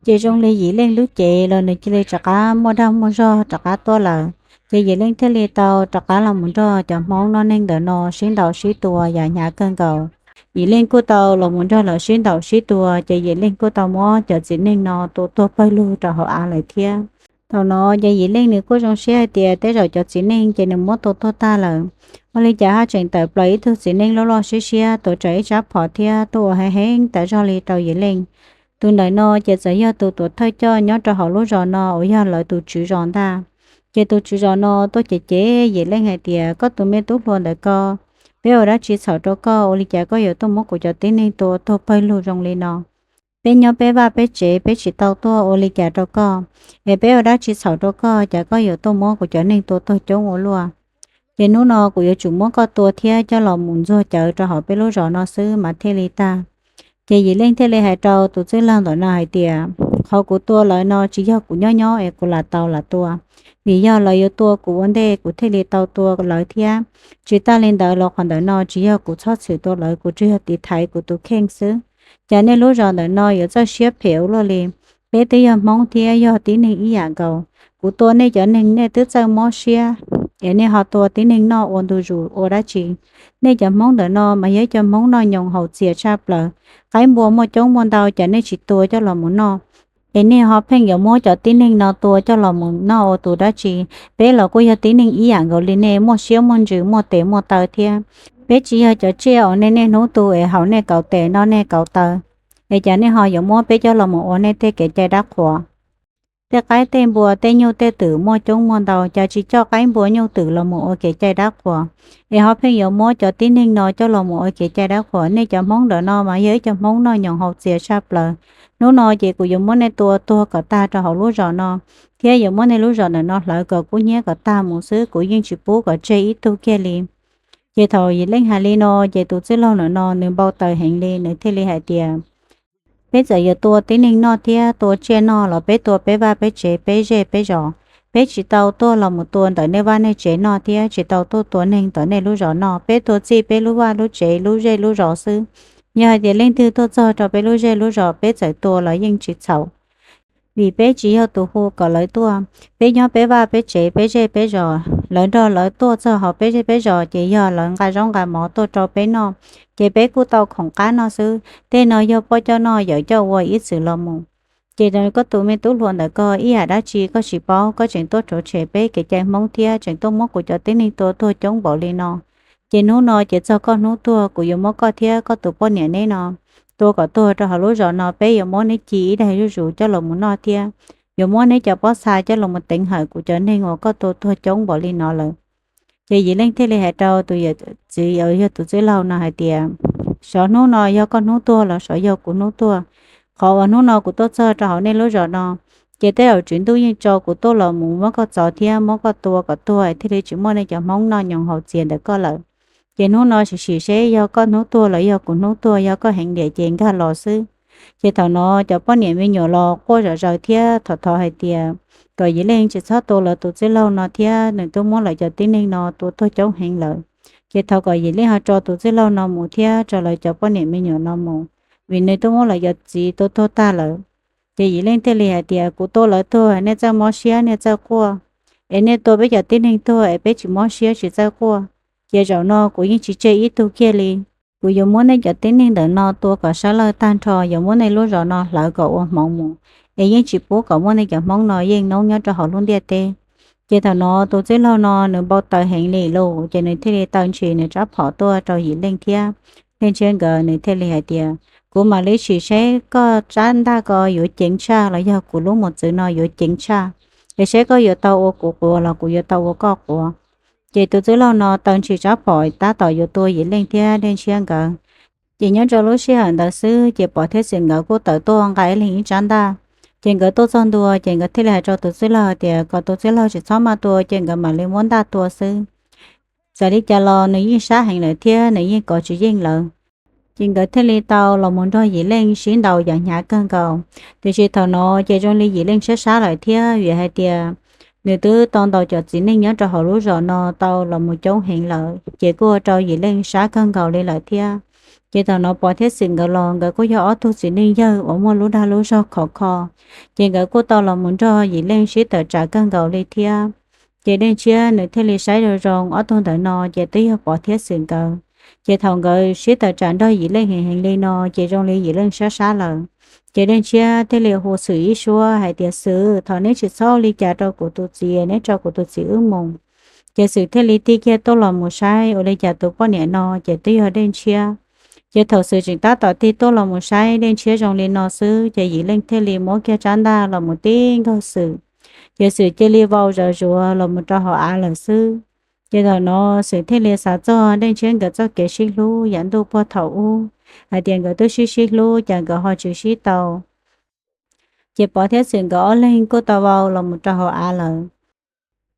Ces zoo li Yim Leej lub cev los nws cia li rov qab muaj dag muaj zog rov qab tuaj lawm. Ces Yim Leej thiaj li tau rov qab los mus nrog cov Hmoob noj neeg ntawm no sib ntaus sib tua yam hnyav kawg nkaus. Yim Leej kuj tau los mus nrog lawv sib ntaus sib tua, ces Yim Leej kuj tau muab cov txiv neej no tua tuag pawg lug rau hauv av lawm thiab. Thaum no ces Yim Leej nws kuj zoo siab hais tias tej zaum cov txiv neej ces nws muab tua tuag tag lawm. Ua li cas haj tseem tawm plaws ib tug txiv neej loj loj siab siab tuav rawv ib tsab phom thiab tuaj ua heev heev tas zog li rau Yim Leej. Tus ntawm no ces txawm yog tus tuam thawj coj nyob rau hauv lub zos no uas yog lawv tus tswv zos ntag. Ces tus tswv zos no tuaj cem cem Yim Leej hais tias, koj tus me tub hluas ntawm ko, peb ua dab tsi txhaum rau koj ua li cas koj yuav tuaj muab kuv cov tib neeg tua tuag pawg lug zoo li no? Peb nyob peb vaj peb tsev peb tsis tau tuaj ua li cas rau koj, es peb ua dab tsi txhaum rau koj cas koj yuav tuaj muab kuv cov neeg tua tuag coob ua luaj? Ces hnub no kuv yuav tsum muab koj tua thiab coj los mus ntxuag cawv rau hauv peb lub zos no xwb mas thiaj li tag. Ces Yim Leej thiaj li hais rau tus txwj laug ntawm no hais tias, qhov kuv tua lawv no tsis yog kuv nyob nyob es kuv lam tau lam tua, vim yog lawv yuav tua kuv ua ntej kuv thiaj li tau tua lawv thiab. Tsis tag li ntawd los qhov ntawm no tsis yog kuv txhob txwm tua lawv, kuv tsuas yog tiv thaiv kuv tus kheej xwb. Cas nej lub zos ntawm no yuav txawj siab phem ua luaj li? Peb twb yog Hmoob thiab yog tib neeg ib yam nkaus. Kuv tua nej cov neeg nej twb txawj mob siab, es nej ho tua tib neeg noj ua ntu zus ua dab tsi? Nej cov Hmoob ntawm no mas yog ib co Hmoob noj nyoos haus txias tshaj plaws. Qaib npua muaj coob muaj ntau cas nej tsis tua coj los mus noj, es nej ho pheej yuav muab cov tib neeg no tua coj los mus noj ua tus dab tsi? Peb los kuj yog tib neeg ib yam nkaus li nej, muaj siab muaj ntsws muaj tes muaj taw thiab. Peb tsis yog cov tsiaj uas nej niaj hnub tu es haus nej kauv tes noj nej kauv taw, es cas nej ho yuav muab peb coj los mus ua nej tej kev cai dab qhuas? Tej qaib tej npua tej nyuj tej twm muaj coob muaj ntau, cas tsis coj qaib npua nyuj twm los mus ua kev cai dab qhuas, es ho pheej yuav muab cov tib neeg no coj los mus ua kev cai dab qhuas? Nej cov Hmoob ntawm no mas yog ib co Hmoob noj nyoos haus txias tshaj plaws. Hnub no ces kuv yuav muab nej tua tuag kom tag rau hauv lub zos no, thiab yuav muab nej lub zos ntawm no hlawv kom kub hnyiab kom tag mus xwb, kuv yeej tsis pub kom tseg ib tug kiag li. Ces thaum Yim Leej hais li no ces tus txwj laug ntawm no nws npau taws heev li, nws thiaj li hais tias, peb txawm yuav tua tib neeg noj thiab tua tsiaj noj los peb tua peb vaj peb tsev peb zej peb zos. Peb tsis tau tuaj los mus tua ntawm nej vaj nej tsev noj thiab tsis tau tuaj tua neeg ntawm nej lub zos noj, peb tua txij peb lub vaj lub tsev lub zej lub zos xwb. Yog hais tias leej twg tuaj txog rau peb lub zej lub zos peb txawm tua los yeej tsis txhaum, vim peb tsis yog tus hu kom lawv tuaj. Peb nyob peb vaj peb tsev peb zej peb zos, lawv nrog lawv tuaj txog hauv peb zej peb zos ces yog lawv nqa zaub nqa mov tuaj rau peb noj, ces peb kuj tau khoom qab noj xwb. Tej no yog poj coj noj yawm coj ua ib txwm los mus. Ces koj tus me tub hluas ntawm ko ib yam dab tsi koj tsis paub, koj tseem tuaj rhuav tshem peb kev cai Hmoob thiab tseem tuaj muab kuv cov tib neeg tua tuag coob npaum li no. Ces hnub no ces txog koj hnub tuag, kuv yuav muab koj thiab koj tus poj niam neb no tua kom tuag rau hauv lub zos no, peb yuav muab neb ci ib daig zuj zus coj los mus noj thiab yuav muab neb cov pob txha coj los mus teev hawm kuv cov neeg uas koj tua tuag coob npaum li no lawm. Ces Yim Leej thiaj li hais rau tus yawm txiv uas yog tus txwj laug no hais tias, xyov hnub no yog koj hnub tuag los xyov yog kuv hnub tuag. Qhov uas hnub no kuv tuaj txog rau hauv nej lub zos no, ces tej zaum tswv ntuj yeej tso kuv tuaj los mus muab koj txov thiab muab koj tua kom tuag thiaj li tsis muaj nej cov Hmoob noj nyoos haus txias ntawm koj lawm. Ces hnub no sim sim seb yog koj hnub tuag los yog kuv hnub tuag, yog koj heev liam ces nkag los xwb. Ces thaum no cov poj niam me nyuam los quaj zom zaws thiab thov thov hais tias kom Yim Leej tsis txhob tua lawv tus txwj laug no thiab nws twb muab lawv cov tib neeg no tua tuag coob heev lawm. Ces thov kom Yim Leej ho tso tus txwj laug no mus thiab tso lawv cov poj niam me nyuam no mus, vim nws twb muab lawv cov txiv tua tuag tag lawm. Ces Yim Leej thiaj li hais tias, kuv tua lawv tuag nej txawj mob siab nej txawj quaj, es nej tua peb cov tib neeg tuag es peb tsis mob siab tsis txawj quaj. Ces zaum no kuv yeej tsis tseg ib tug kiag li. Kuv yuav muab nej cov tib neeg ntawm no tua kom sab lawj tag nrho, yuav muab nej lub zos no hlawv kom ua hmoov mus, es yeej tsis pub kom muaj nej cov Hmoob no yeej noob nyob rau hauv lub ntiaj teb. Ces thaum no tus txwj laug no nws npau taws heev li lawm, ces nws thiaj li taw ntshis nws rab phom tuaj rau Yim Leej thiab Leej Ntshiab nkawd, nws thiaj li hais tias, kuv mam li sim seb koj rab ntaj ko yuav ceev tshaj los yog kuv lub mos txwv no yuav ceev tshaj, es seb koj yuav tau ua kuv quav los kuv yuav tau ua koj quav. Ces tus txwj laug no taw ntshis rab phom tab tom yuav tua Yim Leej thiab Leej Ntshiab nkawd. Ces nyob rau lub sij hawm ntawd xwb ces Pov thiab Xwm nkawd kuj tawm tuaj nqa ib leeg ib rab ntaj. Ces nkawd tuaj txog ntua ces nkawd thiaj li hais rau tus txwj laug tias kom tus txwj laug tsis txhob maj tua, ces nkawd mam li muab ntaj tua xwb. Txawm li cas los nws yeej sab heev lawm thiab nws yeej kov tsis yeej lawv. Ces nkawd thiaj li tau los mus nrog Yim Leej sib ntaus yam hnyav kawg nkaus. Tiam sis thaum no ces zoo li Yim Leej sab sab lawm thiab, vim hais tias nws twb tau ntaus cov txiv neej nyob rau hauv lub zos no tau los mus coob heev lawm, ces kuj ua rau Yim Leej sab kawg nkaus li lawm thiab. Ces thaum no Pov thiab Xwm nkawd los nkawd kuj yog ob tug txiv neej yawg uas muaj lub dag lub zog khov kho, ces nkawd kuj tau los mus nrog Yim Leej sib tawm tsam kawg nkaus li thiab. Ces Leej Ntshiab nws thiaj li saib zoo zoo ob tug ntawd no ces twb yog Pov thiab Xwm nkawd. Ces thaum nkawd sib tawm tsam nrog Yim Leej heev heev li no ces zoo li Yim Leej sab sab lawm. Ces Leej Ntshiab thiaj li hu Xwm ib suab hais tias, Xwm, thov neb tsis txhob ua li cas rau kuv tus txiv, neb tso kuv tus txiv wb mus. Ces Xwm thiaj li tig kiag tuaj los mus saib ua li cas tus poj niam no ces twb yog Leej Ntshiab. Ces thaum Xwm tseem tab tom tig tuaj los mus saib Leej Ntshiab zoo li no xwb ces Yim Leej thiaj li muab kiag rab ntaj los mus tib nkaug Xwm. Ces Xwm cia li vau zom zuav los mus rau hauv av lawm xwb. Ces thaum no Xwm thiaj li xav txog Leej Ntshiab nkawd txoj kev sib hlub yav ntuj puag thaum ub, hais tias nkawd twb sib sib hlub cas nkawd ho tsis sib tau. Ces Pov thiab Xwm nkawd ob leeg kuj tau vau los mus rau hauv av lawm.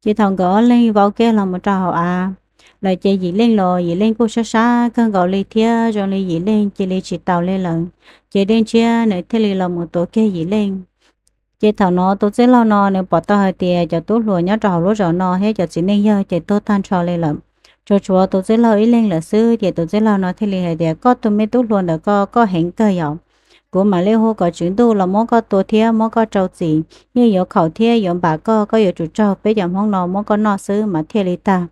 Ces thaum nkawd ob leeg vau kiag los mus rau hauv av lawm ces Yim Leej los Yim Leej kuj sab sab kawg nkaus li thiab zoo li Yim Leej cia li tsis taus li lawm. Ces Leej Ntshiab nws thiaj li los mus tuav kiag Yim Leej. Ces thaum no tus txwj laug no nws pom tau hais tias cov tub hluas nyob rau hauv lub zos no thiab cov txiv neej yawg ces tuag tag nrho li lawm, tsuas tshuav tus txwj laug ib leeg lawm xwb. Ces tus txwj laug no thiaj li hais tias, koj tus me tub hluas ntawm koj, koj heev kawg yom. Kuv mam li hu kom tswv ntuj los muab koj tua thiab muab koj rau txim, yeej yuav khaum thiab yuav npam koj, koj yuav tsum raug peb cov Hmoob no muab koj noj xwb mas thiaj li tag.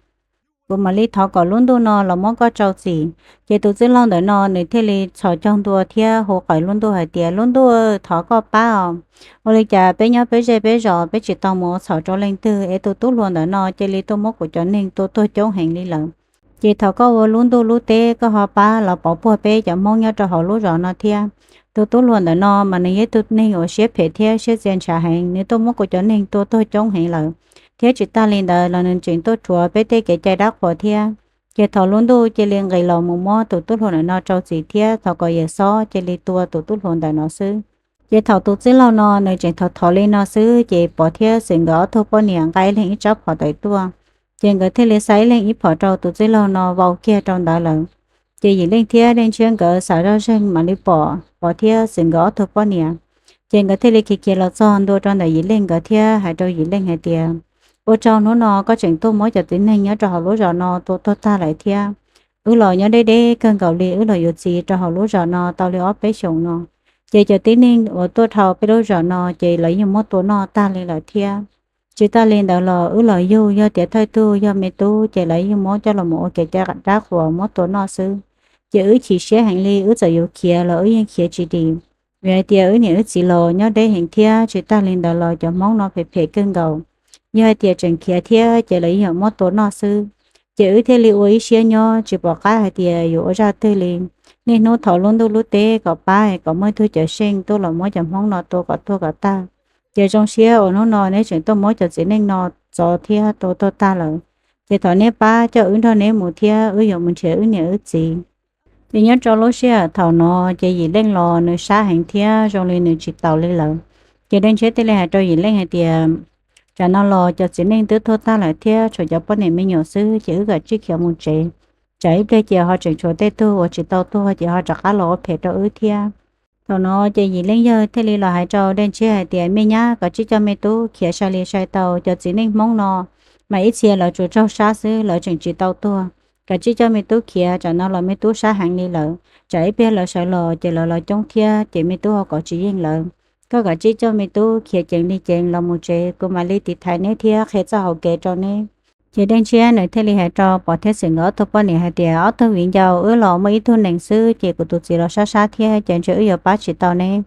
Kuv mam li thov kom lub ntuj no los muab koj rau txim. Ces tus txwj laug ntawm no nws thiaj li txhos caug ntua thiab hu qawm lub ntuj hais tias, lub ntuj, thov koj pab os. Ua li cas peb nyob peb zej peb zos peb tsis tau mus ua txhaum rau leej twg es tus tub hluas ntawm no cia li tuaj muab kuv cov neeg tua tuag coob heev li lawm. Ces thov koj ua lub ntuj lub teb koj ho pab los pov puag peb cov Hmoob nyob rau hauv lub zos no thiab. Tus tub hluas ntawm no mas nws yog ib tug neeg uas siab phem thiab siab txia ntshav heev, nws tuaj muab kuv cov neeg tua tuag coob heev lawm, thiab tsis tag li ntawd los nws tseem tuaj rhuav peb tej kev cai dab qhuas thiab. Ces thov lub ntuj cia li nqis los mus muab tus tub hluas ntawm no rau txim thiab thov kom yawm xob cia li tua tus tub hluas ntawm no xwb. Ces thaum tus txwj laug no nws tseem thov thov li no xwb ces Pov thiab Xwm nkawd ob tug poj niam nqa ib leeg ib rab phom tawm tuaj. Ces nkawd thiaj li xa ib leeg ib phom rau tus txwj laug no vau kiag rau ntawd lawm. Ces Yim Leej thiab Leej Ntshiab nkawd xav zoj zeeg mam li pom Pov thiab Xwm nkawd ob tug poj niam. Ces nkawd thiaj li khiav khiav los txog ntua rau ntawm Yim Leej nkawd thiab hais rau Yim Leej hais tias, ua tsaug hnub no koj tseem tuaj muab cov txiv neeg nyob rau hauv lub zos no tua tuag tag lawm thiab. Wb los nyob deb deb kawg nkaus li, wb los yuav txiv rau hauv lub zos no tau li ob peb xyoos no. Ces cov tib neeg uas tuaj dhau peb lub zos no ces lawv yeej muab tua noj tag li lawm thiab. Tsis tag li ntawd los wb los yug, yog tias thawj tug yog me tub ces lawv yeej muab coj los ua kev cai dab qhuas muab tua noj xwb. Ces wb chim siab heev li, wb txawm yuav khiav los wb yeej khiav tsis dim, vim hais tias wb niam wb txiv los nyob deb heev thiab. Tsis tag li ntawd los cov Hmoob no phem phem kawg nkaus, yog hais tias tseem khiav thiab ces lawv yeej muab tua noj xwb. Ces wb thiaj li ua ib siab nyob tsis pom qab hais tias yuav ua zaj twg li. Niaj hnub thov lub ntuj lub teb kom pab kom muaj ib tug cawm seej tuaj los muab cov Hmoob no tua kom tuag kom tag. Ces zoo siab uas hnub no neb tseem tuaj muab cov txiv neej no txov thiab tua tuag tag lawm. Ces thov neb pab coj wb nrog neb mus thiab, wb yuav mus nrhiav wb niam wb txiv. Ces nyob rau lub sij hawm thaum no ces Yim Leej los nws sab heev thiab zoo li nws tsis taus li lawm. Ces Dej Ntshiab thiaj li hais rau Yim Leej hais tias, tsam no los cov txiv neej twb tuag tag lawm thiab tshuav cov poj niam me nyuam xwb, ces wb kav tsij khiav mus tsev, tsam ib pliag ces ho tseem tshuav tej tug uas tsis tau tuag ces ho rov qab los ua phem rau wb thiab. Thaum no ces Yim Leej yawg thiaj li los hais rau Dej Ntshiab hais tias, me nyab, kav tsij coj me tub khiav sai li sai tau, cov txiv neej Hmoob no mas ib txhia lawv tsuas raug sab xwb, lawv tseem tsis tau tuag. Kav tsij coj me tub khiav, tsam no los me tub sab heev li lawm, tsam ib pliag lawv sawv los ces lawv los coob thiab ces me tub ho kov tsis yeej lawv. Koj kav tsij coj me tub khiav ceev li ceev los mus tsev, kuv mam li tiv thaiv neb thiab qhia txoj hauv kev rau neb. Ces Dej Ntshiab nws thiaj li hais rau Pov thiab Xwm nkawd ob tug poj niam hais tias, ob tug viv ncaus, wb los muaj ib tug nees xwb ces kuv tus txiv los sab sab thiab ces ntshe wb yuav pab tsis tau neb.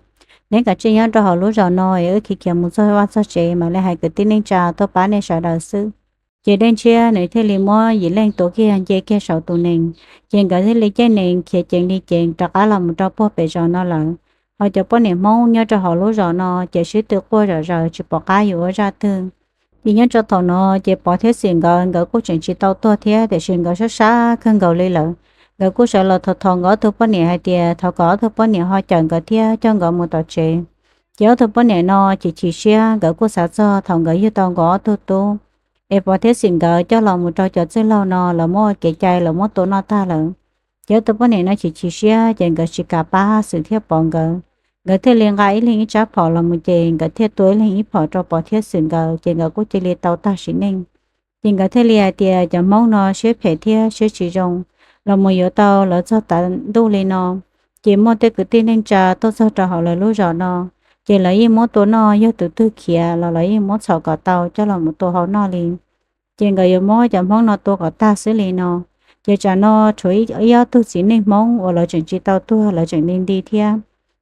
Neb kav tsij nyob rau hauv lub zos no es wb khiav khiav mus txog vaj txog tsev mam li hais kwv tij neej tsa tuaj pab nej sawv daws xwb. Ces Dej Ntshiab nws thiaj li muab Yim Leej tua kiag nce kiag saum tus nees, ces nkawd thiaj li caij nees khiav ceev li ceev rov qab los mus rau puag pem zos no lawm. Ho cov poj niam Hmoob nyob rau hauv lub zos no ces sib tw quaj zom zaws tsis pom qab yuav ua zaj twg. Ces nyob rau thaum no ces Pov thiab Xwm nkawd, nkawd kuj tseem tsis tau tuag thiab tiam sis nkawd sab sab kawg nkaus li lawm. Nkawd kuj sawv los thov thov nkawd ob tug poj niam hais tias thov kom ob tug poj niam ho cawm nkawd thiab coj nkawd mus tom tsev. Ces ob tug poj niam no chim chim siab, nkawd kuj xav txog thaum nkawd yug tau nkawd ob tug tub es Pov thiab Xwm nkawd coj los mus rau cov txwj laug no lawv muab ua kev cai, lawv muab tua noj tag lawm. Ces ob tug poj niam no chim chim siab ces nkawd tsis kam pab Xwm thiab Pov nkawd. Nkawd thiaj li nqa ib leeg ib tsab phom los mus ces nkawd thiaj tua ib leeg ib phom rau Pov thiab Xwm nkawd ces nkawd kuj cia li tau tag sim neej. Ces nkawd thiaj li hais tias cov Hmoob no siab phem thiab siab tsis zoo, los mus yuav tau lawv txog tav ntuj li no, ces muaj tej kwv tij neej tsa tuaj txog rau hauv lawv lub zos no, ces lawv yeej muab tua noj, yog tus twg khiav los lawv yeej muab txhom kom tau coj los mus tua hau noj li. Ces nkawd yuav muab cov Hmoob no tua kom tag xwb li no. Ces tsam no tshuav ib ob tug txiv neej Hmoob uas lawv tseem tsis tau tuag, lawv tseem li nti thiab.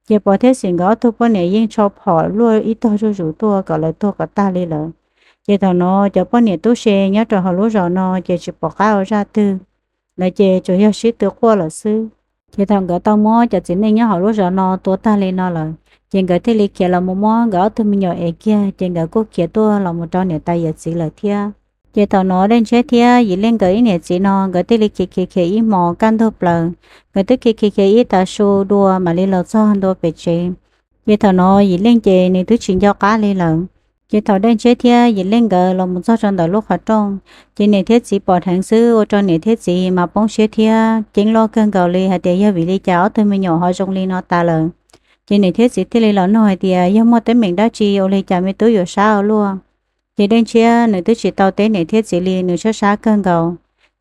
Ces Pov thiab Xwm nkawd ob tug poj niam yeej tsho phom luaj ib tog zuj zus tuaj kom lawv tuag kom tag li lawm. Ces thaum no cov poj niam tub se nyob rau hauv lub zos no ces tsis pom qab ua zaj twg, lawv ces tsuas yog sib tw quaj lawm xwb. Ces thaum nkawd tau muab cov txiv neej nyob hauv lub zos no tua tag li no lawm, ces nkawd thiaj li khiav los mus muab nkawd ob tug me nyuam ev kiag, ces nkawd kuj khiav tuaj los mus rau niam tais yawm txiv lawm thiab. Ces thaum no Dej Ntshiab thiab Yim Leej nkawd ib niam txiv no nkawd thiaj li khiav khiav khiav ib hmos kaj ntug plaws, nkawd twb khiav khiav khiav ib tav su dua mam li los txog ntua pem tsev. Ces thaum no Yim Leej ces nws twb tsis nco qab li lawm. Ces thaum Dej Ntshiab thiab Yim Leej nkawd los mus txog rau ntawm lub qhov rooj, ces niam thiab txiv pom dheev xwb ua rau niam thiab txiv mas poob siab thiab ceeb loj kawg nkaus li hais tias yog vim li cas ob tug me nyuam ho zoo li no tas lawm. Ces niam thiab txiv thiaj li los nug hais tias yog muaj teeb meem dab tsi ua li cas me tub yuav sab ua luaj. Ces Dej Ntshiab nws twb tsis tau teb niam thiab txiv li, nws sab sab kawg nkaus,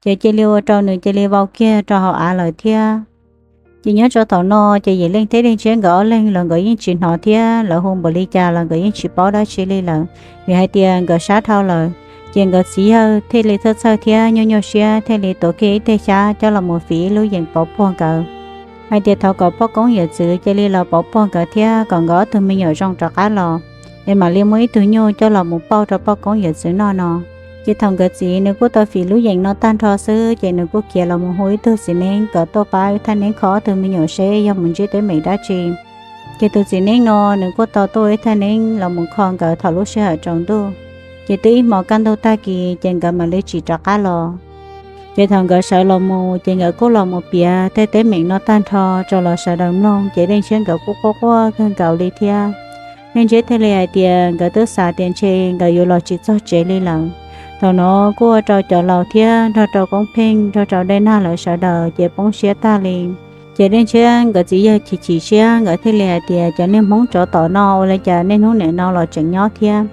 ces cia li ua rau nws cia li vau kiag rau hauv av lawm thiab. Ces nyob rau thaum no ces Yim Leej thiab Dej Ntshiab nkawd ob leeg los nkawd yeej tsis hnov thiab lawv hu npaum li cas los nkawd yeej tsis paub dab tsi li lawm, vim hais tias nkawd sab dhau lawm. Ces nkawd txiv yawg thiaj li txhawj txhawj thiab nyuaj nyuaj siab thiaj li tuav kiag ib teg xyab coj los mus fim ib lub yeem pov puag nkawd, hais tias thov kom poj koob yawm txwv cia li los pov puag nkawd thiab kom nkawd ob tug me nyuam zoo rov qab los, es mam li muaj ib tug nyuj coj los mus pauj rau poj koob yawm txwv noj no. Ces thaum nkawd txiv nws kuj tau fim lub yeem no tag nrho xwb ces nws kuj khiav los mus hu ib tug txiv neeb kom tuaj pab ib thaj neeb kho ob tug me nyuam seb yog mus ntsib teeb meem dab tsi. Ces tus txiv neeb no nws kuj tau tuaj ib thaj neeb los mus kho nkawd thaum lub sij hawm tsaus ntuj. Ces twb ib hmos kaj ntug tag kis ces nkawd mam li tsim rov qab los. Ces thaum nkawd sawv los mus ces nkawd kuj los mus piav tej teeb meem no tag nrho rau lawv sawv daws mloog ces Dej Ntshiab nkawd kuj quaj quaj kawg nkaus li thiab. Dej Ntshiab thiaj li hais tias nkawd twb xav tias ntshe nkawd yuav los tsis txog tsev li lawm. Thaum no kuj ua rau cov laus thiab nrog rau Koob Pheej nrog rau Dej Nag lawv sawv daws ces poob siab tag li. Ces Dej Ntshiab nkawd txiv yawg chim chim siab, nkawd thiaj li hais tias cov niag Hmoob tsov tom no ua li cas niaj hnub nim no los tseem nyob thiab.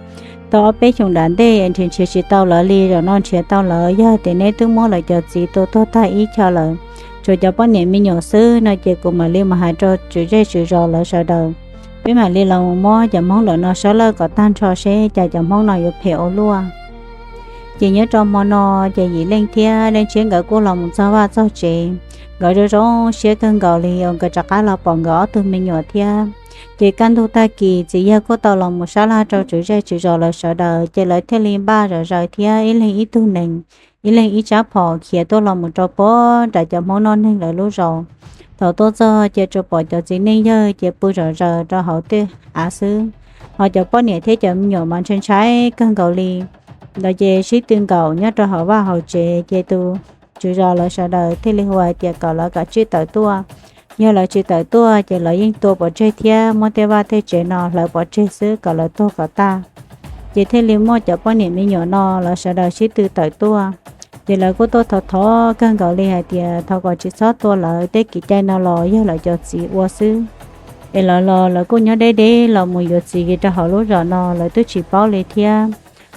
Tau ob peb xyoos nram ntej nrhiav nrhiav tsis tau lawv li, zaum no nrhiav tau lawm, yog tias neb twb muab lawv cov txiv tua tuag tag ib co lawm, tshuav cov poj niam me nyuam xwb no ces kuv mam li mus hais rau tswv zej tswv zos lawv sawv daws, peb mam li los mus muab cov Hmoob ntawm no sab laj kom tag nrho seb cas cov Hmoob no yuav phem ua luaj. Ces nyob rau hmo no ces Yim Leej thiab Dej Ntshiab nkawd kuj los mus txog vaj txog tsev, nkawd zoo zoo siab kawg nkaus li uas nkawd rov qab los pom nkawd ob tug me nyuam thiab. Ces kaj ntug tag kis txiv yawg kuj tau los mus sab laj rau tswv zej tswv zos lawv sawv daws ces lawv thiaj li npaj zom zaws thiab ib leeg ib tug nees, ib leeg ib tsab phom khiav tuaj los mus rau puag nram cov Hmoob noj neeg lawv lub zos. Thaum tuaj txog ces tsuas pom cov txiv neej yawg ces pw zom zaws rau hauv tej av xwb, ho cov poj niam thiab cov me nyuam mas ntshai ntshai kawg nkaus li. ntawd ces sib tw nkaum nyob rau hauv vaj hauv tsev, ces tus tswv zos lawv sawv daws thiaj li hu hais tias kom lawv kav tsij tawm tuaj. Yog lawv tsis tawm tuaj ces lawv yeej tua pov tseg thiab muab tej vaj tej tsev no hlawv pov tseg xwb kom lawv tuag kom tag. Ces thiaj li muaj cov poj niam me nyuam no lawv sawv daws sib tw tawm tuaj. Ces lawv kuj tuaj thov thov kawg nkaus li hais tias thov kom tsis txhob tua lawv, tej kev cai no los yog lawv cov txiv ua xwb. Es lawv los lawv kuj nyob deb deb los mus yuav txiv rau hauv lub zos no lawv twb tsis paub li thiab.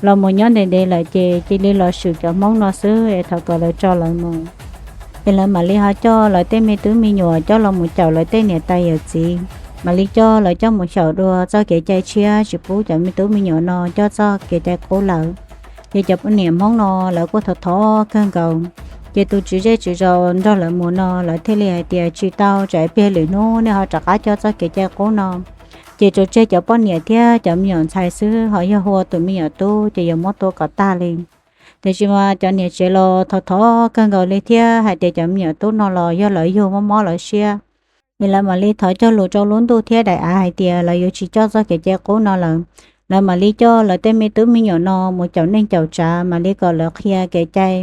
Los mus nyob ntev ntev lawm ces cia li los swm cov Hmoob no xwb es thov kom lawv tso lawv mus. Es lawv mam li ho coj lawv tej me tub me nyuam coj los mus caum lawv tej niam tais yawm txiv, mam li coj lawv coj mus xyaum dua txoj kev cai tshiab tsis pub cov me tub me nyuam no coj txoj kev cai qub lawm. Ces cov niam Hmoob no lawv kuj thov thov kawg nkaus. Ces tus tswv zej tswv zos nrog lawv mus no lawv thiaj li hais tias tsis tau, tsam ib pliag lwm hnub nej ho rov qab coj txoj kev cai qub no ces tsuas tseg cov poj niam thiab cov me nyuam ntxhais xwb, ho yog hu ua tus me nyuam tub ces yuav muab tua kom tag li. Tiam sis mas cov niam tsev los thov thov kawg nkaus li thiab hais tias cov me nyuam tub no los yog lawv yug mob mob lawv siab. Es lawv mam li thov cog lus rau lub ntuj thiab daim av hais tias lawv yuav tsis coj txoj kev cai qub no lawm. Lawv mam li coj lawv tej me tub me nyuam no mus caum neej caum tsav, mam li kom lawv qhia kev cai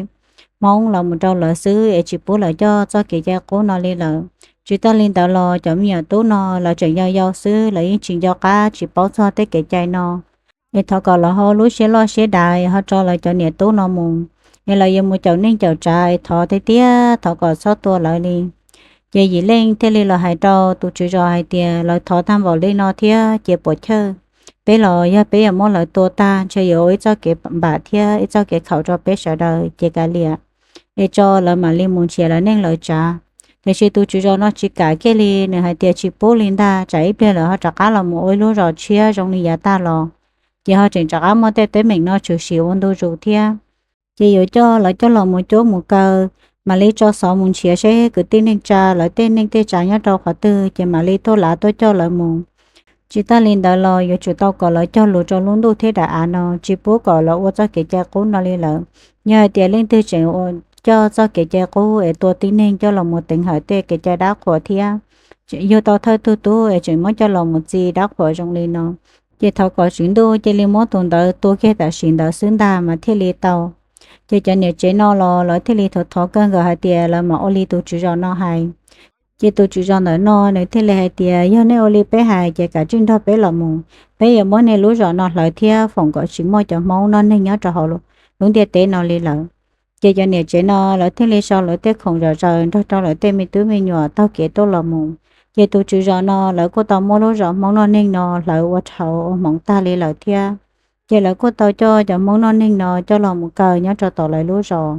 Hmoob los mus rau lawv xwb es tsis pub lawv coj txoj kev cai qub no li lawm. Tsis tas li ntawd los cov me nyuam tub no lawv tseem yau yau xwb, lawv yeej tsis nco qab tsis paub txog tej kev cai no. Es thov kom lawv ho lub siab loj siab dav ho tso lawv cov niam tub no mus. Es lawv yuav mus caum neej caum tsav es thov tiag tiag thov kom txhob tua lawv li. Ces Yim Leej thiaj li los hais rau tus tswv zos hais tias lawv thov tag npaum li no thiab ces puas chawj, peb los yog peb yuav muab lawv tua tag ntshe yuav ua ib txoj kev npam thiab ib txoj kev khaum rau peb sawv daws, ces kav liam, es tso lawv mam li mus nrhiav lawv neej lawv tsav. Tiam sis tus tswv zos no tsis kam kiag li, nws hais tias tsis pub li ntag, tsam ib pliag lawv ho rov qab los mus ua ib lub zos tshiab zoo li yav tag los, ces ho tseem rov qab muaj tej teeb meem no tshwm sim ua ntu zus thiab. Ces yuav coj lawv coj los mus cuab mus kaw, mam li tso xov mus nrhiav seb kwv tij neej tsa lawv tej neej tej tsav nyob rau qhov twg ces mam li tuaj lav tuaj coj lawv mus. Tsis tas li ntawd los yuav tsum tau kom lawv cog lus rau lub ntuj thiab daim av no tsis pub kom lawv ua txoj kev cai qub no li lawm. Yog hais tias leej twg tseem coj txoj kev cai qub es tua tib neeg coj los mus teev hawm tej kev cai dab qhuas thiab yug tau thawj tug tub es tseem muab coj los mus txi dab qhuas zoo li no, ces thov kom tswv ntuj cia li muab tus ntawd tua kiag tam sim ntawd xwb ntag mas thiaj li tau. Ces cov niam tsev no los lawv thiaj li thov thov kawg nkaus hais tias lawv mam ua li tus tswv zos no hais. Ces tus tswv zos ntawm no nws thiaj li hais tias yog nej ua li peb hais ces kav tsij nrog peb los mus, peb yuav muab nej lub zos no hlawv thiab foom kom tsis muaj cov Hmoob noj neeg nyob rau hauv lub ntiaj teb no li lawm. Ces cov niam tsev no lawv thiaj li sau lawv tej khoom zom zaws nrog rau lawv tej me tub me nyuam taug kev tuaj los mus. Ces tus tswv zos no lawv kuj tau muab lub zos Hmoob noj neeg no hlawv ua rhauv ua hmoov tag li lawm thiab. Ces lawv kuj tau coj cov Hmoob noj neeg no coj los mus kaw nyob rau tom lawv lub zos.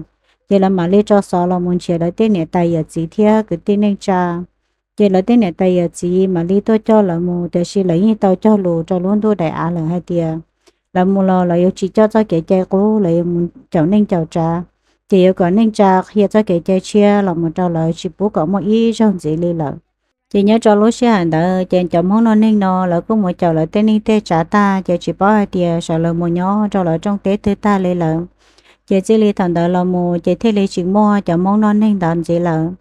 Ces lawv mam li tso xov los mus nrhiav lawv tej niam tais yawm txiv thiab kwv tij neej tsa. Ces lawv tej niam tais yawm txiv mam li tuaj coj lawv mus, tiam sis lawv yeej tau cog lus rau lub ntuj daim av lawm hais tias lawv mus los lawv yuav tsis coj txoj kev cai qub, lawv yuav mus caum neej caum tsav. Ces yuav kom neej tsa qhia txoj kev cai tshiab los mus rau lawv, tsis pub kom muaj ib zaug ntxiv li lawm. Ces nyob rau lub sij hawm ntawd ces cov Hmoob noj neeg no lawv kuj mus caum lawv tej neej tej tsav tag, ces tsis paub hais tias sawv lawv mus nyob rau lawv rooj teb twg tag li lawm. Ces txij li thaum ntawd los mus ces thiaj li tsis muaj cov Hmoob noj neeg ntawd ntxiv lawm.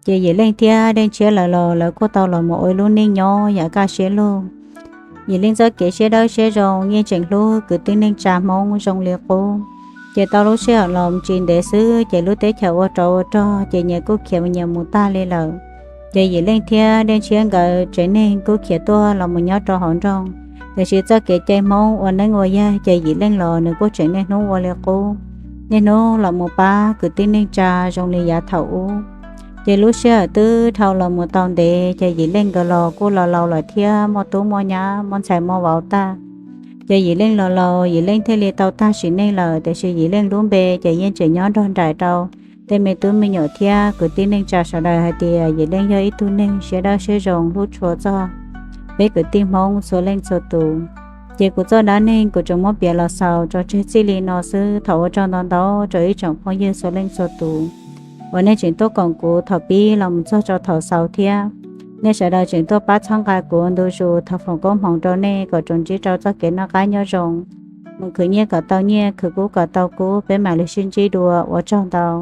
Ces Yim Leej thiab Dej Ntshiab lawv los lawv kuj tau los mus ua ib lub neej nyob yam kaj siab lug. Yim Leej txoj kev siab dawb siab zoo yeej tseem hlub kwv tij neej tsa Hmoob zoo li qub. Ces tau lub sij hawm los tsis ntev xwb ces lub teb chaws ua rau ua rog ces nyias kuj khiav nyias mus tag li lawm. Ces Yim Leej thiab Dej Ntshiab nkawd tsev neeg kuj khiav tuaj los mus nyob rau hauv nroog. Tiam sis txoj kev cai Hmoob ua neeb ua yaig ces Yim Leej los nws kuj tseem niaj hnub ua li qub, niaj hnub los mus pab kwv tij neej tsa zoo li yav thaum ub. Ces lub sij hawm twb dhau los mus tau ntev ces Yim Leej nkawd los kuj laus laus lawm thiab muaj tub muaj nyab muaj ntxhais muaj vauv tag. Ces Yim Leej los laus Yim Leej thiaj li tau tag sim neej lawm, tiam sis Yim Leej lub npe ces yeej tseem nyob nrog nraim rau tej me tub me nyuam thiab kwv tij neej tsa sawv daws hais tias Yim Leej yog ib tug neeg siab dawb siab zoo hlub tshua txog peb kwv tij Hmoob txhua leej txhua tus. Ces kuv txoj dab neeg kuv tsuas muab piav los xaus tso tseg txij li no xwb. Thov ua tsaug ntau ntau rau ib tsoom phooj ywg txhua leej txhua tus uas nej tseem tuaj koom kuv thaum pib los mus txog rau thaum xaus thiab nej sawv daws tseem tuaj pab txhawb nqa kuv ntu zus. Thov foom koob hmoov rau nej kom tsuas ntsib rau txoj kev noj qab nyob zoo, mus khwv nyiaj kom tau nyiaj, khwv kub kom tau kub, peb mam li sib ntsib dua, ua tsaug ntau.